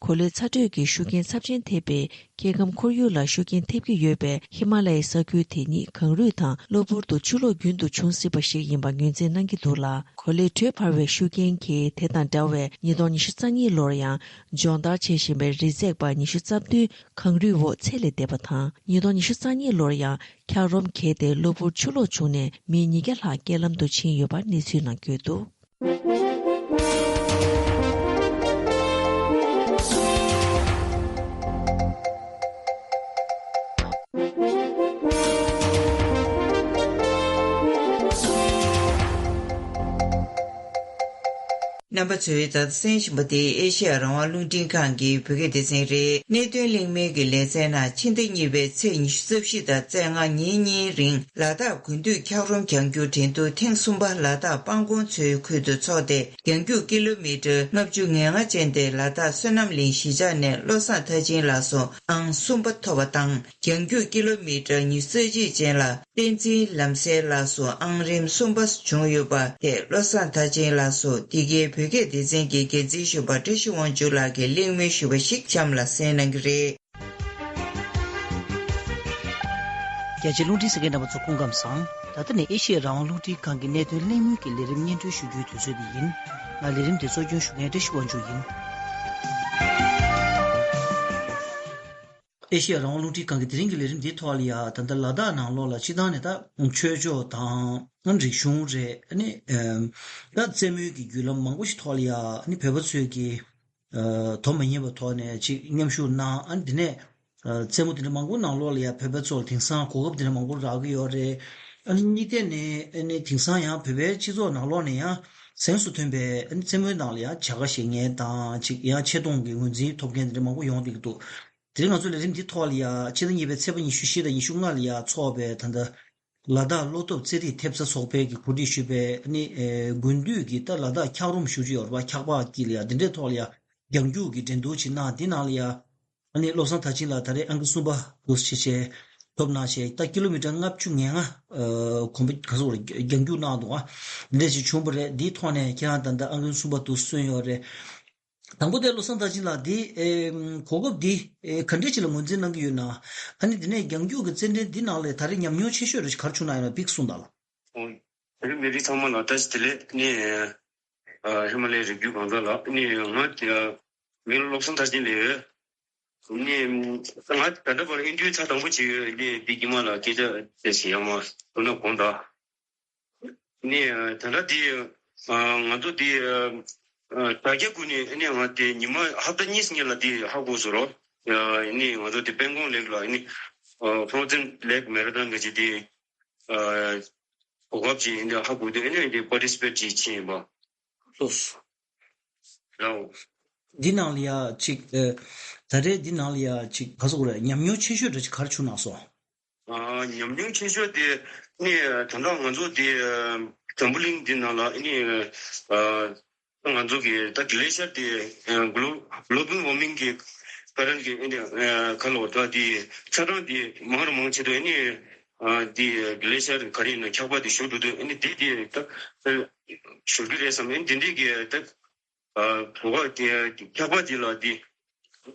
གོ་ལའི་ཚ་དྲོད་ཀྱི་ཤུགས་རྐྱེན་ཚབས་ཆེན་ཐེབས་པས། སྐྱེ་ཁམས་ཁོར་ཡུག་ལ་ཤུགས་རྐྱེན་ཐེབས་ཀྱི་ཡོད་པས། ཧི་མ་ལ་ཡའི་ས་ཁུལ་དེ་ཉིད་གངས་རུད་དང་གློ་བུར་དུ་ཆུ་ལོག་རྒྱུན་དུ་འབྱུང་སྲིད་པ་ཞིག་ཡིན་པ་ངོས་འཛིན་གནང་གི་འདུག་ལ། གོ་ལའི་དྲོད་འཕར་བའི་ཤུགས་རྐྱེན་གྱིས། དེ་དང་འདྲ་བའི་ཉིས་སྟོང་ཉི་ཤུ་རྩ་གཉིས་ལོར་ཡང་སྦྱོང་བརྡར་བྱེད་བཞིན་པའི་རི་འཛེག་པ་ཉི་ཤུ་རྩ་བདུན་གངས་རུད་འོག་ཚེ་ལས་འདས་པ་དང་། ཉིས་སྟོང་ཉི་ཤུ་རྩ་གཉིས་ལོར་ཡང་འཁྱགས་རོམ་གས་ཏེ་གློ་བུར་ཆུ་ལོག་བྱུང་ནས་མི་ཉིས་བརྒྱ་ལྷག་རྐྱེན་ལམ་དུ་ཕྱིན་ཡོད་པ་གནས་ཚུལ་ནང་བཀོད་འདུག་རྣམ་པ་ཚོས་ད་ལྟ་གསན་བཞིན་པ་དེ་ཨེ་ཤེ་ཡ་རང་དབང་རླུང་འཕྲིན་ཁང་གི་བོད་སྐད་སྡེ་ཚན་རེད། གནད་དོན་གླེང་མོལ་གྱི་ལེ་ཚན་ནང་ཕྱི་ཟླ་གཉིས་པའི་ཚེས་ཉི་ཤུ་རྩ་བཞི་དང་རྩ་ལྔ་ཉིན་གཉིས་རིང་ལ་དྭགས་དགུན་དུས་འཁྱགས་རོམ་རྒྱང་རྒྱུག་འགྲན་བསྡུར་ཐེངས་གསུམ་པ་ལ་དྭགས་སྤང་གོང་མཚོའི་ཁུལ་དུ་འཚོགས་ཏེ། རྒྱང་རྒྱུག་ཀི་ལོ་མི་ཊར་ལྔ་བཅུ་ང་ལྔ་ཅན་དེ་ལ་དྭགས་བསོད་ནམས་གླིང་གཞིས་ཆགས་ནས་བློ་བཟང་མཐར་ཕྱིན་ལགས་སུ་ཨང་གསུམ་པ་ཐོབ་པ་དང་། རྒྱང་རྒྱུག་ཀི་ལོ་མི་ཊར་ཉི་ཤུ་རྩ་གཅིག་ཅན་ལ་བསྟན་འཛིན་ལམ་གསལ་ལགས་སུ་ཨང་རིམ་གསུམ་པ་བྱུང་ཡོད་པ་དེ་བློ་བཟང་མཐར་ཕྱིན་ལགས་སུ་འདི་གའི་བོད་སྐད་སྡེ་ཚན་གྱི་འགན་འཛིན་གཞོན་པ་བཀྲ་ཤིས་དབང་ཕྱུག་ལགས་ཀྱིས་གླེང་མོལ་ཞུས་པ་ཞིག་གཤམ་ལ་གསན་གནང་གི་རེད། རྒྱ་ཆེའི་རླུང་འཕྲིན་གསན་མཁན་རྣམ་པ་ཚོ་སྐུ་ཁམས་བཟང་། ད་ལྟ་ནས་ཨེ་ཤེ་ཡ་རང་དབང་རླུང་འཕྲིན་ཁང་གི་གནད་དོན་གླེང་མོལ་གྱི་ལས་རིམ་སྙན་སྒྲོན་ཞུ་རྒྱུའི་དུས་ཚོད་འདི་ཡིན། ང་ལས་རིམ་འདི་གཙོ་སྐྱོང་ཞུ་མཁན་བཀྲ་ཤིས་དབང་ཕྱུག་ཡིན། ཨེ་ཤེ་ཡ་རང་དབང་རླུང་འཕྲིན་ཁང་གི་དེ་རིང་གི་ལས་རིམ་འདིའི་ཐོག་ལ་ཡ། ད་ལྟ་ལ་དྭགས་ནང་ལོགས་ལ་སྤྱིར་བཏང་ནས་ད་ཆོས་ཕྱོགས་དང་རིག་གཞུང་རེད། ཨ་ནི་ཨམ་ད་རྩེད་མོའི་གི་བརྒྱུད་ལམ་མང་པོ་ཞིག་ཐོག་ལ་ཡ། ཨ་ནི་བོད་པ་ཚོས་ཀྱི་ཨ་དོ་མ་མཉམ་པའི་ཐོག་ནས་ཅིག་མཉམ་ཞུགས་གནང་། ཨ་ནི་དེ་ནས་ཨ་རྩེད་མོ་དེ་འདྲ་མང་པོ་ནང་ལོགས་ལ་ཡ་བོད་པ་ཚོ་ལ་དེང་སང་གོ་སྐབས་དེ་འདྲ་མང་པོ་རག་གི་ཡོད་རེད། ཨ་ནི་གཉིས་ཐད་ནས་ཨ་ནི་དེང་སང་ཡང་བོད་པའི་སྤྱི་ཚོགས་ནང་ལོགས་ནས་ཡང་གཟེངས་སུ་ཐོན་པའི་ཨ་ནི་རྩེད་མོའི་ནང་ལ་ཡང་བྱ་དགའ་བཞེས་མཁན་དང་། ཅིག་ཡང་ཆེ་མཐོང་གི་ངོས་འཛིན་ཐོབ་མཁན་དེ་འདྲ་མང་པོ་ཡོང་བསྡད་ཀྱི་འདུག་དེ་རིང་ང་ཚོ་ལས་རིམ་འདི་ཐོག་ལ་ཡ་ཕྱི་ཟླ་གཉིས་པའི་ཚེས་པ་ཉི་ཤུ་བཞི་དང་ཉི་ཤུ་ལྔ་ལ་ཡ་འཚོགས་པའི་ད་ལྟ་ལ་དྭགས་བློ་སྟོབས་རྩེད་རིགས་ཐེབས་རྩ་ཚོགས་པས་ཀྱི་གོ་སྒྲིག་ཞུས་པའི་ཨ་ནི་ཨེ་དགུན་དུས་ཀྱི་ད་ལ་དྭགས་འཁྱགས་རོམ་ཞུ་རྒྱུ་ཡོད་རེད་པ། འཁྱགས་པ་དཀྱིལ་ལ་ཡ་དེ་འདྲའི་ཐོག་ལ་ཡ་རྒྱང་རྒྱུག་གི་འགྲན་བསྡུར་ཅིག་གནང་། འདི་ནང་ལ་ཡ་ཨ་ནི་བློ་བཟང་མཐར་ཕྱིན་ལགས་ད་རེས་ཨང་ཀི་གསུམ་པ་དུ་ཆེ་ཆེ་ཐོབ་གནང་བྱས། ད་ཀི་ལོ་མི་ཊར་ལྔ་བཅུ་ང་ལྔ་ཨ་གོམ་པ་ག་ཚོད་རེད་རྒྱང་རྒྱུག་གནང་འདུག་ཨ་འདི་འདྲ་ཞིག་བྱུང་བ་རེད། འདིའི་ཐོག་ནས་ཁྱེད་རང་ད་ལྟ་ཨང་ཀི་གསུམ་པ་དུ་སོན་ཡོད་རེད། དང་པོ་དེ་བློ་བཟང་མཐར་ཕྱིན་ལགས་འདི་ཨེ་གོ་སྐབས་འདི་ཨེ་ག་འདྲས་ཅིག་ལ་ངོས་འཛིན་གནང་གི་ཡོད་ན། ཨ་ནི་འདི་ནས་རྒྱང་རྒྱུག་གི་རྩེད་འགྲན་འདི་ནང་ལས་ད་རེས་ཉམས་མྱོང་ཆེ་ཤོས་རེ་ཞིག་ག་རེ་བྱུང་གནང་ཡོད་ན་ཕིག་གསུངས་དང་ལགས། ཨོ། དེ་རིང་མི་རིགས་ཚང་མ་ལ་བཀྲ་ཤིས་བདེ་ལེགས། ནི་ཨ་ཧི་མ་ལའི་རི་རྒྱུད་གང་ག་ལ་ནི་ང་དེ་མི་ལོ་བློ་བཟང་མཐར་ཕྱིན་ལས་ཡོད། ནི་ང་ད་ལྟ་བར་ཨིན་ཊར་བིའུ་ཚར་དང་པོ་བྱས་ཡོད། ནི་འདི་གི་མ་ལ་སྐད་ཆ་དེ་ཞིག་ཡང་མ་ཐུབ་ན་དགོངས་དག་ནི་ད་ལྟ་འདི་ང་ཚོ་འདི་དྲ་རྒྱ་ཀུན་ནས་ནི་ང་དེ་ཉི་མ་ཧབ་ཏ་གཉིས་སྔོན་ལ་འདི་ཧ་གོ་སོང་རོ། ནི་ང་ཚོ་འདི་དཔལ་གོང་ལེགས་ལ་ནི་ཕོ་རོ་ཛེན་ལེག་མེ་ར་ཐོན་གི་ཅི་འདི་གོ་སྐབས་ཅིག་འདི་ཧ་གོ་དུས་ནི་འདི་པར་ཊི་སི་པེཊ་ཅིག་བྱས་ཡིན་པ། ལགས་སོ། རའོ། འདི་ནང་ལ་ཡ་ཅིག་ཨ་ད་རེས་འདི་ནང་ལ་ཡ་ཅིག་ག་ཟེར་དགོས་རེད། ཉམས་མྱོང་ཆེ་ཤོས་འདྲ་ཅིག་ག་རེ་བྱུང་གནང་སོང་། ཨ་ཉམས་མྱོང་ཆེ་ཤོས་དེ་ནི་ད་ལྟ་ང་ཚོ་འདི་འཛམ་བུ་གླིང་འདི་ནང་ལ་ནི་ཨ་ང་ཚོ་གི་ད་གི་ལེ་ཤར་དེ་གློ་བལ་ཝར་མིང་གི་ཀ་རན་གི་ཨ་ནི་ཁ་ལོ་ད་དེ་ཆ་གྲངས་དེ་མང་རུ་མང་ཆེ་དུས་ཨ་ནི་དེ་གི་ལེ་ཤར་ག་རེ་ཡིན་ན་འཁྱགས་པ་དེ་ཞུ་འགྲོ་དུས་ཨ་ནི་དེ་དེ་ད་ཞུ་གི་རེད་བསམ། ཨ་ནི་དེ་འདྲའི་གི་ད་གོ་སྐབས་དེ་འཁྱགས་པ་དེ་ལ་དེ་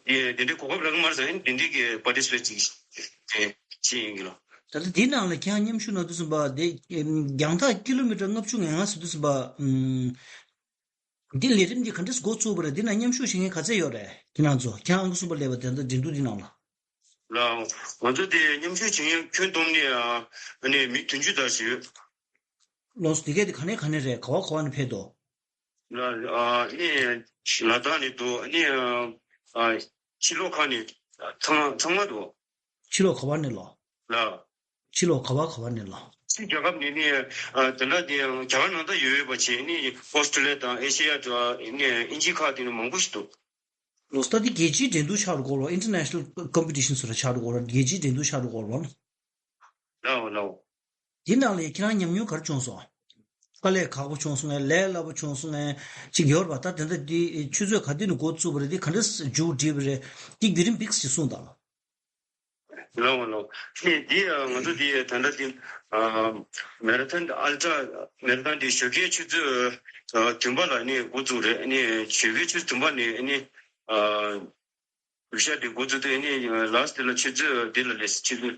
དེ་དེ་འདྲའི་གོ་སྐབས་རག་གི་མ་རེད་བསམ། ཨ་ནི་དེ་འདྲའི་གི་པར་ཊི་སི་པེཊ་ཅིག་བྱས་ཡིན་གི་ལ། ད་ལྟ་དེ་ནང་ལ་ཁྱེད་རང་མཉམ་ཞུགས་གནང་དུས་ཙམ་པ་དེ་རྒྱང་ཐག་ཀི་ལོ་མི་ཊར་ལྔ་བཅུ་ང་ལྔ་ཟེར་དུས་ཙམ་པ། འདི་ལས་རིམ་འདི་ག་འདྲས་འགོ་བཙུགས་པ་རེད། འདི་ན་མཉམ་ཞུགས་བྱེད་མཁན་ག་ཚད་ཡོད་རེད། ཁྱེད་རང་ཚོ་ཁྱེད་རང་ཨང་ཀི་གསུམ་པ་སླེབས་པ་དེ་འདྲ་འགྲན་བསྡུར་འདི་ནང་ལ། ལགས། ང་ཚོ་དེ་མཉམ་ཞུགས་བྱེད་མཁན་ཁྱོན་བསྡོམས་ནས་ཨ་ནི་མི་བདུན་ཅུ་ཙམ་ཞིག་ཡོད། ལགས་སོ། དེ་གས་དེ་ག་ནས་ག་ནས་རེད། ག་བ་ག་བ་ནས་ཕེབས་འདུག་ལགས། ཨ་ནི་ལ་དྭགས་ནས་འདུག་ཨ་ནི་ཨ་ཕྱི་ལོགས་ཁག་ནས་ཚང་ཚང་མ་འདུག་ཕྱི་ལོགས་ག་བ་ནས་ལགས། ལགས། ཕྱི་ལོགས་ག་བ་ག་བ་ནས་ལགས། ཕྱི་རྒྱལ་ཁབ་ནས་ནི་ཨ་དེ་འདྲ་དེ་རྒྱ་གར་ནང་ད་ཡོད་ཡོད་པ་བྱས་ནི་ཨོ་སི་ཀྲོ་ལི་ཡ་དང་ཨེ་ཤེ་ཡ་དང་ནི་དབྱིན་ཇི་ཁག་དེ་ནི་མང་པོ་ཞིག་འདུག་ལགས་སོ། ད་འདི་རྒྱལ་སྤྱིའི་འགྲན་བསྡུར་ཆགས་འགྲོ་གི་རེད་པ། ཨིན་ཊར་ནེ་ཤ་ནལ་ཀམ་པི་ཊི་ཤན་ཟེར་བ་ཆགས་འགྲོ་གི་རེད་པ། རྒྱལ་སྤྱིའི་འགྲན་བསྡུར་ཆགས་འགྲོ་གི་རེད་པ། ལགས་འོང་ལགས་འོང་། འདི་ནང་ལ་ཁྱེད་རང་ཉམས་མྱོང་ག་རེ་བྱུང་སོང་། དཀའ་ལས་ཁག་པོ་བྱུང་སོང་ངས། ལས་སླ་པོ་བྱུང་སོང་ངས་ཅིག་ཡོད་རེད་པ། ད་དེ་འདྲ་འདི་ཆུ་ཚོད་ག་དུས་ནས་འགོ་བཙུགས་པ་རེད། འདི་ག་འདྲ་མཇུག་སྒྲིལ་བ་རེད། འདི་བརྒྱུད་རིམ་ཏོག་ཙམ་གསུངས་དང་། ལགས་འོང་ལགས་འོང་། ནི་འདི་ང་ཚོ་འདི་ད་ལྟ་འདི་མེ་ར་ཐོན་ཨལ་ཊྲ་མེ་ར་ཐོན་འདི་ཞོགས་ཀའི་ཆུ་ཚོད་བདུན་པ་ལ་ནི་འགོ་བཙུགས་རེད། ནི་ཞོགས་ཀའི་ཆུ་ཚོད་བདུན་པ་ནས་ནི་རྒྱུག་ཤར་དེ་འགོ་བཙུགས་དུས་ནི་ལ་སི་ཊི་དེ་ལ་ཆུ་ཚོད་དེ་ལ་ལས་ཆུ་ཚོད་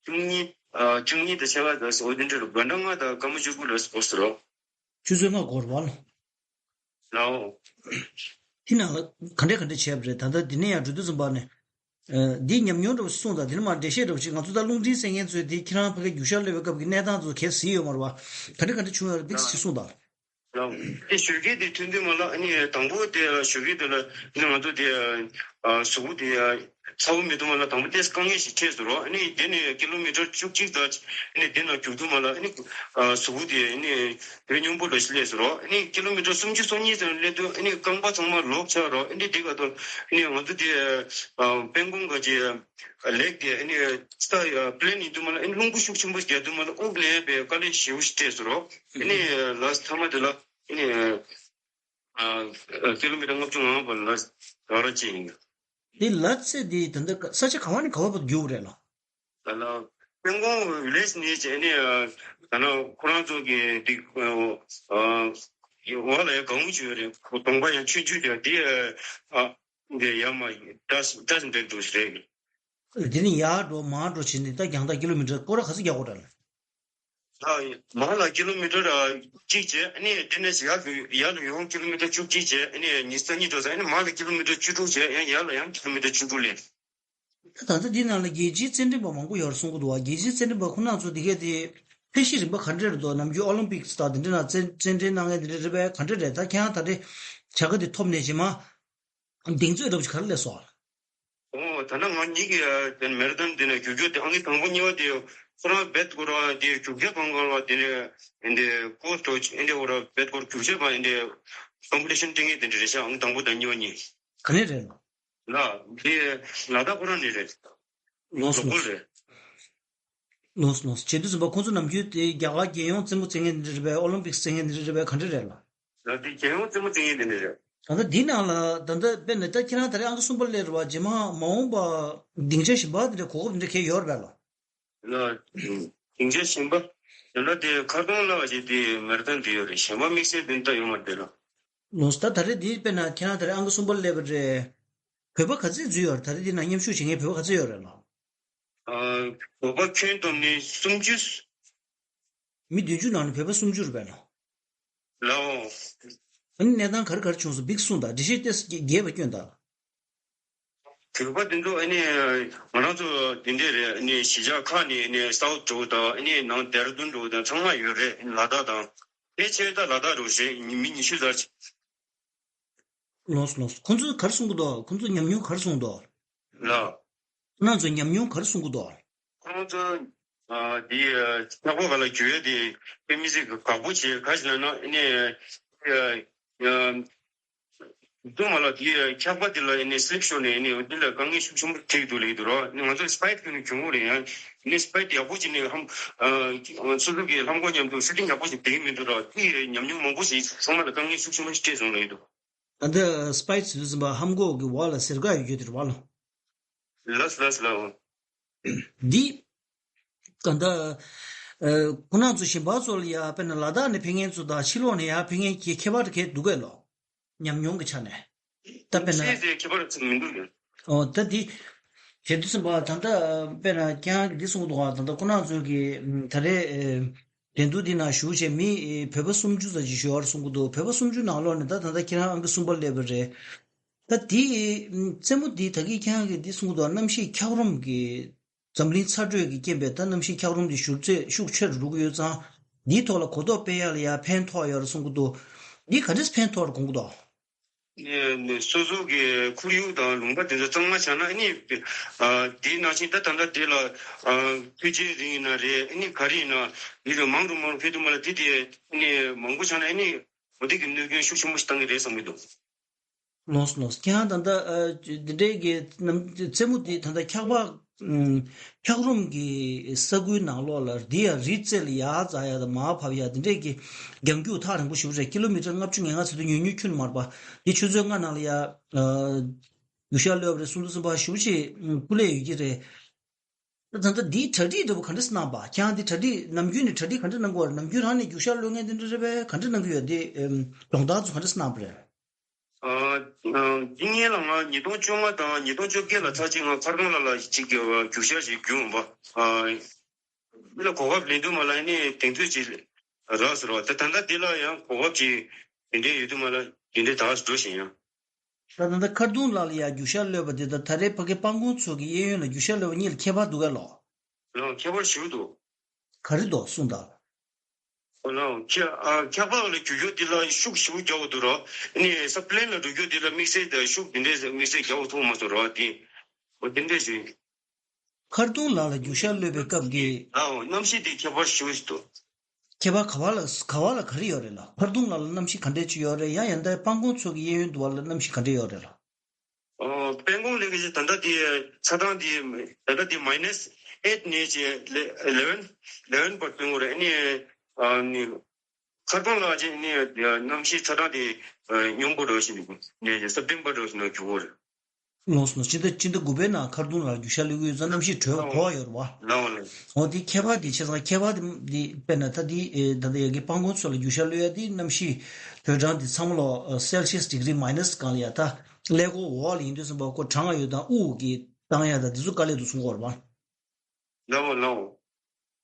བཅུ་གཉིས། ཨ་བཅུ་གཉིས་དང་ཕྱེད་ཀ་དང་འོ་དེ་འདྲ་རུ་དགོན་གྲངས་ལྔ་དང་སྐར་མ་བཅུ་དགུ་ལ་འགོ་ཟེར་རོ། ཆུ་ཚོད་ལྔ་འགོར་བ་ལ། ལའོ། དེ་ནང་ལ་ག་འདྲས་ག་འདྲས་བྱས་པ་རེད། ད་ལྟ་འདི་ནས་ཡར་འགྲོ་དུས་ཙམ་པ་ནས། ཨ་འདིའི་ཉམས་མྱོང་འདྲ་བོ་ཞིག་གསུངས་དང་། དེ་ནས་མར་འགྲེལ་བཤད་འདྲ་བོ་ཞིག་ང་ཚོ་ད་རླུང་འཕྲིན་གསན་མཁན་ཚོས་དེ་ཁྱེད་རང་ཕ་གིར་རྒྱུག་ཤར་སླེབས་པའི་སྐབས་ཀྱི་གནས་སྟངས་ཚོ་གས་གཟིགས་ཡོད་མ་རེད་པ། ག་འདྲས་ག་འདྲས་བྱུང་ཡོད་རེད། ཏོག་ཙམ་ཞིག་གསུངས་དང་། ལའོ། དེ་ཞོགས་ཀས་དེ་ཐོན་དུས་མ་ལ་ཨ་ནི་དང་པོ་དེ་ཞོགས་ཀས་དེ་ལ་ནི་ང་ཚོ་དེ་ཨ་གཟུགས་པོ་དེ་ཚ་བོ་མེད་དུས་མ་ལ་དང་པོ་ཏོག་ཙམ་དཀའ་ངལ་ཞིག་འཕྲད་སོང་རོ། ཨ་ནི་དེ་ནས་ཀི་ལོ་མི་ཊར་བཅུ་གཅིག་ཙམ་ཨ་ནི་དེ་ནང་རྒྱུག་དུས་མ་ལ་ཨ་ནི་གཟུགས་པོ་དེ་ཨ་ནི་དེ་སྙོམས་པོ་འདྲ་ཞིག་སླེབས་སོང་རོ། ཨ་ནི་ཀི་ལོ་མི་ཊར་སུམ་ཅུ་སོ་གཉིས་ཙམ་སླེབས་དུས་ཨ་ནི་རྐང་པ་ཚང་མ་ལོག་ཆགས་རོ། ཨ་ནི་དེ་ག་ཏོ་ཨ་ནི་ང་ཚོ་དེ་ཨ་དཔལ་མགོན་གྱི་ལེགས་དེ་ཨ་ནི་ས་པི་ལེན་ཡིན་དུས་མ་ལ་ཨ་ནི་རླུང་བུ་ཤུགས་ཆེན་པོ་རྒྱག་དུས་མ་ལ་དབུགས་ལེན་པའི་དཀའ་ལས་ཞེ་པོ་ཞིག་འཕྲད་སོང་རོ། ཨ་ནི་ལ་མཐའ་མ་དེ་ལ་ཨ་ནི་ཨ་ཀི་ལོ་མི་ཊར་ལྔ་བཅུ་ང་ལྔ་བར་ལ་ཟ་ར་ཅིག་ཡིན། འདི་ལ་ཚེ་འདི་ད་ལྟ་ས་ཆ་ག་བ་ནས་ག་བ་བར་རྒྱུག་རེད་ལ། ད་ལ་དཔལ་མགོན་ལེགས་ནས་བྱས་ནས་ད་ལ་ཁོ་རང་ཚོ་གི་འདི་འོག་ལ་ཡང་གང་བྱོས་རེད། གདོང་པ་ཡང་ཆུང་ཆུང་དེ་འདི་ཨ་འདི་ཡར་མར་བཀྲ་བཀྲ་འདྲ་འདུག་རེད། འདི་ནི་ཡར་འགྲོ་མར་འགྲོ་བྱས་ནས་ད་རྒྱང་ཐག་ཀི་ལོ་མི་ཊར་སྐོར་ར་ག་ཚོད་རྒྱག་དགོས་རེད་ལ། ད་མར་ལ་ཀི་ལོ་མི་ཊར་གཅིག་བྱས། ཨ་ནི་དེ་ནས་ཡར་ལ་ཡར་ལ་ཡོང་ཀི་ལོ་མི་ཊར་བཅུ་གཅིག་བྱས། ཨ་ནི་ཉི་ཤུ་རྩ་གཉིས་འགྲོ་ཙང་། ཨ་ནི་མར་ལ་ཀི་ལོ་མི་ཊར་བཅུ་དྲུག་བྱས། ཡང་ཡར་ལ་ཡང་ཀི་ལོ་མི་ཊར་བཅུ་དྲུག་ལས། ད་ད་ལྟ་འདི་ནང་ལ་རྒྱལ་སྤྱིའི་རྩེད་འགྲན་པ་མང་པོ་ཡོད་རེད་གསུང་གི་འདུག་བ། རྒྱལ་སྤྱིའི་རྩེད་འགྲན་པ་ཁོ་ན་ཚོ་འདི་གས་དེ་ཕེབས་བཞུད་རིམ་པ་ག་འདྲ་རེད་འདུག་ནམ་རྒྱུན་ཨོ་ལིམ་པིག་སི་དང་འདི་འདྲ་ནང་རྩེད་རྩེད་འགྲན་གནང་མཁན་འདི་འདྲ་རེད་པས། ག་འདྲ་རེད། ད་ཁྱེད་རང་ད་རེས་བྱ་དགའ་འདི་ཐོབ་ནས་རྗེས་མ་གདེང་ཚོད་འདྲ་པོ་ཞིག་ག་རེ་སླེབས་སོང་། ཨོ་ད་ནང་ང་གཉིས་ཀྱི་དེ་མེ་ར་ཐོན་དེ་ནས་རྒྱུག་རྒྱུ་དེ་ཨང་ཀི་དང་པོ་གཉིས་པ་དེ་ཁོ་རང་བེད་སྐོར་བ་དེ་རྒྱུག་རྒྱུ་གང་གང་བ་དེ་ནས་འདི་ཀོ་སི་ཊི་ཨིན་ཌི་ཡ་བར་བེད་སྐོར་རྒྱུག་བྱེད་པ་འདི་ཀོམ་པི་ཊི་ཤན་སྤྲད་མཁན་དེ་འདྲ་རེད་ཤག་ཨང་ཀི་དང་པོ་དང་གཉིས་པ་གཉིས། ག་ནས་རེད་ལ། ལ་དེ་ལ་དྭགས་ཁོ་རང་ནས་རེད། ལོངས་སུ་ལོངས་སུ་རེད། ལོངས་སུ་ལོངས་སུ་བྱེད་དུས་ཙམ་པ་ཁོང་ཚོ་ནམ་རྒྱུན་དེ་རྒྱ་གར་རྒྱལ་ཡོངས་རྩེད་མོ་རྩེད་མཁན་འདི་རེད་པས། ཨོ་ལིམ་པིག་རྩེད་མཁན་འདི་རེད་པས། ག་འདྲ་རེད་ལ། ལ་དེ་རྒྱལ་ཡོངས་རྩེད་མོ་རྩེད་མཁན་དེ་འདྲ་རེད། ད་ལྟ་འདི་ནང་ལ་ད་ལྟ་དཔེར་ན་ད་ཁྱེད་རང་ད་རེས་ཨང་ཀི་གསུམ་པ་སླེབས་རེད་བ། རྗེས་མ་མ་འོངས་པ་སྡིངས་ཆ་གཞན་པ་འདི་འདྲ་གོ་སྐབས་འདི་འདྲ་གས་ཡོད་རེད་པས་ལ། ལ་སྡིངས་ཆ་གཞན་པ་དེ་འདྲ་དེ་ཁ་སྟོང་ལ་བ་ཞིག་དེ་མེ་ར་ཐོན་དེ་ཡོད་རེད། གཞན་པ་དམིགས་བསལ་དེ་འདྲ་ཡོད་མ་རེད་ལ། ལོངས་སུ་ད་ད་རེས་འདི་དཔེར་ན་ཁྱེད་རང་ད་རེས་ཨང་ཀི་གསུམ་པ་སླེབས་པ་རེད། བོད་པ་ག་ཚོད་འཛུལ་ཡོད་རེད། ད་རེས་འདི་ནང་མཉམ་ཞུགས་བྱེད་མཁན་བོད་པ་ག་ཚོད་ཡོད་རེད་ལ། ཨ་བོད་པ་ཁྱོན་བསྡོམས་ནས་སུམ་ཅུ། མི་བདུན་ཅུ་ནང་ནས་བོད་པ་སུམ་ཅུ་རེད་པས་ལ། ལའོ། ཨ་ནི་གནས་སྟངས་ག་རེ་ག་རེ་བྱུང་སོང་། འདི་གསུངས་དང་། འགྲེལ་བཤད་ཏོག་ཙམ་རྒྱས་པ་སྐྱོན་དང་། བོད་པ་དེ་ཚོ་ཨ་ནི་ང་རང་ཚོ་དེ་འདྲས་རེད། ཨ་ནི་གཞིས་ཆགས་ཁག་ནས་ཨ་ནི་སའུ་ཐི་འགྲོ་དང་། ཨ་ནི་ནང་ལྡེ་ར་ལྡུན་འགྲོ་དང་ཚང་མ་ཡོད་རེད། ལ་དྭགས་དང་། ཕལ་ཆེར་ད་ལ་དྭགས་འགྲོ་རེད། མི་ཉི་ཤུ་ཙམ། ལོངས་སོ་ལོངས་སོ། ཁོང་ཚོས་ག་རེ་གསུང་གི་འདུག་ཁོང་ཚོས་ཉམས་མྱོང་ག་རེ་གསུངས་འདུག་ལ། ཁོང་རྣམ་ཚོས་ཉམས་མྱོང་ག་རེ་གསུང་གི་འདུག་ཁོང་ཚོ་ཨ་འདི་ཨ་ཆག་སྒོ་ག་ལ་གྱུར་ཡོད་དེ་དཔེ་མི་སྲིད་ཀྱི་དགའ་པོ་བྱེད། ག་ཞིག་ལབ་ན་ཨ་ནི་ཨ་ཨ་ཚང་མ་ལ་དེ་འཁྱག་པ་དེ་ལ་ཨ་ནི་སི་ལིབ་ཤོར་ནས་ཨ་ནི་འདི་ལ་དཀའ་ངལ་ཤུགས་ཆེན་པོ་འཕྲད་ཀྱི་འདུག་ལབ་ཀྱི་འདུག་རོ། ཨ་ནི་ང་ཚོ་སི་པའེཌ་ཁྱོན་ནས་གྱོང་པོ་རེད། ཡང་ཨ་ནི་སི་པའེཌ་ཡག་པོ་བྱས་ནས་ཧམ་ཨ་སོ་སོ་གི་ལྷམ་གོག་མཉམ་དུ་ཤུ་ཊིང་ཡག་པོ་ཞིག་བསྡད་ཀྱི་མི་འདུག་རོ། དེ་ཉམས་མྱོང་མང་པོ་ཞིག་ཚང་མ་ལ་དཀའ་ངལ་ཤུགས་ཆེན་པོ་ཞིག་འཕྲད་སོང་ལབ་ཀྱི་འདུག་ད་ལྟ་སི་པའེཌ་ཟེར་དུས་ཙམ་པ་ཧམ་གོག་གི་འོག་ལ་ཟེར་ག་ཡོད་རྒྱུ་དེ་རེད་བ་ལ། ལགས་ལགས་ལགས། འདི་ག་ད་ཁོང་རྣམ་ཚོ་གཞན་པ་ཚོ་ལ་ཡ་དཔེར་ན་ལ་དྭགས་ནས་ཕེབས་མཁན་ཚོ་དང་ཕྱི་ལོགས་ནས་ཡར་ཕེབས་མཁན་གྱི་ཁྱད་པར་ག་འདུག་གས་ལོ། ཉམས་མྱོང་གི་ཆ་ནས། ད་དཔེར་ན། ཤེས་ཚད་ཁྱད་པར་ཚིག་མི་འདུག་ཡོད། ཨོ་ད་འདི། བྱས་དུས་ཙམ་པ་ད་ལྟ་དཔེར་ན་ཁྱེད་རང་གིས་འདི་གསུངས་འདུག་ག་ད་ལྟ་ཁོང་རྣམ་ཚོ་གིས་ད་རེས་འགྲན་བསྡུར་འདི་ནང་ཞུགས་བྱས་མི་བོད་པ་སུམ་ཅུ་ཙམ་ཅིག་ཞུགས་ཡོད་རེད་གསུང་གི་འདུག་བོད་པ་སུམ་ཅུ་ནང་ལོགས་ནས་ད་ད་ལྟ་ཁྱེད་རང་ཨང་ཀི་གསུམ་པ་སླེབས་པ་རེད། ད་དེ་རྩེད་མོ་འདི་ད་གིན་ཁྱེད་རང་གིས་འདི་གསུངས་འདུག་གནམ་གཤིས་འཁྱགས་རོམ་གྱི་འཛམ་གླིང་ཚ་དྲོད་ཀྱི་རྐྱེན་པས་ད་གནམ་གཤིས་འཁྱགས་རོམ་འདི་ཞུར་ཚད་ཤུགས་ཆེ་རུ་འགྲོ་གི་ཡོད་ཙང་། འདིའི་ཐོག་ལ་གོ་རྟོགས་སྤེལ་ཡག་ལ་ཡང་ཕན་ཐོགས་ཡོད་རེད་གསུང་གི་འདུག་འདི་ག་འདྲས་ཕན་ཐོགས་རེད་དགོངས་ཀྱི་འདུག་ནས་ནས་སོ་སོ་གི་ཁོར་ཡུག་དང་ལུང་པ་དེ་ཚོ་གཙང་མ་བྱས་ན་ཨ་ནི། ཨ་དེའི་ནང་བཞིན་ད་ད་ལྟ་དེ་ལ་ཨ་དུས་ཆེན་རིང་ཡིན་ན་རེད། ཨ་ནི་ག་རེ་ཡིན་ན་མི་ལ་མང་རུ་མང་རུ་ཕེབས་དུས་མ་ལ་དེ་དེ་ཨ་ནི་མང་པོ་ཆགས་ན་ཨ་ནི་འོ་དེ་གི་གནོད་སྐྱོན་ཤུགས་ཆེན་པོ་ཞིག་བཏང་གི་རེད་བསམ་གི་འདུག་ལོས་ལོས། ཁྱེད་རང་ད་ལྟ་ཨ་འདི་འདྲའི་གི་རྣམ་རྩེད་མོ་འདི་ད་ལྟ་འཁྱག་པ་ཨམ་འཁྱགས་རོམ་གྱི་ས་ཁུལ་ནང་ལོགས་ལ་འདི་ཡང་རི་རྩེ་ལ་ཡར་འཛེག་ཡ་དང་མར་བབས་ཡ་འདི་འདྲའི་གི་རྒྱང་རྒྱུག་ཐག་རིང་པོ་ཞེ་པོ་རེད། ཀི་ལོ་མི་ཊར་ལྔ་བཅུ་ང་ལྔ་ཚོད་དུ་ཉུང་ཉུང་ཁྱོན་མར་པ་འདི་ཆུ་ཚོད་ལྔ་ནང་ལ་ཡ་ཨ་རྒྱུག་ཤར་གློད་པ་རེད་གསུང་དུས་ཙམ་པ་ཞེ་པོ་ཅིག་སྐུ་ལས་ཡོད་ཀྱི་རེད། ད་ད་ལྟ་འདིའི་གྲ་སྒྲིག་འདྲ་པོ་ག་འདྲ་གནང་པ། ཁྱེད་རང་འདི་གྲ་སྒྲིག་ནམ་རྒྱུན་ནས་གྲ་སྒྲིག་ག་འདྲ་གནང་གི་ཡོད་རེད། ནམ་རྒྱུན་རང་ནས་རྒྱུག་ཤར་གློད་མཁན་དེ་འདྲ་རེད་པས། ག་འདྲ་གནང་གི་ཡོད། འདི་ཨེམ་སྦྱོང་བརྡར་ཚོ་ག་འདྲ་གནང་པ་རེད། ཨ་ཨ་འདི་སྔོན་ལ་ང་ཉིས་སྟོང་བཅོ་ལྔ་དང་ཉིས་སྟོང་བཅོ་བརྒྱད་ལ་ཚར་གཅིག་ང་མཁར་གྲོང་ལ་ལ་གཅིག་གི་རྒྱུག་ཤར་ཞིག་རྒྱུག་འོང་པ། ཨ་འདི་ལ་གོ་སྐབས་ལེན་དུས་མ་ལ་ཨ་ནི་གདེང་ཚོད་ཅིག་རག་ཟེར་བ། ད་ད་ལྟ་འདི་ལ་ཡང་གོ་སྐབས་ཅིག་དེ་འདྲའི་ཡོད་དུས་མ་ལ་དེ་འདྲའི་ད་འགྲོ་བཞིན་ཡང་། ད་ད་ལྟ་མཁར་གདུང་ལ་ལ་ཡ་རྒྱུག་ཤར་གློད་པ་དེ་དང་ད་རེས་ཕ་གི་སྤང་གོང་མཚོ་གི་གཡས་གཡོན་ལ་རྒྱུག་ཤར་གློད་པ་གཉིས་ལ་ཁྱད་པར་འདུག་གས་ལོ། ལའོ་ཁྱད་པར་ཞེ་པོ་འདུག་ག་རེ་འདུག་གསུངས་དང་། ཨོ་ལའོ་ཁྱེད་ཨ་འཁྱག་པ་ལ་རྒྱུག་རྒྱུ་འདི་ལ་ཤུགས་ཞེ་པོ་རྒྱག་དགོས་འདུག་ར། ཨ་ནི་ས་པི་ལེན་ལ་འགྲོ་རྒྱུ་འདི་ལ་དམིགས་བསལ་དང་ཤུགས་འདི་འདྲས་དམིགས་བསལ་རྒྱག་དགོས་ཐུག་མ་སོང་ར་དེ། ཨོ་དེ་འདྲས་ཞིག་མཁར་གདུང་ལ་ལ་རྒྱུག་ཤར་གློད་པའི་སྐབས་ཀྱི། ཨའོ་གནམ་གཤིས་དེ་ཁྱད་པར་ཞེ་པོ་ཞིག་འདུག་ཁྱད་པར་ག་བ་ལ་ག་བ་ལ་ག་རེ་ཡོད་རེད་ལ། མཁར་གདུང་ལ་ལ་གནམ་གཤིས་ག་འདྲས་ཅིག་ཡོད་རེད། ཡང་ཡང་ད་སྤང་གོང་མཚོ་གི་གཡས་གཡོན་དུ་བ་ལ་གནམ་གཤིས་ག་འདྲས་ཡོད་རེད་ལ། ཨོ་སྤང་གོང་ལ་གི་ད་ལྟ་དེ་ཚ་གྲང་དེ་ད་ལྟ་དེ་མའི་ནས་ཨེཊ་ནས་ཅི་ལེ་ལེ་ཝན་ལེ་ཝན་བར་སྤང་གོང་རེད། ཨ་ནི་ཨ་ནི་མཁར་གདུང་ལ་ཅི་ནི་གནམ་གཤིས་ཚ་གྲང་དེ་ཉུང་པོ་འགྲོ་བཞིན་འདུག་ནས་ཅི་སེབ་ཊེམ་བར་འགྲོ་བཞིན་འདུག་རྒྱུག་གོ་རེད། ལོངས་སོ། སྤྱི་ཟླ་སྤྱི་ཟླ་དགུ་པའི་ནང་མཁར་གདུང་ལ་རྒྱུག་ཤར་གློད་ཀྱི་ཡོད་ཙང་གནམ་གཤིས་དྲོད་ལའོ་དྲོ་བ་ཡོད་རེད་བ། ལའོ་ལའོ། འོ་དེ་ཁྱད་པར་དེ་བྱས་ཙང་ཁྱད་པར་དེ་དེ་དཔེར་ན་ད་དེ་ཨེ་ད་ལྟ་ཡ་གི་སྤང་གོང་མཚོ་ལ་རྒྱུག་ཤར་གློད་ཡ་དེ་གནམ་གཤིས་དྲོད་གྲང་དེ་ཚང་མ་ལོ་སེལ་ཤི་ཡས་ཌི་གི་རི་མའི་ནས་སྒང་ལ་ཡ་ད་ཀླད་ཀོར་འོག་ལ་ཡིན་དུས་ཙམ་པ་ཁོ་གྲང་ཡ་ཡོད་དང་དབུགས་ཀྱི་བཏང་ཡ་ད་དེ་ཚོ་དཀའ་ལས་འདུག་གསུང་གི་ཡོད་རེད་བ། ལའོ་ལའོ།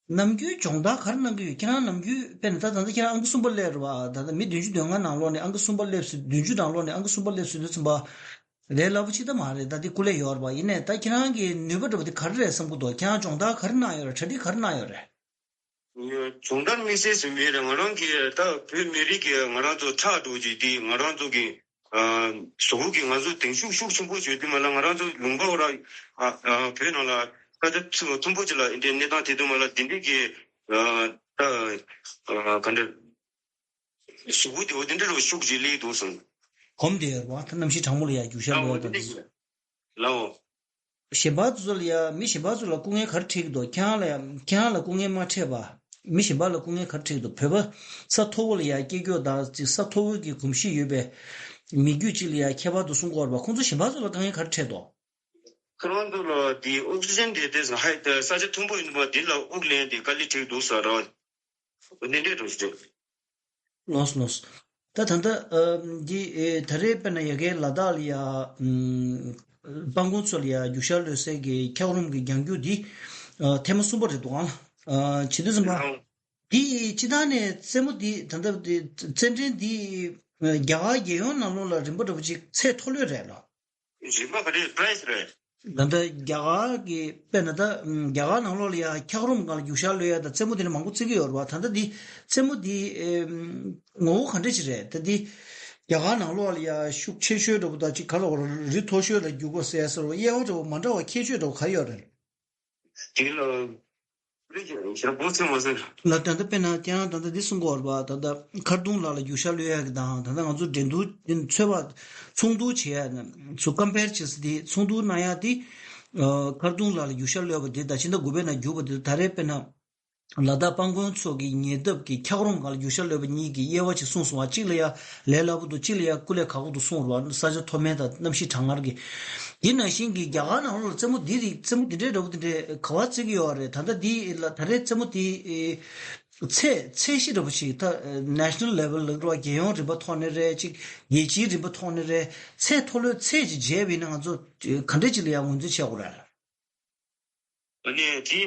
ནམ་རྒྱུན་སྦྱོང་བརྡར་ག་རེ་གནང་གི་ཡོད། ཁྱེད་རང་ནམ་རྒྱུན་དཔེར་ན་ད་ད་ལྟ་ཁྱེད་རང་ཨང་ཀི་གསུམ་པ་སླེབས་རེད་བ། ད་ལྟ་མི་བདུན་ཅུ་དོན་ལྔ་ནང་ལོགས་ནས་ཨང་ཀི་གསུམ་པ་སླེབས་སོང་། བདུན་ཅུ་ནང་ལོགས་ནས་ཨང་ཀི་གསུམ་པ་སླེབས་སོང་དུས་ཙམ་པ་ལས་སླ་པོ་ཅིག་ད་མ་རེད། ད་འདི་སྐུ་ལས་ཡོད་རེད་བ། ཡིན་ནའི་ད་ཁྱེད་རང་གི་ནུས་པ་འདྲ་པོ་འདི་ག་རེ་རེད་བསམ་གི་འདུག་ཁྱེད་རང་སྦྱོང་བརྡར་ག་རེ་གནང་ཡོད་རེད། གྲ་སྒྲིག་ག་རེ་གནང་ཡོད་རེད། སྦྱོང་བརྡར་དམིགས་བསལ་ཟེར་མེད་རེད། ང་རང་གི་ད་བོད་མི་རིགས་ཀྱི་ང་རང་ཚོ་ཁྲག་འགྲོ་རྒྱུ་དེ་ང་རང་ཚོ་གི་ཨ་གཟུགས་པོ་གི་ང་ཚོ་གདེང་ཤུགས་ཤུགས་ཆེན་པོ་བྱོས་དུས་མ་ལ་ང་རང་ཚོ་ལུང་པ་འོ་ར་ཨ་ཨ་བོད་ནང་ལ་ས་ཆ་ཚ་པོ་ཆེན་པོ་ཅིག་ལ་འདི་འདྲའི་གནས་སྟངས་དེ་དུས་མ་ལ་འདི་འདྲའི་གི་ཨ་ད་ཨ་ག་འདྲ་གཟུགས་པོ་དེ་འོ་དེ་འདྲ་རུ་ཤུགས་ཀྱིས་སླེབས་འདུག་སོང་། གོམས་དེ་ཡོད་རེད་བ། ད་གནམ་གཤིས་གྲང་མོ་ལ་ཡ་རྒྱུག་ཤར་ཨ་འོ་གློད་དེ་ཡ་འདྲ་དང་། ཞིག་ལའོ། གཞན་པ་ཚོ་ལ་ཡ་མི་གཞན་པ་ཚོ་ལ་སྐུ་ངལ་ག་རེ་འཕྲད་ཀྱི་འདུག་ཁྱེད་རང་ལ་ཡ་ཁྱེད་རང་ལ་སྐུ་ངལ་མ་འཕྲད་པ། མི་གཞན་པ་ལ་སྐུ་ངལ་ག་རེ་འཕྲད་ཀྱི་འདུག་བོད་པ་ས་མཐོ་བོ་ལ་ཡ་སྐྱེས་རྒྱུ་དང་ཅིག་ས་མཐོ་བོ་གི་གོམས་གཤིས་ཡོད་པའི་མི་རྒྱུད་ཅིག་ལ་ཡ་ཁྱད་པར་དུ་གསུང་གི་ཡོད་རེད་པ། ཁོང་ཚོ་གཞན་པ་ཚོ་ལ་དཀའ་ངལ་ག་རེ་འཕྲད་འདུག་ཁོ་རང་ཚོ་ལ་དེ་ཨོག་སི་ཇན་དེ་དེ་ཧའི་ས་ཆ་མཐོན་པོ་ཡིན་པ་དེ་ལ་དབུགས་ལེན་དེ་དཀའ་ལས་འཕྲད་འདུག་ཟེར་ར། འདི་འདྲས་འགྲོ་ཞིག་རེད། ལོས་ལོས། ད་ད་ལྟ་ཨ་འདི་ཨེ་ད་རེས་དཔེར་ན་ཡ་གའི་ལ་དྭགས་ལ་ཡ་ཨམ་སྤང་གོང་མཚོ་ལ་ཡ་རྒྱུག་ཤར་གློད་སའི་གི་འཁྱགས་རོམ་གི་རྒྱང་རྒྱུག་འདི་ཨ་ཐེངས་མ་གསུམ་པ་རེད་འདུག་ཨང་། ཨ་བྱེད་དུས་ཙམ་པ་འདི་སྤྱི་བཏང་ནས་རྩེད་མོ་འདི་ད་ལྟ་འདི་རྩེད་འགྲན་འདི་ཨ་རྒྱ་གར་རྒྱལ་ཡོངས་ནང་ལོགས་ལ་རིམ་པ་འདྲ་པོ་ཅིག་ཚད་མཐོ་ལོས་རེད་ལ། རིམ་པ་ག་རེ་པ་རའི་སི་རེད། ད་ལྟ་རྒྱ་གར་གྱི་དཔེར་ན་ད་རྒྱ་གར་ནང་ལོགས་ལ་ཡ་འཁྱགས་རོམ་སྒང་ལ་རྒྱུག་ཤར་གློད་ཡ་དང་རྩེད་མོ་དེ་འདྲ་མང་པོ་རྩེ་གི་ཡོད་རེད་བ། ད་ལྟ་འདི་རྩེད་མོ་འདི་ཨེམ་ངོ་བོ་ག་འདྲ་ཅིག་རེད། ད་འདི་རྒྱ་གར་ནང་ལོགས་ལ་ཡ་ཤུགས་ཆེ་ཤོས་འདྲ་པོ་དང་ཅིག་ག་ལ་བར་རི་མཐོ་ཤོས་ལ་རྒྱུག་དགོས་ཟེར་ཟེར་བ། དབྱེ་བ་འདྲ་པོ་མ་འདྲ་བ་ཁྱད་ཆོས་འདྲ་པོ་ག་རེ་ཡོད་རེད། དེ་ལ་རེད་ཀྱང་ཞེ་དྲག་བོ་ཚོད་མ་ཟེར། ལ་ད་ལྟ་དཔེར་ན་ཁྱེད་རང་ད་ལྟ་འདི་གསུང་གི་ཡོད་རེད་པ། ད་ལྟ་མཁར་གདུང་ལ་ལ་རྒྱུག་ཤར་གློད་ཡ་གི་དང་ད་ལྟ་ང་ཚོ་འགྲན་བསྡུར་འདི་ཚོད་པ་ཚོགས་འདུ་བྱེད་ཡ་ཚོ་ཀམ་པེར་བྱེད་ས་དེ་ཚོགས་འདུ་གནང་ཡ་དེ་ཨ་མཁར་གདུང་ལ་ལ་རྒྱུག་ཤར་གློད་པ་དེ་དང་ཕྱི་ཟླ་དགུ་པའི་ནང་རྒྱུག་པ་དེ་ད་རེས་དཔེར་ན་ལ་དྭགས་སྤང་གོང་མཚོ་གི་ཉེ་འདབས་ཀྱི་འཁྱགས་རོམ་སྒང་ལ་རྒྱུག་ཤར་གློད་པ་གཉིས་ཀྱི་དབྱེ་བ་ཅིག་གསུངས་སོང་བ། གཅིག་ལ་ཡ་ལས་སླ་པོ་འདུག་གཅིག་ལ་ཡ་སྐུ་ལས་ཁག་པོ་འདུག་གསུངས་རེད་བ། ས་ཆ་མཐོ་དམན་དང་གནམ་གཤིས་གྲང་ངར་གྱི། དེ་ནང་བཞིན་གྱི་རྒྱ་གར་ནང་ལོགས་ལ་རྩེད་མོ་འདི་རིགས་རྩེད་མོ་འདི་འདྲའི་འདྲ་པོ་འདི་འདྲའི་ག་བ་རྩེ་གི་ཡོད་རེད། ད་ལྟ་འདི་ལ་ད་རེས་རྩེད་མོ་འདི་ཚད་ཚད་གཞི་འདྲ་པོ་ཞིག་ད་ནེ་ཤ་ནལ་ལེ་ཝལ་ལ་རེད་བ། རྒྱལ་ཡོངས་རིམ་པ་ཐོག་ནས་རེད། ཅིག་རྒྱལ་སྤྱིའི་རིམ་པ་ཐོག་ནས་རེད། ཚད་མཐོ་ལོས་ཚད་ཅིག་བྱས་པ་ཡིན་ན་ང་ཚོ་ག་འདྲས་ཅིག་ལ་ཡང་ངོས་འཛིན་བྱེད་དགོས་རེད། ཨ་ནི་དེ་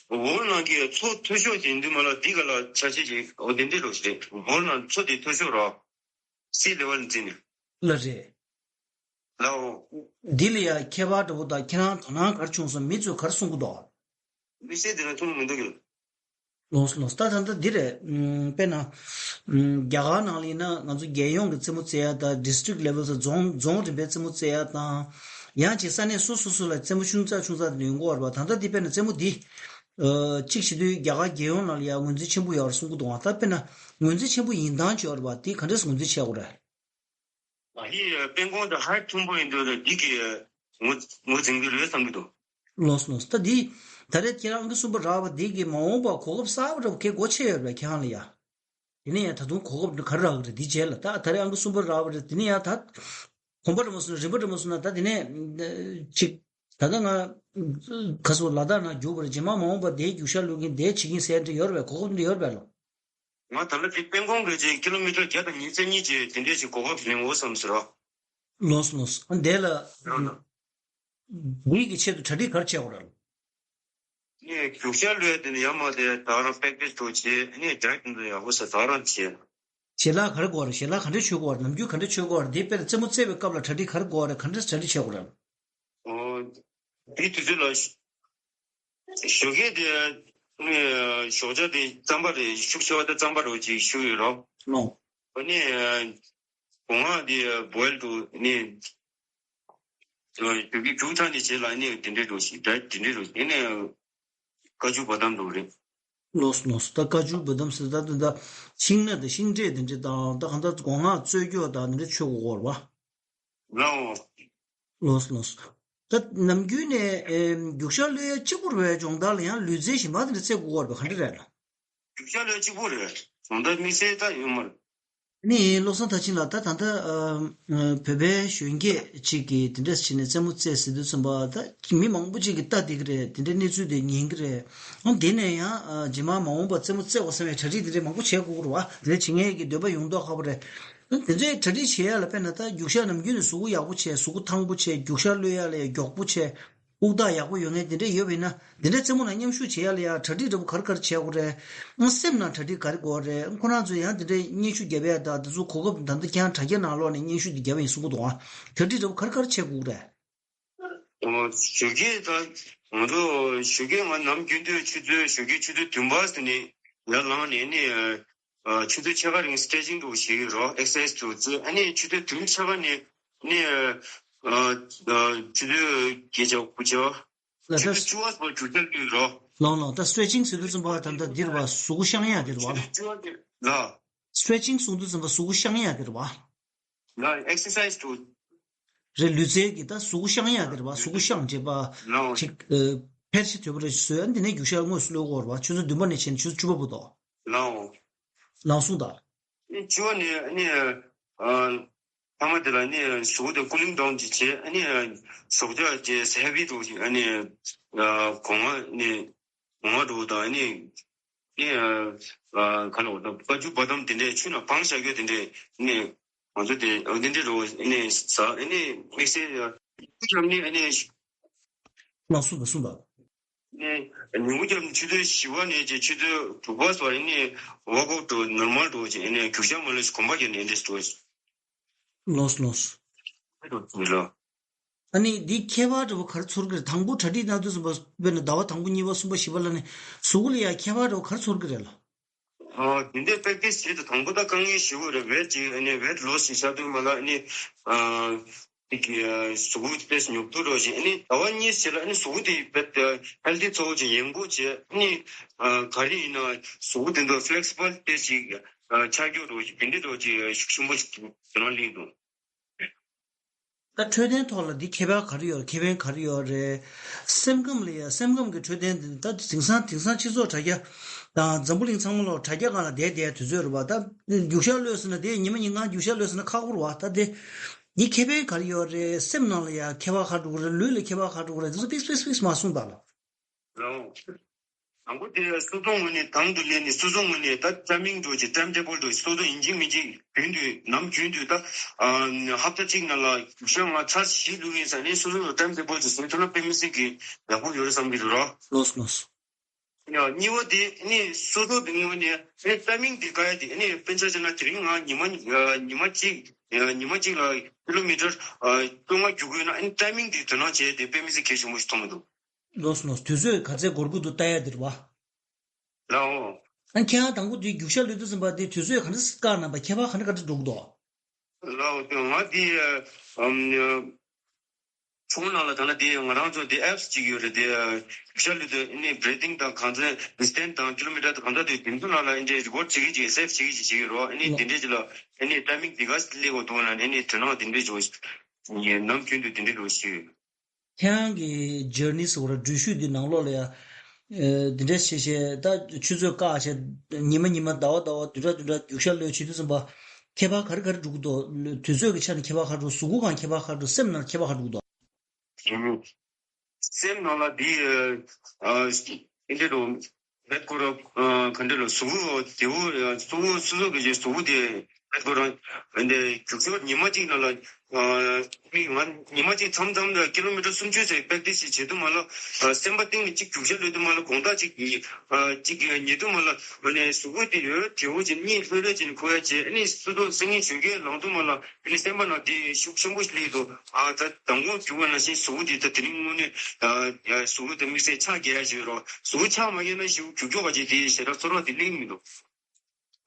ཝོལ་ནང་གི་མཚོ་མཐོ་ཤོས་དེ་འདུག་མ་ལ་འདི་ག་ལ་ཆ་ཤས་ཅིག་འོ་དེ་འདྲས་རོ་ཞིག་རེད། ཝོལ་ནང་མཚོ་དེ་མཐོ་ཤོས་རོ། སི་ལེ་ཝལ་འཛིན་ནས། ལ་རེད། ལའོ། འདི་ལ་ཡ་ཁྱད་པར་འདྲ་པོ་དང་ཁྱེད་རང་དོ་སྣང་ག་རེ་བྱུང་སོང་། མི་ཚོས་ག་རེ་གསུང་གི་འདུག་དམིགས་བསལ་དེ་ལ་ཐུགས་མི་འདུག་གི། ལོས་ལོས། ད་ད་ལྟ་འདི་རེད། ཨམ། དཔེར་ན། ཨམ། རྒྱ་གར་ནང་ལ་ཡིན་ན་ང་ཚོ་རྒྱལ་ཡོངས་ཀྱི་རྩེད་མོ་རྩེ་ཡ་དང་district level སོགས་རྫོང་རྫོང་རིམ་པའི་རྩེད་མོ་རྩེ་ཡ་དང་། ཡང་ཅིག་ས་གནས་སོ་སོ་སོ་ལ་རྩེད་མོ་ཆུང་ཙག་ཆུང་ཙག་དེ་འདྲ་ཡོང་གི་ཡོད་རེད་པ། ད་ལྟ་འདི་དཔེར་ན་རྩེད་མོ་འདི། ཨ། གཅིག་བྱེད་དུས་རྒྱ་གར་རྒྱལ་ཡོངས་ནང་ལ་ཡང་ངོས་འཛིན་ཆེན་པོ་ཡོད་རེད་གསུང་གི་འདུག་ཨ། ད་དཔེར་ན་ངོས་འཛིན་ཆེན་པོ་ཡིན་སྟངས་ཅིག་ཡོད་རེད་པ། དེ་ག་འདྲས་ངོས་འཛིན་བྱེད་དགོས་རེད། ཨ་ནི་སྤན་གོང་དང་ཧའེ་མཐོན་པོ་ཡིན་དུས་ད་འདི་གི་ངོས་ངོས་འཛིན་གྱི་རེད་བསམ་གྱི་འདུག་ལོས་ལོས། ད་འདི་ད་རེས་ཁྱེད་རང་ཨང་ཀི་གསུམ་པ་རག་པ་འདི་གི་མ་འོངས་པ་གོ་སྐབས་གསར་པ་འདྲ་པོ་ཁྱེད་སྒོ་ཕྱེ་ཡོད་པས་ཁྱེད་རང་ལ་ཡ། དེ་ནས་ཡང་ད་དུང་གོ་སྐབས་ག་རེ་རག་གི་རེད། འདི་རྗེས་ལ་ད་ད་རེས་ཨང་ཀི་གསུམ་པ་རག་པ་རེད། དེ་ནས་ཡང་ད་གོམ་པ་འདྲ་མོ་སོང་ན་རིམ་པ་འདྲ་མོ་སོང་ན་ད་དེ་ནས་ཅིག་ད་ལྟ་ང་ག་སོ་ལ་དྭགས་ནང་རྒྱུག་པ་རེད། རྗེས་མ་མ་འོངས་པ་དེའི་རྒྱུག་ཤར་ལོས་མཁན་དེ་བྱེད་མཁན་ཟེར་འདྲ་ཡོད་རེད་པས། གོ་སྐབས་འདི་ཡོད་རེད་པས་ལོ། ང་ད་ལྟ་དེ་སྤན་གོང་གི་ཅིག་ཀི་ལོ་མི་ཊར་བརྒྱ་དང་ཉི་ཤུ་རྩ་གཉིས་ཅིག་དེ་འདྲས་ཅིག་གོ་སྐབས་ལེན་འོ་བསམ་ཟེར་རོ། ལོས་ལོས། ཨ་འདས་ལ། ཡང་ན། འདི་གི་ཆེད་དུ་གྲ་སྒྲིག་ག་རེ་བྱས་དགོས་རེད། ནས་རྒྱུག་ཤར་ལོས་དེ་ནས་ཡར་མར་དེ་ད་རང་པེག་ཊི་སི་འདྲ་བྱེད། ནས་ཌའེ་ཊི་འདི་ཡག་པོ་ཟ་ད་རང་བྱེད། ཞལ་ལག་ག་རེ་དགོས་རེད། ཞལ་ལག་ག་འདྲས་མཆོད་དགོས་རེད། ནམ་རྒྱུན་ག་འདྲས་མཆོད་དགོས་རེད། དེ་དཔེར་རྩེད་མོ་རྩེ་བའི་སྐབས་ལ་གྲ་སྒྲིག་ག་རེ་དགོས་རེད། ག་འདྲས་གྲ་སྒྲིག་བྱེད་དགོས་རེད། ཨོ། དེ་དུས་ཚོད་ལ་ཞོགས་ཀས་དེ་ནས་ཞོགས་ཇ་དེ་རྩམ་པ་རེ་ཤུགས་ཆེ་བ་དེ་རྩམ་པ་རེ་ཅིག་ཤུགས་ཡོད་རོགས། ལོ། ཨ་ནི་སྒོ་ང་དེ་བོའིལ་དུ་ནས། རྒྱུག་གི་རྒྱུག་ཐག་ནས་བྱེད་ལ་ནི་དེ་འདྲའི་འགྲོ་ཞིག་ད་དེ་འདྲའི་འགྲོ་ཞིག་ཨ་ནི་ཀ་ཅུ་བ་དམ་འགྲོ་རེད། ལོས་ལོས། ད་ཀ་ཅུ་བ་དམ་ཟེར་ད་དུ་ད་ཤིང་སྣ་དང་ཤིང་འབྲས་དེ་འདྲ་དང་ད་གང་ལྟར་སྒོ་ང་བཙོས་རྒྱུ་དང་དེ་འདྲ་མཆོད་དགོས་རེད་པ། ལའོ། ལོས་ལོས། ད་ནམ་རྒྱུན་ནས་ཨེ་རྒྱུག་ཤར་གློད་ཡ་གཅིག་པུ་རེད་པས། སྦྱོང་བརྡར་ལ་ཡང་ལུས་རྩལ་གཞན་པ་དེ་འདྲ་རྩེ་དགོས་རེད་པས། ག་འདྲ་རེད་ལ། རྒྱུག་ཤར་གློད་གཅིག་པུ་རེད། སྦྱོང་བརྡར་དམིགས་བསལ་ད་ཡོད་མ་རེད། ནི་བློ་བཟང་མཐར་ཕྱིན་ལགས། ད་ད་ལྟ་ཨ་བོད་པའི་གཞོན་སྐྱེས་གཅིག་གིས་དེ་འདྲས་བྱས་ནས་རྩེད་མོ་རྩེས་ཟེར་དུས་ཙམ་པ་ད་མི་མང་པོ་གཅིག་གིས་ལྟ་བསྡད་ཀྱི་རེད། དེ་འདྲའི་གནས་ཚུལ་དེ་ཉན་གྱི་རེད། ཨང་དེ་ནས་ཡང་ཨ་རྗེས་མ་མ་འོངས་པ་རྩེད་མོ་རྩེ་དགོས་བསམ་པའི་གྲ་སྒྲིག་དེ་འདྲས་མང་པོ་བྱེད་དགོས་ཀྱི་རེད་པ། དེ་འདྲས་བྱེད་མཁན་གྱི་འདོད་པ་ཡོང་མདོག་ཁ་པོ་རེད། དེ་ཚོའི་གྲ་སྒྲིག་བྱེད་ཡ་ལ་དཔེར་ན་ད་རྒྱུག་ཤར་ནམ་རྒྱུན་ནས་གཟུགས་པོ་ཡག་པོ་བྱས། གཟུགས་པོ་ཐང་པོ་བྱས། རྒྱུག་ཤར་གློད་ཡ་ལ་ཡ་མགྱོགས་པོ་བྱས། དབུགས་ཐག་ཡག་པོ་ཡོད་མཁན་དེ་འདྲས་ཡོད་པ་ཡིན་ན་དེ་འདྲས་རྩེད་མོ་ནང་མཉམ་ཞུགས་བྱེད་ཡ་ལ་ཡ་གྲ་སྒྲིག་འདྲ་པོ་ག་རེ་ག་རེ་བྱེད་དགོས་རེད། ཨང་སེམས་ནང་གྲ་སྒྲིག་ག་རེ་དགོས་རེད། ཁོ་རང་ཚོས་ཡང་དེ་འདྲས་སྙན་ཞུ་རྒྱབ་ཡ་དང་དེ་ཚོ་གོ་སྐབས་ད་ལྟ་ཁྱེད་རང་དྲ་རྒྱ་ནང་ལོགས་ནས་སྙན་ཞུ་འདི་རྒྱབ་ཡིན་གསུང་གི་འདུག་ཨ། གྲ་སྒྲིག་འདྲ་པོ་ག་རེ་ག་རེ་བྱེད་དགོས་རེད། ཨོ། ཞོགས་ཀས་ད་ང་ཚོ་ཞོགས་ཀས་ང་ནམ་རྒྱུན་དུ་ཆུ་ཚོད་ཞོགས་ཀས་ཆུ་ཚོད་བདུན་པ་ཟིན་ནས་ཡར་ལངས་ནས་ནི། ཨ། ཆུ་ཚོད་ཕྱེད་ཀ་རིང་སི་ཊེ་ཆིང་འདྲ་པོ་བྱེད་ཀྱི་རོ། ཨེག་སར་སའི་སི་འདྲ་པོ་རྩེ། ཨ་ནི་ཆུ་ཚོད་བདུན་ཕྱེད་ཀ་ནས་ནི། ཨ། ཨ། ཆུ་ཚོད་བརྒྱད་ཆ་དགུ་ཆ། ལ་ཆུ་ཚོད་ས་བཅུ་པ་སོགས་རྒྱུག་ཤར་གློད་རོ། ལོང་ལོང་། ད་སི་ཊེ་ཆིང་ཟེར་དུས་ཙམ་པ་ད་ལྟ་འདིར་བ་གཟུགས་པོ་བཤང་ཡ་དེར་བ། ཆུ་ཚོད་བཅུ་པ་དེ་ལ། སི་ཊེ་ཆིང་གསུང་དུས་ཙམ་པ་གཟུགས་པོ་བཤང་ཡ་དེར་བ། ལ་ཨེག་སར་སའི་སི་འདྲ་པོ། རེད། ལུས་རྩལ་གྱི་ད་གཟུགས་པོ་བཤང་ཡ་དེ་རེད་པ། གཟུགས་པོ་བཤང་བྱས་པ་ལའོ། ཅིག་ཨ། ཕལ་ཆེར་དོད་པོ་རེ་བཟོས། ཨ་འདི་ནས་རྒྱུག་ཤར་དངོས་སུ་གློད་དགོས་རེད་པ། ཆུ་ཚོད་བདུན་པ་ནས་བྱས་ནས་ཆུ་ཚོད་བཅུ་པ་བར་དུ། ལའོ། ལང་སོང་ད། ཨ་ནི་བཅུ་པ་ནས་ཨ་ནི་ཨ་མཐའ་མ་དེ་ལ་ཨ་ནི་གཟུགས་པོ་དེ་ཀུ་ལིང་ཌའོན་ཅིག་བྱས། ཨ་ནི་ཞོགས་ཇ་བྱས་ཧེ་བི་འདྲ་པོ་ཅིག་ཨ་ནི་ཨ་སྒོ་ང་ནས་སྒོ་ང་འདྲ་པོ་དང་། ཨ་ནི་ནི་ཨ་ཨ་ག་ལ་འོ་ད་ཀ་ཅུ་བ་དམ་དེ་འདྲས་ཆུ་ནང་བང་བཞག་རྒྱུ་དེ་འདྲས་ནི། ང་ཚོ་དེ་འོ་དེ་འདྲའི་རོ་ནས་ཟ། ཨ་ནི་དམིགས་བསལ་ཡ་ཁྱབ་ནི་ཨ་ནི། ལགས་སོ། ད་གསུངས་དང་། ནས་ཉིན་གུང་རྒྱབ་ཆུ་ཚོད་བཞི་པ་ནས་ཅིག་ཆུ་ཚོད་དྲུག་པ་སོགས་ཨ་ནི་ཝོག་ཨའུཊ་འདྲ་པོ་ནོར་མལ་འདྲ་པོ་ཅིག་ཨ་ནི་རྒྱུག་ཤར་མ་ལོས་གོམ་པ་རྒྱབ་ནས་འདྲ་པོ་ཅིག་ལོས་ལོས། ཨ་ནི་འདི་ཁྱད་པར་འདྲ་པོ་ག་རེ་ཚོར་གི་རེད། དང་པོ་གྲ་སྒྲིག་གནང་དུས་ཙམ་པ་དཔེར་ན་ཟླ་བ་དང་པོ་གཉིས་པ་གསུམ་པ་བཞི་པ་ལ་ནི་གཟུགས་པོ་ལ་ཡ་ཁྱད་པར་འདྲ་པོ་ག་རེ་ཚོར་གི་རེད་ལ། ཨ། དེ་འདྲའི་པེག་ཊི་སི་བྱེད་དུས་དང་པོ་ད་དཀའ་ངལ་ཞེ་པོ་རེད། ཝེཊ་ཅིག་ཨ་ནི་ཝེཊ་ལོ་སི་ཞིག་བྱ་དུས་མ་ལ་ཨ་ནི་ཨ་དེ་གི་གཟུགས་པོ་དཔེ་ཉོབ་ཏོ་འདྲ་པོ་ཅིག་ཨ་ནི་ཟླ་བ་གཉིས་ཕྱིན་ལ་ཨ་ནི་གཟུགས་པོ་དེ་དཔེ་ཧེལ་ཐི་ཚ་པོ་ཅིག་ཡང་པོ་བྱས། ཨ་ནི་ཨ་ག་རེ་ཡིན་ན་གཟུགས་པོ་དེ་ཚོ་ཕི་ལེག་སི་བལ་དེ་ཅིག་ཨ་ཆགས་རྒྱུ་འདྲ་པོ་ཅིག་དེ་འདྲའི་འདྲ་པོ་ཅིག་ཤུགས་ཆེན་པོ་ཞིག་ཁྱོད་རང་གླེང་འདུག་ད་འཕྲོད་བསྟེན་ཐོག་ལ་འདི་ཁྱད་པར་ག་རེ་ཡོད། ཁེ་ཕན་ག་རེ་ཡོད་རེད། སེམས་ཁམས་ལ་ཡ་སེམས་ཁམས་ཀྱི་འཕྲོད་བསྟེན་འདི་ད་དེང་སང་དེང་སང་སྤྱི་ཚོགས་དྲ་རྒྱ་དང་འཛམ་བུ་གླིང་ཚང་མ་ལོག་དྲ་རྒྱ་སྒང་ལ་བསྡད་བསྡད་དུས་ཚོད་རེད་པ། ད་རྒྱུག་ཤར་གློད་ཟེར་ན་དེ་ཉི་མ་ཉིན་གང་རྒྱུག་ཤར་གློད་ཟེར་ན་ཁག་པོ་རེད་པ། ད་དེ་འདི་ཁེ་ཕན་ག་རེ་ཡོད་རེད། སེམས་ནང་ལ་ཡ་ཁྱད་པར་ག་རེ་འགྲོ་གི་རེད། ལུས་ལ་ཁྱད་པར་ག་རེ་འགྲོ་གི་རེད། འདི་ཚོ་ཕིགས་ཕིགས་ཕིགས་མ་གསུངས་དང་ལ། རང་། དང་པོ་དེ་སོ་སོ་ངོས་ནས་དང་དུ་ལེན་ནས་སོ་སོ་ངོས་ནས་ད་ཊའི་མིང་འདྲ་པོ་ཅིག་ཊའིམ་ཊེ་བལ་འདྲ་པོ་ཅིག་སོ་སོ་ཡིན་གཅིག་མིན་གཅིག་རྒྱུན་དུ་ནམ་རྒྱུན་དུ་ད་ཨ་ཧབ་ཏ་གཅིག་ནང་ལ་རྒྱུག་ཤར་ང་ཚར་བཞི་བླུག་ཡིན་ཟེར་ནས་སོ་སོ་ཊའིམ་ཊེ་བལ་ཅིག་བཟོས་ཐུབ་ན་དཔེ་མི་སྲིད་ཀྱི་ཡག་པོ་ཡོད་རེད་བསམ་གྱི་འདུག་ར། ལོས་ལོས། གཉིས་པ་དེ་ནི་སོ་སོ་དེ་དངོས་ནས་ནི་ཊའི་མིང་དེ་བཀག་ཡ་དེ་ནི་དཔེར་ན་ཆ་བཞག་ན་དེ་རིང་ང་ཉི་མ་ཉི་མ་གཅིག་ཉི་མ་གཅིག་ལ་ཀི་ལོ་མི་ཊར་བཅོ་ལྔ་རྒྱུག་གི་ཡོད་ན་ནི་ཊའི་མིང་དེ་དོ་སྣང་བྱས་ཏེ་དཔེ་མི་སྲིད་གལ་ཆེན་པོ་ཞིག་མཐོང་གི་འདུག་ལགས་སོ་ལགས་སོ། དུས་ཚོད་ག་ཚད་འགོར་གི་འདུག་ལྟ་ཡ་དེ་རེད་བ། ལའོ། ཨ་ཁྱེད་རང་དང་པོ་དེ་རྒྱུག་ཤར་གློད་དུས་ཙམ་པ་དེ་དུས་ཚོད་ག་འདྲ་བཀག་གནང་པ། ཁྱད་པར་ག་འདྲ་ག་འདྲ་འགྲོ་གི་འདུག་ལའོ། དེ་ང་དེ་ཨམ་ཕོན་ནང་ལ་ད་ལྟ་དེ་ང་རང་ཚོ་དེ་ཨེབ་སི་གཅིག་ཡོད་རེད། དེ་རྒྱུག་ཤར་གློད་དུས་ཨ་ནི་བྷི་རི་ཐིང་དང་གང་ཚད་ཌི་སི་ཊེན་སི་དང་ཀི་ལོ་མི་ཊར་དང་གང་འདྲ་དེ་དེ་ཚོ་ནང་ལ་ཨ་ནི་རི་ཀོཌ་བྱེད་ཀྱི་ཅིག་སེབ་བྱེད་ཀྱི་ཅིག་བྱེད་ཀྱི་རོགས། ཨ་ནི་དེ་འདྲས་ཅིག་ལ་ཨ་ནི་ཊའི་མིང་དེ་ག་སླེབས་དགོས་འདུག་ན་ཨ་ནི་དོ་སྣང་དེ་འདྲས་ཅིག་ནམ་རྒྱུན་དུ་དེ་འདྲས་རོགས་ཞུས། ཁྱེད་རང་གི་ཇར་ནི་ཟེར་བ་ར་འགྲུལ་བཞུད་འདི་ནང་ལོགས་ལ་ཡ། ཨེ་འདི་འདྲ་བྱས་བྱས་ད་ཆུ་ཚོད་བཀག་བྱས་ཉི་མ་ཉི་མ་ཟླ་བ་ཟླ་བ་བདུན་ཕྲག་བདུན་ཕྲག་རྒྱུག་ཤར་གློད་བྱེད་དུས་ཙམ་པ། ཁྱད་པར་ག་རེ་ག་རེ་འགྲོ་གི་འདུག་དུས་ཚོད་ཀྱི་ཆ་ནས་ཁྱད་པར་ག་རེ་འགྲོ། གཟུགས་པོ་གང་ཁྱད་པར་ག་རེ་འགྲོ། སེམས་ནང་ཁྱད་པར་ག་རེ་འགྲོ་གི་འདུག་སེམས་ནང་ལ་འདི་ཨ་འདི་འདྲ་རེད་ཁོ་ར། ག་འདྲ་ལ་གཟུགས་པོ་དེ་བོ་གཟུགས་པོ་སོ་སོ་གི་གཟུགས་པོ་དེ་ཁོ་རང་འདི་རྒྱུག་ཤར་ཉི་མ་གཅིག་ནང་ལ་མི་ང་ཉི་མ་གཅིག་མཚམས་མཚམས་ལ་ཀི་ལོ་མི་ཊར་སུམ་ཅུ་ཙམ་པེག་ཊི་སི་བྱེད་དུས་མ་ལ་སེམས་པ་གཏིང་ནས་གཅིག་རྒྱུག་ཤར་གློད་དུས་མ་ལ་དགོང་དག་གཅིག་གཅིག་ཉལ་དུས་མ་ལ་ཨ་ནི་གཟུགས་པོ་དེ་ཡོད་དེ་བོ་ཅིག་གཉིད་ལྷོད་ལྷོད་ཅིག་ཁུག་ཡ་བྱས། ཨ་ནི་སོ་སོ་སེམས་ངན་ཞོད་སྐད་ལངས་དུས་མ་ལ། དེ་ནི་སེམས་པ་ནང་དེ་ཤུགས་ཆེན་པོ་ཞིག་སླེབས་འདུག་ཨ་ད་མདང་དགོང་རྒྱུག་པ་ནང་བཞིན་གཟུགས་པོ་དེ་ད་དེ་རིང་དངོས་གནས་ཨ་ཡ་གཟུགས་པོ་དེ་དམིགས་བསལ་ཆག་རྒྱག་ཡ་ཞིག་རོ། གཟུགས་པོ་ཆག་མ་རྒྱག་ན་ཞིག་རྒྱུག་རྒྱུག་པ་ཅིག་དེ་ཞེ་དྲག་ཚོར་བ་དེ་སླེབས་མི་འདུག་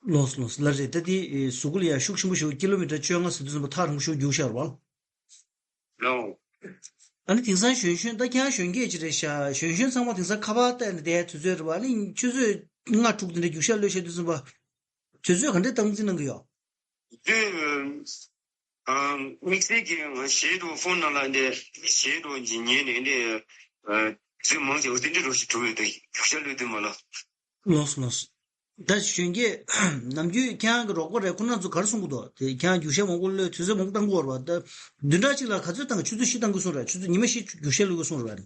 ལགས་སོ་ལགས་སོ། ལགས་རེད། ད་དེ་གཟུགས་པོ་ལ་ཡ་ཤུགས་ཆེན་པོ་ཞིག་ཀི་ལོ་མི་ཊར་བཅོ་ལྔ་ཟེར་དུས་ཙམ་པ་ཐག་རིང་པོ་ཞིག་རྒྱུག་ཤར་བ། ལའོ། ཨ་ནི་དེང་སང་གཞོན་གཞོན་ད་ཁྱེད་རང་གཞོན་སྐྱེས་ཅིག་རེད་ཤག་གཞོན་གཞོན་ཚང་མ་དེང་སང་ཁ་པར་བལྟས་ནས་བསྡད་དུས་ཚོད་རེད་བ། ཨ་ནི་ཆུ་ཚོད་ལྔ་དྲུག་དེ་འདྲ་རྒྱུག་ཤར་གློད་བྱེད་དུས་ཙམ་པ། དུས་ཚོད་ག་འདྲས་སྟངས་འཛིན་གནང་གི་ཡོད། དུས། ཨ། དམིགས་བསལ་གྱི་ང་ཞེ་དྲག་ཕོན་ནང་ལ་འདི་ཞེ་དྲག་ཉན་ནས་འདི། ཨ། ཚིག་མང་ཆེ་བ་དེ་འདྲ་རོ་ཞིག་གྲུབ་ཡོད་དེ་རྒྱུག་ཤར་གློད་དུས་མ་ལ། ལགས་སོ་ལགས་སོ། ད་གཞོན་སྐྱེས་ནམ་རྒྱུན་ཁྱེད་རང་གི་རོགས་པ་རེད་ཁོ་རང་ཚོ་ག་རེ་གསུང་གི་འདུག་དེ་ཁྱེད་རང་རྒྱུག་ཤར་མང་པོ་གློད་དུས་ཚོད་མང་པོ་བཏང་གི་ཡོད་རེད་བ། ད་བདུན་ཕྲག་གཅིག་ལ་ག་ཚོད་བཏང་གི་ཆུ་ཚོད་བཞི་བཏང་གི་གསུངས་རེད། ཆུ་ཚོད་ཉི་མ་བཞི་རྒྱུག་ཤར་གློད་གི་གསུངས་རེད་བ།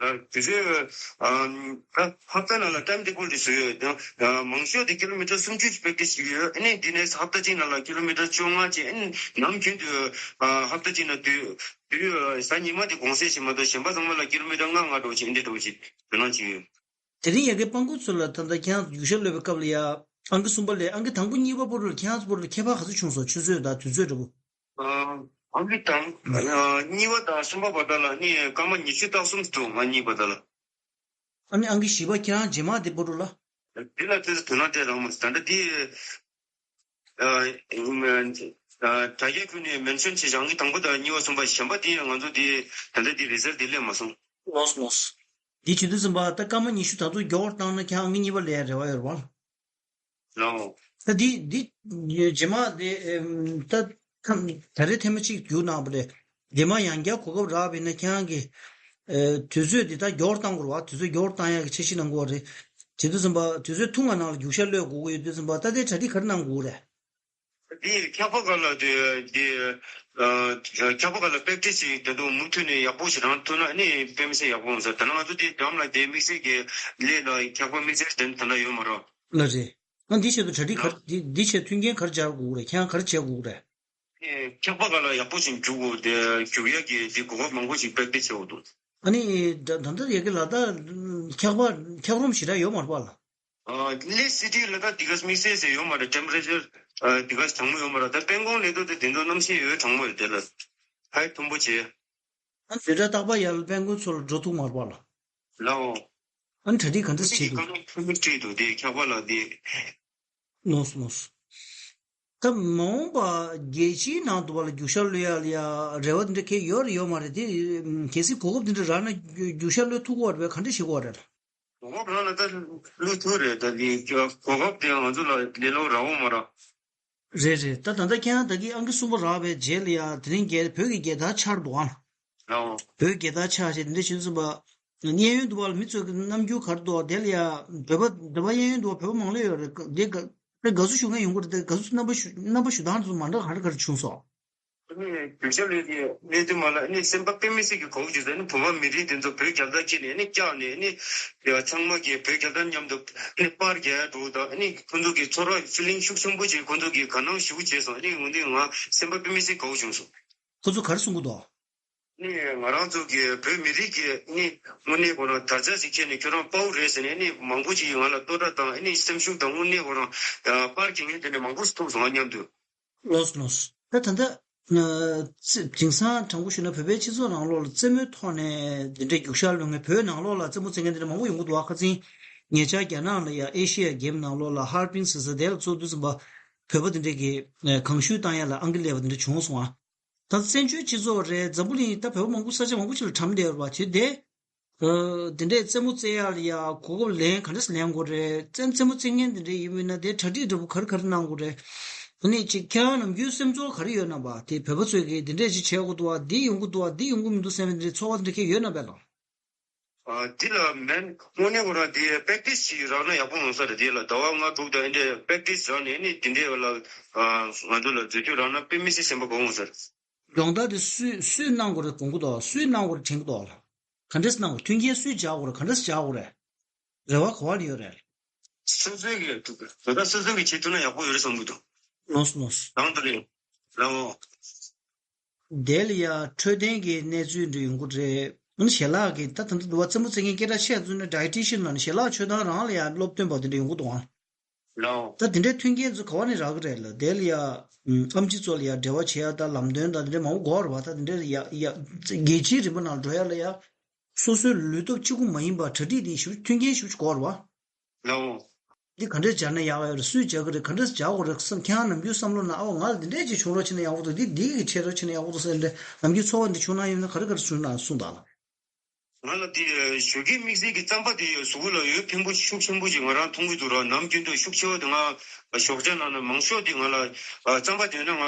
ཨ། དུས་ཚོད། ཨ། ད་ཧབ་ཏ་ནང་ལ་ཊའིམ་ཊེ་བལ་དེ་བཟོས་ཡོད། ཨ། མང་ཤོས་དེ་ཀི་ལོ་མི་ཊར་སུམ་ཅུ་ཞིག་པེག་ཊི་སི་བྱེད་ཀྱི་ཡོད། ཨ་ནི་འདི་ནས་ཧབ་ཏ་གཅིག་ནང་ལ་ཀི་ལོ་མི་ཊར་བཅོ་ལྔ་ཅིག་ཨ་ནི་ནམ་རྒྱུན་དུ། ཨ། ཧབ་ཏ་གཅིག་ནང་དུས་དུས་གཟའ་ཉི་མ་དེ་དགོང་ཟས་ཞིག་མ་གཏོགས་གཞན་པ་ཚང་མ་ལ་ཀི་ལོ་མི་ཊར་ལྔ་ལྔ་འགྲོ་ཅིག་ཨ་འདྲ་འགྲོ་ཅིག་དོ་སྣང་བྱེད་ཀྱི་ཡོད། དེ་རིང་ཡ་གི་སྤྲང་པོ་ཚོ་ལ་ད་ལྟ་ཁྱེད་རང་རྒྱུག་ཤར་གློད་པའི་སྐབས་ལ་ཡ་ཨང་ཀི་གསུམ་པ་ལས་ཨང་ཀི་དང་པོ་གཉིས་པ་བར་དུ་ལ་ཁྱེད་རང་ཚོ་བར་དུ་ཁྱད་པར་ག་ཚོད་བྱུང་སོང་། ཆུ་ཚོད་དང་དུས་ཚོད་འདྲ་པོ། ཨ། ཨང་ཀི་དང་། ཨ། གཉིས་པ་དང་གསུམ་པ་བར་དུ་ལ་ནི་སྐར་མ་ཉི་ཤུ་རྩ་གསུམ་འདུག་ང་གཉིས་བར་དུ་ལ། ཨ་ནི་ཨང་ཀི་བཞི་པ་ཁྱེད་རང་རྗེས་མ་དེ་བར་དུ་ལ། འདི་ལ་དེ་ཚོ་དོ་སྣང་སྤྲད་རང་མ་ཟད་ད་ལྟ་དེ། ཨ། ཨ། དྲ་རྒྱའི་ཁུལ་ནས་མེན་ཤོན་བྱས་ཤག་ཨང་ཀི་དང་པོ་དང་གཉིས་པ་གསུམ་པ་གཞན་པ་དེ་ང་ཚོ་དེ་ད་ལྟ་དེ་རི་ཛལ་དེ་སླེབས་མ་སོང་། ལོས་ལོས། འདི་བྱེད་དུས་ཙམ་པ་ད་སྐར་མ་ཉི་ཤུ་ད་དུང་མགྱོགས་བཏང་ན་ཁྱེད་ཨང་ཀི་གཉིས་པ་ལེན་རེ་བ་ཡོད་རེད་བ། ལའོ། ད་འདི་འདི་རྗེས་མ་དེ་ཨེམ་ད་ད་རེས་ཐེངས་མ་གཅིག་བརྒྱུད་གནང་བ་རེད། རྗེས་མ་ཡང་བསྐྱར་གོ་སྐབས་རག་པ་ཡིན་ན་ཁྱེད་རང་གིས་ཨེ་དུས་ཚོད་འདི་ད་མགྱོགས་བཏང་དགོས་རེད་བ། དུས་ཚོད་མགྱོགས་བཏང་ཡག་གི་འཆར་གཞི་གནང་དགོས་པ་རེད། བྱེད་དུས་ཙམ་པ་དུས་ཚོད་ཐུང་བ་ནང་ལ་རྒྱུག་ཤར་གློད་དགོས་ཀྱི་ཡོད་དུས་ཙམ་པ་ད་ལྟའི་གྲ་སྒྲིག་ག་རེ་གནང་དགོས་རེད། འདི་འཁྱག་པ་སྒང་ལ་དེ་དེ་ཨ་འཁྱག་པ་སྒང་ལ་པེག་ཊི་སི་ཞིག་ད་དུང་མུ་མཐུད་ནས་ཡག་པོ་ཞིག་རང་ཐུབ་ན་ནི་དཔེ་མི་སྲིད་ཡག་པོ་ཡོང་ས། ད་ནང་ང་ཚོ་དེ་འགྲམ་ལ་དེ་དམིགས་བསལ་གྱི་ལས་ལ་འཁྱག་པ་དམིགས་བསལ་དེ་འདྲ་ཡོད་མ་རེད། ལགས་རེད། ཨ་འདི་ཆེད་དུ་གྲ་སྒྲིག་ག་རེ་འདི་འདི་ཆེད་མཐུན་རྐྱེན་ག་རེ་སྦྱར་དགོས་རེད། ཁྱེད་རང་ག་རེ་བྱེད་དགོས་རེད། ཨེ་འཁྱག་པ་སྒང་ལ་ཡག་པོ་ཞིག་རྒྱུག་དགོས། དེ་རྒྱུག་ཡག་གི་དེ་གོ་སྐབས་མང་པོ་ཞིག་པེག་ཊི་སི་བྱེད་དགོས་འདུག་ཨ་ནི་ད་ད་ལྟ་ཡ་གི་ལ་དྭགས་འཁྱག་པ་འཁྱག་རོམ་ཞེ་དྲག་ཡོད་མ་རེད་པ་ལགས། ཨ་ལས་སི་ཊི་ལ་དྭགས་འདི་ག་དམིགས་བསལ་ཟེར་ཡོད་མ་རེད། ཊེམ་པ་རེ་ཅར་ཨ་འདི་ག་གྲང་མོ་ཡོད་མ་རེད། ད་སྤང་གོང་ལ་དྭགས་དེ་དེ་ཚོ་གནམ་གཤིས་ཡོད་གྲང་མོ་ཡོད་དེ་ལ་ཧའི་མཐོན་པོ་བྱས། ཨ་དེ་འདྲ་རྟག་པར་ཡར་སྤང་གོང་ཚོ་ལ་འགྲོ་ཐུབ་མ་རེད་པ་ལགས། ལའོ། ཨ་གྲ་སྒྲིག་ག་འདྲ་ད་བྱེད་དེ་དགོས། ཁ་ནང་ཕུ་མི་བྲིས་འདུག་དེ་འཁྱག་པ་ལ་དེ། ལོས་ལོས། ད་མ་འོངས་པ་རྒྱལ་སྤྱིའི་ནང་དུ་བ་ལ་རྒྱུག་ཤར་གློད་ཡ་ལ་ཡ་རེ་བ་དེ་འདྲ་གང་ཡང་ཡོད་རེད་ཡོད་མ་རེད་དེ། གལ་སྲིད་གོ་སྐབས་དེ་འདྲ་རག་ན་རྒྱུག་ཤར་གློད་ཐུབ་ཀྱི་ཡོད་རེད་པས། ག་འདྲ་བྱེད་ཀྱི་ཡོད་རེད། གོ་སྐབས་རག་ན་ད་གློད་ཐུབ་རེད། ད་དེ་གོ་སྐབས་དེ་ང་ཚོ་ལ་ལས་སླ་པོ་རག་ཡོད་མ་རེད། རེད་རེད། ད་ད་ལྟ་ཁྱེད་རང་ད་གིན་ཨང་ཀི་གསུམ་པ་རག་པའི་རྗེས་ལ་ཡ་དེ་རིང་རྒྱལ་བོད་ཀྱི་རྒྱལ་དར་འཕྱར་འདུག་ཨང་། ལའོ། བོད་རྒྱལ་དར་འཕྱར་བྱས་དེ་འདྲ་བྱེད་དུས་ཙམ་པ། གཡས་གཡོན་དུ་བ་ལ་མི་ཚོས་ཀྱི་རྣམ་འགྱུར་ག་རེ་འདུག་དེ་ལ་ཡ་བོད་པ་འདི་པ་གཡས་གཡོན་དུ་བ་བོད་པ་མང་ལོས་ཡོད་རེད། དེ་ག་དེ་དགའ་བསུ་ཞུ་མཁན་ཡོང་གི་རེད། དེ་དགའ་བསུ་རྣམ་པ་ཞུ་རྣམ་པ་ཞུ་སྟངས་དེ་ཚོ་མ་འདྲ་ག་རེ་ག་རེ་བྱུང་སོང་། ཨ་ནི་རྒྱུག་ཤར་གློད་དེ་གློད་དུས་མ་ལ་ཨ་ནི་སེམས་པ་དཔེ་མི་སྲིད་ཀྱི་དགའ་བོ་བྱུང་སོང་། ཨ་ནི་བོད་པ་མི་རིགས་དེ་ཚོ་བོད་རྒྱལ་དར་འཁྱེར་ནས་ཨ་ནི་བཀྱགས་ནས་ཨ་ནི་ཡ་ཚང་མ་གིས་བོད་རྒྱལ་དར་མཉམ་དུ་ཨ་ནི་པར་རྒྱག་ཡ་འགྲོ་དང་། ཨ་ནི་ཁོང་ཚོ་གིས་ཚོར་བ་ཧྥི་ལིང་ཤུགས་ཆེན་པོ་ཅིག་ཁོང་ཚོ་གིས་དགའ་སྣང་ཞེ་པོ་བྱས་སོང་། ཨ་ནི་འོན་ཏེ་ང་སེམས་པ་དཔེ་མི་སྲིད་དགའ་བོ་བྱུང་སོང་། ཁོ་ཚོ་ག་རེ་གསུང་གི་འདུག་ནི་ང་རང་ཚོ་གི་བོད་མི་རིགས་ཀྱི་ནི་དངོས་གནས་ཁོ་རང་དར་ཆ་ཞིག་ཁྱེར་ནས་ཁྱོད་རང་དཔའ་བོ་རེད་ཟེར་ནས་ནི་མང་པོ་ཞིག་ང་ལ་བསྟོད་སྒྲ་དང་ནི་སེམས་ཤུགས་དང་དངོས་གནས་ཁོ་རང་པར་གྱི་ངས་དེ་ནས་མང་པོ་ཞིག་ཐུག་སོང་ང་མཉམ་དུ། ལོས་ལོས། ད་ད་ལྟ་ཨ་ཙི་དེང་སང་དྲང་པོ་ཞུས་ན་བོད་པའི་སྤྱི་ཚོགས་ནང་ལོགས་ལ་རྩེད་མོའི་ཐོག་ནས་འདི་འདྲའི་རྒྱུག་ཤར་ལོས་ངས་བོད་ནང་ལོགས་ལ་རྩེད་མོ་རྩེ་མཁན་འདི་འདྲ་མང་པོ་ཡོང་གི་འདུག་ཨ། ཁ་སང་ཉེ་ཆར་རྒྱ་ནག་ལ་ཡ་ཨེ་ཤི་ཡ་གེམ་ནང་ལོགས་ལ་ཧར་པིན་ཟེར་ས་དེ་ལ་ཚོགས་དུས་ཙམ་པ་བོད་པ་འདི་འདྲས་ཀྱི་ཨ་གང་ཞུས་བཏང་ཡ་ལ་ཨང་ཀི་སླེབས་པ་འདི་འདྲ་བྱུང་སོང་ཨ། ད་བཙན་བྱོལ་སྤྱི་ཚོགས་རེད། འཛམ་བུ་གླིང་ད་བོད་པ་མང་པོ་ས་ཆ་མང་པོ་ཞིག་ལ་གྲམ་བསྡད་ཡོད་རེད་པ། བྱས་དེ་ཨ་འདི་འདྲས་རྩེད་མོ་རྩེ་ཡག་ལ་ཡ་གོ་སྐབས་ལེན་ག་འདྲས་ལེན་དགོས་རེད། རྩེད་རྩེད་མོ་རྩེ་མཁན་འདི་འདྲས་ཡིན་མིན་ན་དེ་གྲ་སྒྲིག་འདྲ་པོ་ག་རེ་ག་རེ་གནང་དགོས་རེད། ཨ་ནི་ཅིག་ཁྱེད་རང་ནམ་རྒྱུན་སེམས་ཚོར་ག་རེ་ཡོད་ན་པ། དེ་བོད་པ་ཚོས་ཀྱིས་འདི་འདྲས་ཅིག་བྱེད་དགོས་འདུག་བ། འདི་ཡོང་གི་འདུག་བ། འདི་ཡོང་གི་མི་འདུག་བསམ་པའི་འདི་འདྲས་ཚོར་བ་འདི་འདྲས་ཁྱེད་ཡོད་ན་པས་ལགས། ཨ་འདི་ལ་མེད། དངོས་གནས་ཁོ་རང་དེ་པེག་ཏིས་ཞིག་རག་ན་ཡག་པོ་ཡོང་ས་རེད། དེ་ལ་ཟླ་བ་ལྔ་དྲུག་དང་ཨེ་འདྲས་པེག་ཏིས་རག་ནས་ནི་དེ་འདྲས་ལ་ང་ཚོ་ལ་མཛད་སྤྱོད་རག་ན་དཔེ་མི་སྲིད་སེམས་པ་དགའ་ཡོང་ས་རེད། སྦྱོང་བརྡར་དེ་སུས་སུས་གནང་དགོས་རེད་དགོངས་ཀྱི་འདུག་སུས་གནང་དགོས་རེད་དྲན་གྱི་འདུག་ལ། ག་འདྲས་གནང་དགོས། མཐུན་རྐྱེན་སུས་སྦྱར་དགོས་རེད། ག་འདྲས་སྦྱར་དགོས་རེད། རེ་བ་ག་བ་ནས་ཡོད་རེད། སོ་སོའི་གི་དོ་བདག་སོ་སོའི་གི་བྱེད་ཐུབ་ན་ཡག་པོ་ཡོད་རེད་བསམ་གྱི་འདུག་ལོས་ལོས། དང་དུ་རེད། ལའོ། དེ་ལ་ཡ་འཕྲོད་བསྟེན་གྱི་གནས་ཚུལ་འདྲ་ཡོང་གི་རེད། ཨ་ནི་ཞལ་ལག་གི་ད་ད་ལྟ་འདུག་བ་རྩེད་མོ་རྩེ་མཁན་སྐད་གྲགས་ཆེ་ཚུལ་ནི་ཌའི་ཊི་ཤན་ལ་ནི་ཞལ་ལག་མཆོད་སྟངས་རང་ལ་ཡ་སློབ་སྟོན་པ་དེ་འདྲ་ཡོང་གི་འདུག་ཨང་། ལའོ། ད་དེ་འདྲའི་མཐུན་རྐྱེན་ཚོ་ག་བ་ནས་རག་གི་རེད་ལ། དེ་ལ་ཡ་ཨམ་ཆི་ཚོ་ལ་ཡ་འབྲེལ་བ་བྱེད་ཡ་ད་ལམ་སྟོན་དང་དེ་འདྲ་མང་པོ་དགོས་རེད་བ། ད་དེ་འདྲ་ཡ་ཡ་རྒྱལ་སྤྱིའི་རིམ་པ་ནང་འགྲོ་ཡ་ལ་ཡ་སོ་སོའི་ལུས་སྟོབས་གཅིག་པུ་མ་ཡིན་པ་གྲ་སྒྲིག་དེ་ཞུ་མཐུན་རྐྱེན་ཞུ་དགོས་རེད་བ། ལའོ། འདི་ག་འདྲས་སྦྱར་ན་ཡག་ཡོད་རེད། སུས་སྦྱར་གི་རེད། ག་འདྲས་སྦྱར་དགོས་རེད་བསམ། ཁྱེད་རང་ནམ་རྒྱུན་བསམ་བློ་ནང་ཨ་ང་ལ་འདི་འདྲས་ཅིག་བྱུང་རོགས་བྱས་ན་ཡག་པོ་འདུག་འདི་འདི་གི་བྱེད་རོགས་བྱས་ན་ཡག་པོ་འདུག་ཟེར་འདྲ་ནམ་རྒྱུན་ཚོར་བ་འདི་བྱུང་ན་ཡོད་ན་ག་རེ་ག་རེ་བྱུང་ན་གསུངས་དང་ལ། ང་ལ་འདི་ཞོགས་ཀས་དམིགས་བསལ་གྱི་རྩམ་པ་འདི་གཟུགས་པོ་ལ་ཡོད་ཕན་པོ་ཤུགས་ཆེན་པོ་ཞིག་ང་རང་མཐོང་གི་འདུག་ར། ནམ་རྒྱུན་དུ་ཤུགས་ཆེ་བ་དེ་ང་ཞོགས་ཇ་ནང་ན་མང་ཤོས་དེ་ང་ལ་རྩམ་པ་དེ་ན་ང་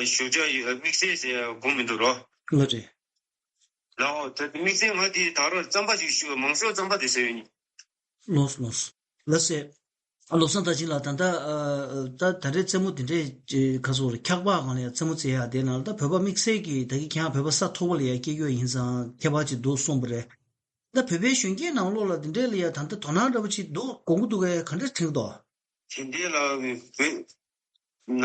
ཞོགས་ཇ་དམིགས་བསལ་ཟེར་དགོངས་མི་འདུག་ར། ལ་རེད། ལའོ། དེ་དམིགས་བསལ་ང་དེ་ད་རུང་རྩམ་པ་ཞིག་ཞུ་མང་ཤོས་རྩམ་པ་དེ་ཟེར་ཡོད་ནི། ལོས་ལོས། ལ་སེ། ཨ་བློ་བཟང་དར་ཆེན་ལགས། ད་ལྟ་ཨ་ད་ད་རེས་རྩེད་མོ་དེ་འདྲས་ཀྱི་ཁ་སོ་རེ་འཁྱག་པ་སྒང་ལ་ཡང་རྩེད་མོ་རྩེ་ཡག་དེ་ནང་ལ་ད་བོད་པ་དམིགས་བསལ་གྱི་ད་གི་ཁྱེད་རང་བོད་པ་ས་མཐོ་པོ་ལ་ཡང་སྐྱེས་ཡོད་ཡིན་ཙང་ཁྱད་པར་ཅིག་འདུག་གསུངས་པ་རེད། ད་བོད་པའི་གཞོན་སྐྱེས་ནང་ལོགས་ལ་དེ་འདྲས་ལ་ཡང་ད་ལྟ་དོ་སྣང་འདྲ་པོ་ཅིག་འདུག་དགོངས་ཀྱི་འདུག་གས། ག་འདྲས་དྲན་གྱི་འདུག་དེ་འདྲས་ལ་བོད་ན་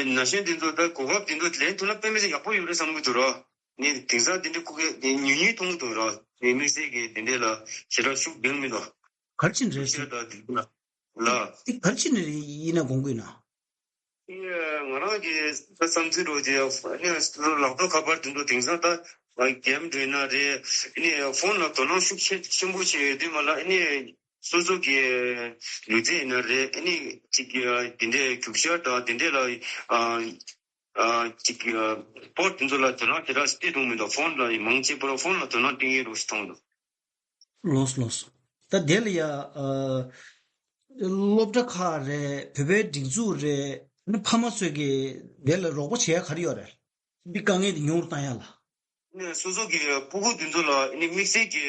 ན་གཞོན་དེ་ཚོ་ད་གོ་སྐབས་དེ་ཚོ་ལེན་ཐུབ་ན་དཔེ་མི་སྲིད་ཡག་པོ་ཡོད་རེད་བསམ་གྱི་འདུག་ར། ནི་དེང་སང་དེ་འདྲའི་སྐུ་སྒེར་དེ་ཉུང་ཉུང་མཐོང་གི་འདུག་ར། ནི་དམིགས་བསལ་གྱི་དེ་འདྲའི་ལ་ཞེ་དྲག་ཤུགས་ལྡན་མི་འདུག་ག་རེ་བྱས་ནས་རེད། ཤེས་དང་དེ་འདྲ་ལ། དེ་ག་རེ་བྱས་ནས་རེད་ཡིན་ན་དགོངས་ཀྱི་ཡོད་ན། ཨེ་ང་རང་གི་ད་བསམ་ཚུལ་རོ་དེ་ནི་ལག་ཐོག་ཁ་པར་དེ་ཚོ་དེང་སང་ད་གེམ་འགྲོ་ན་རེད། ནི་ཕོན་ལ་དོ་སྣང་ཤུགས་ཆེ་ཆེན་པོ་བྱས་ཡོད་དུས་མ་ལ་ནི་སོ་སོ་གི་ལུས་རྩལ་ཡིན་ན་རེད། ཨ་ནི་ཅིག་གི་དེ་འདྲའི་རྒྱུག་ཤར་དང་དེ་འདྲའི་ལ་ཨ་ཨ་ཅིག་གི་སྤོར་དེ་ཚོ་ལ་དོ་སྣང་དེ་དག་སྤྲད་ཐུབ་མི་འདུག་ཕོན་ལ་མང་ཆེ་བོ་ཕོན་ལ་དོ་སྣང་སྤྲད་ཀྱི་རེད་ཞེས་མཐོང་འདུག་ལོས་ལོས། ད་དེ་ལ་ཡ་ཨ་སློབ་གྲྭ་ཁག་རེད། བོད་པའི་སྒྲིག་འཛུགས་རེད། ཨ་ནི་ཕ་མ་ཚོས་ཀྱི་དེ་ལ་རོགས་པ་བྱེད་ཡ་ག་རེ་ཡོད་རེད། འདི་དཀའ་ངལ་དེ་ཉུང་རུ་བཏང་ཡ་ལ། ནས་སོ་སོ་གི་སྤུ་གུ་འདི་ཚོ་ལ་ནི་དམིགས་བསལ་གྱི་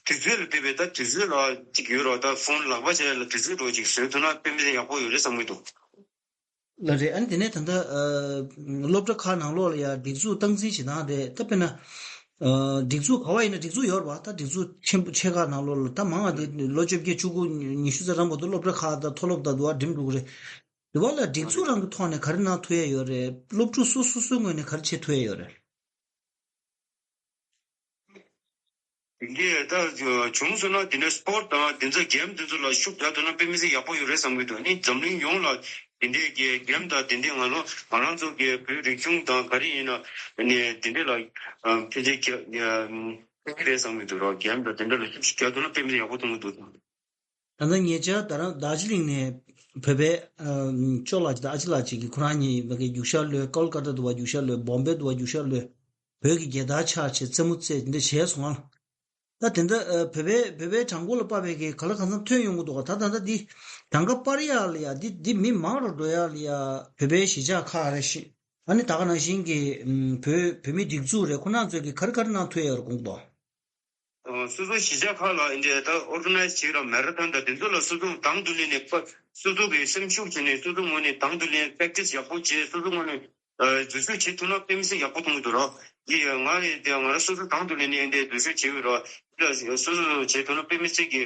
དུས་ཚོད་ལ་བལྟས་པའི་ད་དུས་ཚོད་ལ་ཅིག་ཡོད་རོགས། ད་ཕོན་ལག་པ་བྱས་ལ་དུས་ཚོད་འགྲོ་ཅིག་བཟོས་ཐུབ་ན་དཔེ་མི་སྲིད་ཡག་པོ་ཡོད་རེད་བསམ་གྱི་འདུག་ལ་རེད། ཨ་ནི་དེ་ནས་ད་ལྟ་ཨ་སློབ་གྲྭ་ཁག་ནང་ལོགས་ལ་ཡ་སྒྲིག་འཛུགས་སྟངས་འཛིན་བྱེད་སྟངས་རེད། ད་དཔེར་ན་ཨ་སྒྲིག་འཛུགས་ག་བ་ཡིན་ན་སྒྲིག་འཛུགས་ཡོད་རེད་པ། ད་སྒྲིག་འཛུགས་ཆེན་པོ་ཆེ་ཁག་ནང་ལོགས་ལ་ད་མང་བ་དེ་ལོ་བཅོ་བརྒྱད་བཅུ་དགུ་ཉི་ཤུ་རྩ་གྲངས་བར་དུ་སློབ་གྲྭ་ཁག་དང་མཐོ་སློབ་དང་དུ་བ་འགྲིམ་འགྲོ་གི་རེད། དེ་བ་ལ་སྒྲིག་འཛུགས་རང་གི་ཐོག་ནས་ག་རེ་གནང་ཐུབ་ཡ་ཡོད་རེད། སློབ་ཕྲུག་སོ་སོ་སོའི་ངོས་ནས་ག་རེ་བྱེད་ཐུབ་ཡ་ཡོད་རེད། དེ་གས་ད་བྱུང་སོང་ན་དེ་འདྲ་སྤོར་དང་དེ་ཚོ་གེམ་དེ་ཚོ་ལ་ཤུགས་རྒྱག་ཐུབ་ན་དཔེ་མི་སྲིད་ཡག་པོ་ཡོད་རེད་བསམ་གྱི་འདུག་ནི་འཛམ་གླིང་ཡོངས་ལ་དེ་འདྲའི་གི་གེམ་དང་དེ་འདྲའི་ང་ལོ་ང་རང་ཚོ་གི་བོད་རིག་གཞུང་དང་ག་རེ་ཡིན་ན་ནི་དེ་འདྲའི་ལ་ཕན་ཆད་ཀྱི་ཕན་གྱི་རེད་བསམ་གྱི་འདུག་རོགས་གེམ་དང་དེ་འདྲ་ལ་ཤུགས་ཤིག་རྒྱག་ཐུབ་ན་དཔེ་མི་སྲིད་ཡག་པོ་མཐོང་གི་འདུག་ད་ལྟ་ཉེ་ཆར་ད་རང་དར་ཇི་ལིང་ནས་བོད་པའི་ཨ་ཅོ་ལགས་ཅིག་དང་ཨ་ཅེ་ལགས་ཅིག་གིས་ཁོ་རང་གཉིས་བོད་ཀྱི་རྒྱུག་ཤར་ལོས། ཀོལ་ཀ་ཏ་དུ་བ་རྒྱུག་ཤར་ལོས། བོམ་བེ་དུ་བ་རྒྱུག་ཤར་ལོས། བོད་ཀྱི་རྒྱལ་དར་འཕྱར་བྱས་རྩེད་མོ་རྩེས་འདི་འདྲ་བྱས་སོང་ང་། ད་དེ་འདྲ་ཨ་བོད་པའི་བོད་པའི་བྲང་ཁོག་ལ་དཔག་པའི་གི་ག་ལ་གང་འཚམ་ཐོན་ཡོང་གི་འདུག་ག་ད་ད་ལྟ་འདི་གྲངས་ཀ་སྤར་ཡག་ལ་ཡ་འདི་འདི་མི་མང་རུ་འགྲོ་ཡག་ལ་ཡ་བོད་པའི་གཞིས་ཆགས་ཁག་རེ་ཞིག་ཨ་ནི་ད་ག་ནང་བཞིན་གྱི་ཨམ་བོད་བོད་མིའི་སྒྲིག་འཛུགས་རེད། ཁོ་རང་ཚོས་ཀྱི་ག་རེ་ག་རེ་གནང་ཐུབ་ཡག་རེད་དགོངས་འདུག་ཨ་སོ་སོ་གཞིས་ཆགས་ཁག་ལ་འདི་ད་ཨོར་ག་ནའི་ཛི་བྱེད་ར་མེ་ར་ཐོན་དང་དེ་ཚོ་ལ་སོ་སོ་དང་དུ་ལེན་ནས་པ་སོ་སོ་གི་སེམས་ཤུགས་བྱས་ནས་སོ་སོ་ངོས་ནས་དང་དུ་ལེན་པྲེག་ཊིས་ཡག་པོ་བྱས་སོ་སོ་ངོས་ནས་ཨ་འཛུལ་ཞུགས་བྱེད་ཐུབ་ན་དཔེ་མི་སྲིད་ཡག་པོ་མཐོང་གི་འདུག་ར། འདི་ང་རེད་དེ་ང་རང་སོ་སོ་དང་དུ་ལེན་ནས་འདི་འཛུལ་ཞུགས་བྱེད་འོས་ར། འདི་ལ་སོ་སོ་བྱེད་ཐུབ་ན་དཔེ་མི་སྲིད་ཀྱི་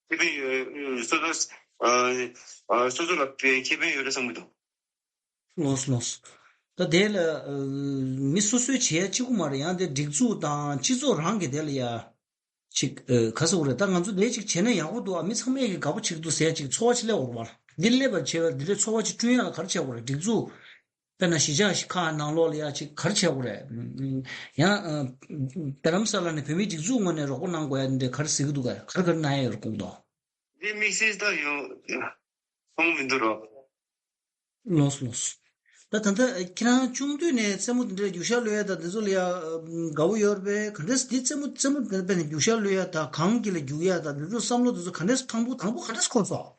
ཁེ་ཕན་ཡོད། སོ་སོ་ཨ་ཨ་སོ་སོ་ལ་ཁེ་ཕན་ཡོད་རེད་བསམ་གྱི་འདུག་ལོས་ལོས། ད་དེ་ལ་ཨ་མི་སོ་སོའི་བྱེད་ཡ་གཅིག་པུ་མ་རེད། ཡང་དེ་སྒྲིག་འཛུགས་དང་སྤྱི་ཚོགས་རང་གི་དེ་ལ་ཡ་ཅིག་ཨ་ག་ཟེར་དགོས་རེད། ད་ང་ཚོ་དེ་ཅིག་བྱས་ན་ཡག་པོ་འདུག་ཨ། མི་ཚང་མས་ཀྱི་དགའ་པོ་བྱེད་ཀྱི་འདུག་ཟེར་ཡ་ཅིག་ཚོར་བ་ཅིག་སླེབས་དགོས་རེད་པ། འདི་སླེབས་པར་བྱེད་པ་འདི་འདྲའི་ཚོར་བ་ཅིག་བསྐྲུན་ཡ་ལ་ག་རེ་བྱེད་དགོས་རེད། སྒྲིག་འཛུགས་དཔེར་ན་གཞིས་ཆགས་ཤིག་ཁག་ནང་ལོགས་ལ་ཡ་ཅིག་ག་རེ་བྱེད་དགོས་རེད། ཡང་ཨ་རྡ་རམ་ས་ལ་ནས་བོད་མིའི་སྒྲིག་འཛུགས་ངོས་ནས་རོགས་པ་གནང་དགོས་ཡ་འདི་འདྲ་ག་རེ་ཟེར་གྱི་འདུག་ག་ག་རེ་ག་རེ་གནང་ཡ་ཡོད་རེད་སྐུ་མདོག་འདི་དམིགས་བསལ་ད་ཡོང་མཐོང་མི་འདུག་རོགས། ལགས་སོ་ལགས་སོ། ད་ད་ལྟ་ཁྱེད་རང་ཆུང་དུས་ནས་རྩེད་མོ་འདི་འདྲ་རྒྱུག་ཤར་གློད་ཡ་དང་འདི་ཚོ་ལ་ཡ་དགའ་བོ་ཡོད་རེད་པས། ག་འདྲས་འདི་རྩེད་མོ་རྩེད་མོ་འདི་འདྲ་དཔེ་ནས་རྒྱུག་ཤར་གློད་ཡ་དང་གང་གི་ལ་རྒྱུག་ཡ་དང་འདི་ཚོ་བསམ་བློ་འདི་ཚོ་ག་འདྲས་དང་པོ་དང་པོ་ག་འདྲས་འཁོར་སོང་།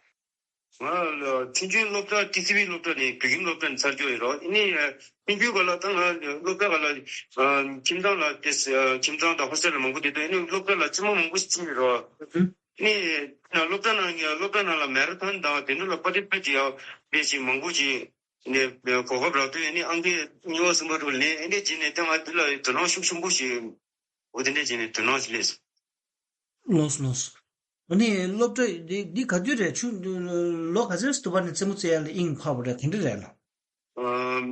ང་ལ་ཆུང་ཆུང་སློབ་གྲྭ་ཊི་སི་ཝི་སློབ་གྲྭ་ནས་བོད་ཁྱིམ་སློབ་གྲྭ་ནས་ཚར་གྱི་ཡོད་རེད། ཨ་ནི་ཆུང་ཆུང་སྐབས་ལ་ད་ང་སློབ་གྲྭ་སྐབས་ལ་ཁྱིམ་ཚང་ལ་དེ་ཁྱིམ་ཚང་དང་ཧོ་སི་ཊེལ་ལ་མང་པོ་བསྡད་འདུག་ཨ་ནི་སློབ་གྲྭ་ལ་རྩེད་མོ་མང་པོ་ཞིག་རྩེ་ཡོད་རེད། ནི་སློབ་གྲྭ་ནང་གི་སློབ་གྲྭ་ནང་ལ་མེ་ར་ཐོན་དང་དེ་འདྲ་ལ་པར་ཊི་སི་པེཊ་ཡག་པའི་ཞིག་མང་པོ་ཞིག་ནས་གོ་སྐབས་རག་དུས་ནི་ཨང་ཀི་གཉིས་པ་གསུམ་པ་དྲུག་ལེན་ཨེ་འདྲས་བྱས་ནས་ད་ང་འདི་ལ་དོ་སྣང་ཤུགས་ཆེན་པོ་ཞིག་འོ་དེ་འདྲས་བྱས་ནས་དོ་སྣང་ཞིག་སླེབས་སོང་། ལགས་སོ་ལགས་སོ། ཨ་ནི་སློབ་གྲྭ་འདི་འདི་ག་དུས་རེད། ཆུ་ལོ་ག་ཚོད་དུ་བར་ནས་རྩེད་མོ་རྩེ་ཡ་ལ་དབྱིངས་འཕར་བ་རེད། ག་འདྲ་རེད་ལ། ཨམ།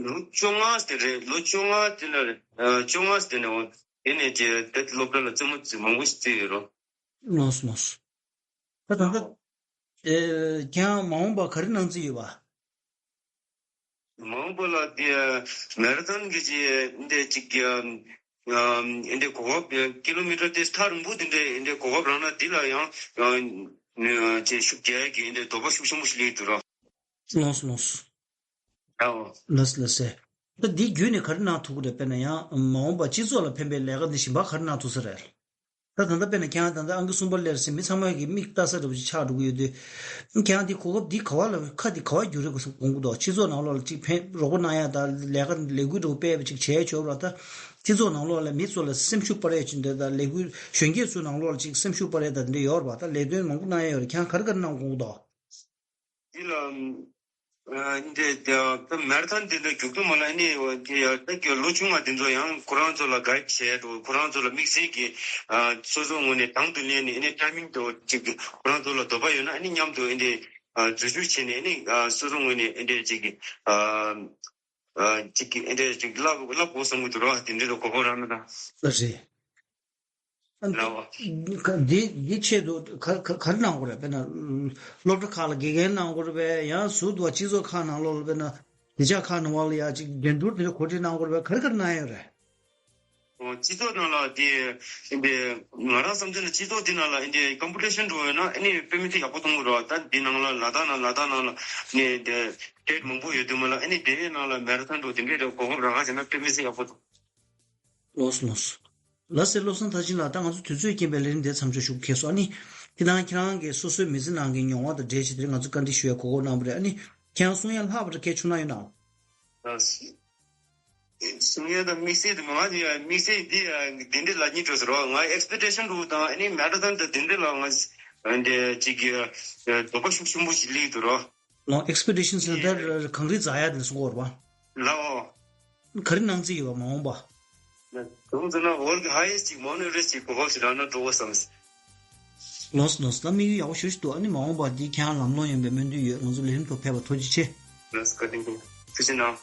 ལོ་བཅོ་ལྔ་དེ་རེད། ལོ་བཅོ་ལྔ་དེ་ན་རེད། ཨ། བཅོ་ལྔ་དེ་ན་འོ་དེ་ནས་ཀྱི་དེ་སློབ་གྲྭ་ལ་རྩེད་མོ་རྩེ་མང་པོ་ཞིག་རྩེས་ཡོད་རོ། ལགས་སོ་ལགས་སོ། ད་ད་ལྟ་ཨེ་ཁྱེད་རང་མ་འོངས་པ་ག་རེ་གནང་རྩིས་ཡོད་པ། མ་འོངས་པ་ལ་དེ་མེ་ར་ཐོན་གྱི་ཅི་འདི་ཅིག་གི་ཨམ་འདི་གོ་སྐབས་ཀི་ལོ་མི་ཊར་དེ་ཐག་རིང་པོ་དེ་འདྲའི་འདི་གོ་སྐབས་རག་ན་དེ་ལ་ཡང་ཨ་ཅེ་ཤུགས་རྒྱག་གི་འདི་དོགས་པ་ཤུགས་ཆེན་པོ་ཞིག་སླེབས་འདུག་ར། ལགས་སོ་ལགས་སོ། ཨོ། ལགས་སོ་ལགས་སོ། ད་འདི་བརྒྱུད་ནས་ག་རེ་གནང་ཐུབ་ཀྱི་རེད། དཔེར་ན་ཡང་མ་འོངས་པ་སྤྱི་ཚོགས་ལ་ཕན་པའི་ལས་ཀ་འདི་གཞན་པ་ག་རེ་གནང་ཐུབ་ས་རེད། ད་ད་ལྟ་དཔེར་ན་ཁྱེད་རང་ད་ལྟ་ཨང་ཀི་གསུམ་པ་སླེབས་ཟིན་མི་ཚང་མ་གིས་མིག་ལྟ་ས་འདྲ་པོ་ཅིག་ཆགས་འགྲོ་གི་ཡོད་དུས། ཁྱེད་རང་འདི་གོ་སྐབས་འདི་ག་བ་ལ་ཁ་འདི་ག་བ་བསྒྱུར་རེད་དགོངས་ཀྱི་འདུག་སྤྱི་ཚོགས་ནང་ལོགས་ལ་ཅིག་ཕན་རོགས་པ་གནང་ཡ་ད་ལས་ཀ་ལས་འགུལ་འདྲ་པོ་སྤེལ་བ་ཅིག་བྱས་ཆོག་ར། ད་སྤྱི་ཚོགས་ནང་ལོགས་ལ་མི་ཚོ་ལ་སེམས་ཤུགས་སྤར་ཡ་ཅིག་འདི་ད་ལས་འགུལ་གཞོན་སྐྱེས་ཚོའི་ནང་ལོགས་ལ་ཅིག་སེམས་ཤུགས་སྤར་ཡ་ད་འདི་འདྲ་ཡོད་རེད་པ། ད་ལས་དོན་མང་པོ་གནང་ཡ་ཡོད་རེད། ཁྱེད་རང་ག་རེ་ག་རེ་གནང་དགོངས་ཀྱི་འདུག་འདི་ལ་ཨ་འདི་ད་མེ་ར་ཐོན་འདི་འདྲ་རྒྱུག་རྒྱུ་མ་ལ་ཨ་ནི་འོ་འདི་ཡ་ད་ཀྱི་ལོ་ཆུང་བ་འདི་ཚོ་ཡང་ཁོ་རང་ཚོ་ལ་གའིཌ་བྱས་འགྲོ། ཁོ་རང་ཚོ་ལ་དམིགས་བསལ་གྱི་ཨ་སོ་སོ་ངོས་ནས་དང་དུ་ལེན་ནས་ཨ་ནི་ཊའི་མིང་དུ་ཅིག་ཁོ་རང་ཚོ་ལ་འདོད་པ་ཡོད་ན་ཨ་ནི་མཉམ་དུ་ཨ་འདི་ཨ་འཛུལ་ཞུགས་བྱས་ནས་ཨ་ནི་ཨ་སོ་སོ་ངོས་ནས་ཨ་འདི་ཅིག་ཨ་ཅིག་ཨ་འདི་ཅིག་བསླབ་བསླབ་དགོས་བསམ་གྱི་འདུག་ར། དེ་འདྲ་ལ་གོ་སྐབས་རག་ན་ད། རེད། ལའོ། འདི་འདི་ཆེད་དུ་ག་ག་ག་རེ་གནང་དགོས་རེད། དཔེར་ན་སློབ་གྲྭ་ཁག་ལ་དགེ་རྒན་གནང་དགོས་རེད་པས། ཡང་ཟུར་དུ་བ་སྤྱི་ཚོགས་ཁག་ནང་ལོགས་ལ་དཔེར་ན་གཞིས་ཆགས་ཁག་ནང་བ་ལ་ཡ་ཅིག་འགྲན་བསྡུར་དེ་འདྲ་གོ་སྒྲིག་གནང་དགོས་རེད་པས། ག་རེ་ག་རེ་གནང་ཡོད་རེད། ཨོ་སྤྱི་ཚོགས་ནང་ལ་དེ་འདི་ང་རང་བསམ་ཚུལ་ལ་སྤྱི་ཚོགས་དེ་ནང་ལ་འདི་ཀམ་པི་ཊི་ཤན་འགྲོ་ཡོད་ན་ཨ་ནི་དཔེ་མི་སྲིད་ཡག་པོ་གཏོང་གི་རེད་པ། ད་འདི་ནང་ལ་ལ་དྭགས་ནང་ལ་དྭགས་ནང་ལ་ནི་དེ་སི་ཊེཊ་མང་པོ་ཡོད་དུས་མ་ལ་ཨ་ནི་དེའི་ནང་ལ་མེ་ར་ཐོན་འགྲོ་དེ་འདྲའི་གོ་སྐབས་རག་ག་བྱས་ན་དཔེ་མི་སྲིད་ཡག་པོ་འདུག་ལགས་སོ་ལགས་སོ། ལགས་སེ་བློ་བཟང་མཐར་ཕྱིན་ལགས། ད་ང་ཚོ་དུས་ཚོད་རྐྱེན་པས་ལས་རིམ་འདི་མཚམས་འཇོག་ཞུ་གལ་སོང་། ཨ་ནི་དེ་དང་ཁྱེད་རང་གིས་སོ་སོའི་མི་ཚེ་ནང་གི་མྱོང་བ་དང་འབྲེལ་བྱས་ཏེ་ང་ཚོ་བཀའ་འདྲི་ཞུ་ཡ་གོ་སྐབས་གནང་བ་རེད། ཨ་ནི་ཁྱེད་རང་གསུང་ཡ་ལྷག་པ་རེ་གལ་ཆུང་ན་ཡོད་ན། ཨ་སི། གསུང་ཡ་དང་དམིགས་བསལ་དུ་མ་ང་ཚོ་ཡ་དམིགས་བསལ་འདི་ཡ་འདི་འདྲ་ལ་གཉིས་འགྲོ་ཟེར་རོ། ང་ཨེག་སི་པེག་ཊེ་ཤན་འདྲ་བོ་དང་ཨ་ནི་མེ་ར་ཐོན་དང་འདི་འདྲ་ལ་ང་འདི་ཅིག་གི་དོགས་པ་ཤུགས་ཆེན་པོ་ཞིག་སླེབས་འདུག་རོ། ལོང་ཨེག་སི་པེག་ཊེ་ཤན་ཟེར་ན་ད་གངས་རི་འཛེག་ཡ་དེ་ལ་གསུང་གི་ཡོད་རེད་པ། ལའོ། ག་རེ་གནང་རྩིས་ཡོད་པ་མ་འོངས་པ། གང་ཟེར་ན་ཝོལཌ་གི་ཧའི་ཡེ་སི་ཊི་ཅིག་མའུནཊ་ཨེ་ཝེ་རེ་སི་ཊི་ཅིག་གོ་སྐབས་ཤིག་རག་ན་འགྲོ་དགོས་བསམ། ལོངས་ལོངས་ད་དམིགས་ཡུལ་ཡག་པོ་ཞེ་པོ་ཞིག་འདུག་ཨ་ནི་མ་འོངས་པ་འདི་ཁྱེད་རང་ལམ་ལྷོང་ཡོང་བའི་སྨོན་འདུན་ཡོད། ང་ཚོ་ལས་རིམ་ཐོག་ཕེབས་པར་ཐུགས་རྗེ་ཆེ། ལགས་སོ་བཀའ་དྲིན་ཆེ། ཐུགས་རྗེ་གནང་།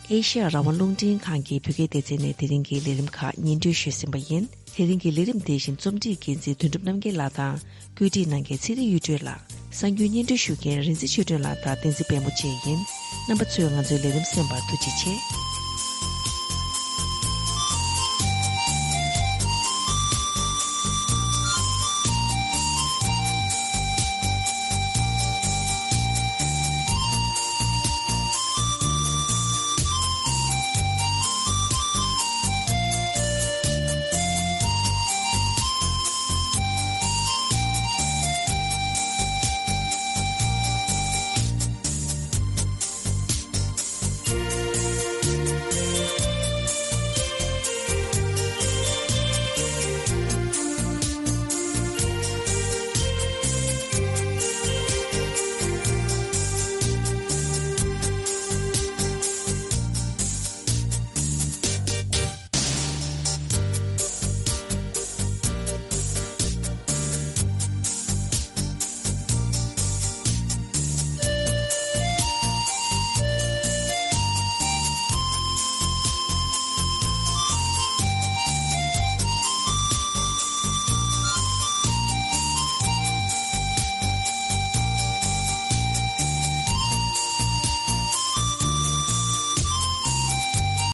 ཨེ་ཤེ་ཡ་རང་དབང་རླུང་འཕྲིན་ཁང་གི་བོད་སྐད་སྡེ་ཚན་ནས་དེ་རིང་གི་ལས་རིམ་ཁག་སྙན་སྒྲོན་ཞུས་ཟིན་པ་ཡིན། དེ་རིང་གི་ལས་རིམ་དེ་བཞིན་རྩོམ་སྒྲིག་འགན་འཛིན་དོན་གྲུབ་རྣམ་རྒྱལ་ལགས་དང་། བཀོད་སྒྲིག་གནང་མཁན་ཚེ་རིང་གཡུ་སྒྲོན་ལགས། གསར་འགྱུར་སྙན་སྒྲོན་ཞུ་མཁན་རིག་འཛིན་ཆོས་སྒྲོན་ལགས་དང་བསྟན་འཛིན་དཔལ་མོ་བཅས་ཡིན། རྣམ་པ་ཚོས་ང་ཚོའི་ལས་རིམ་གསན་པར་ཐུགས་རྗེ་ཆེ།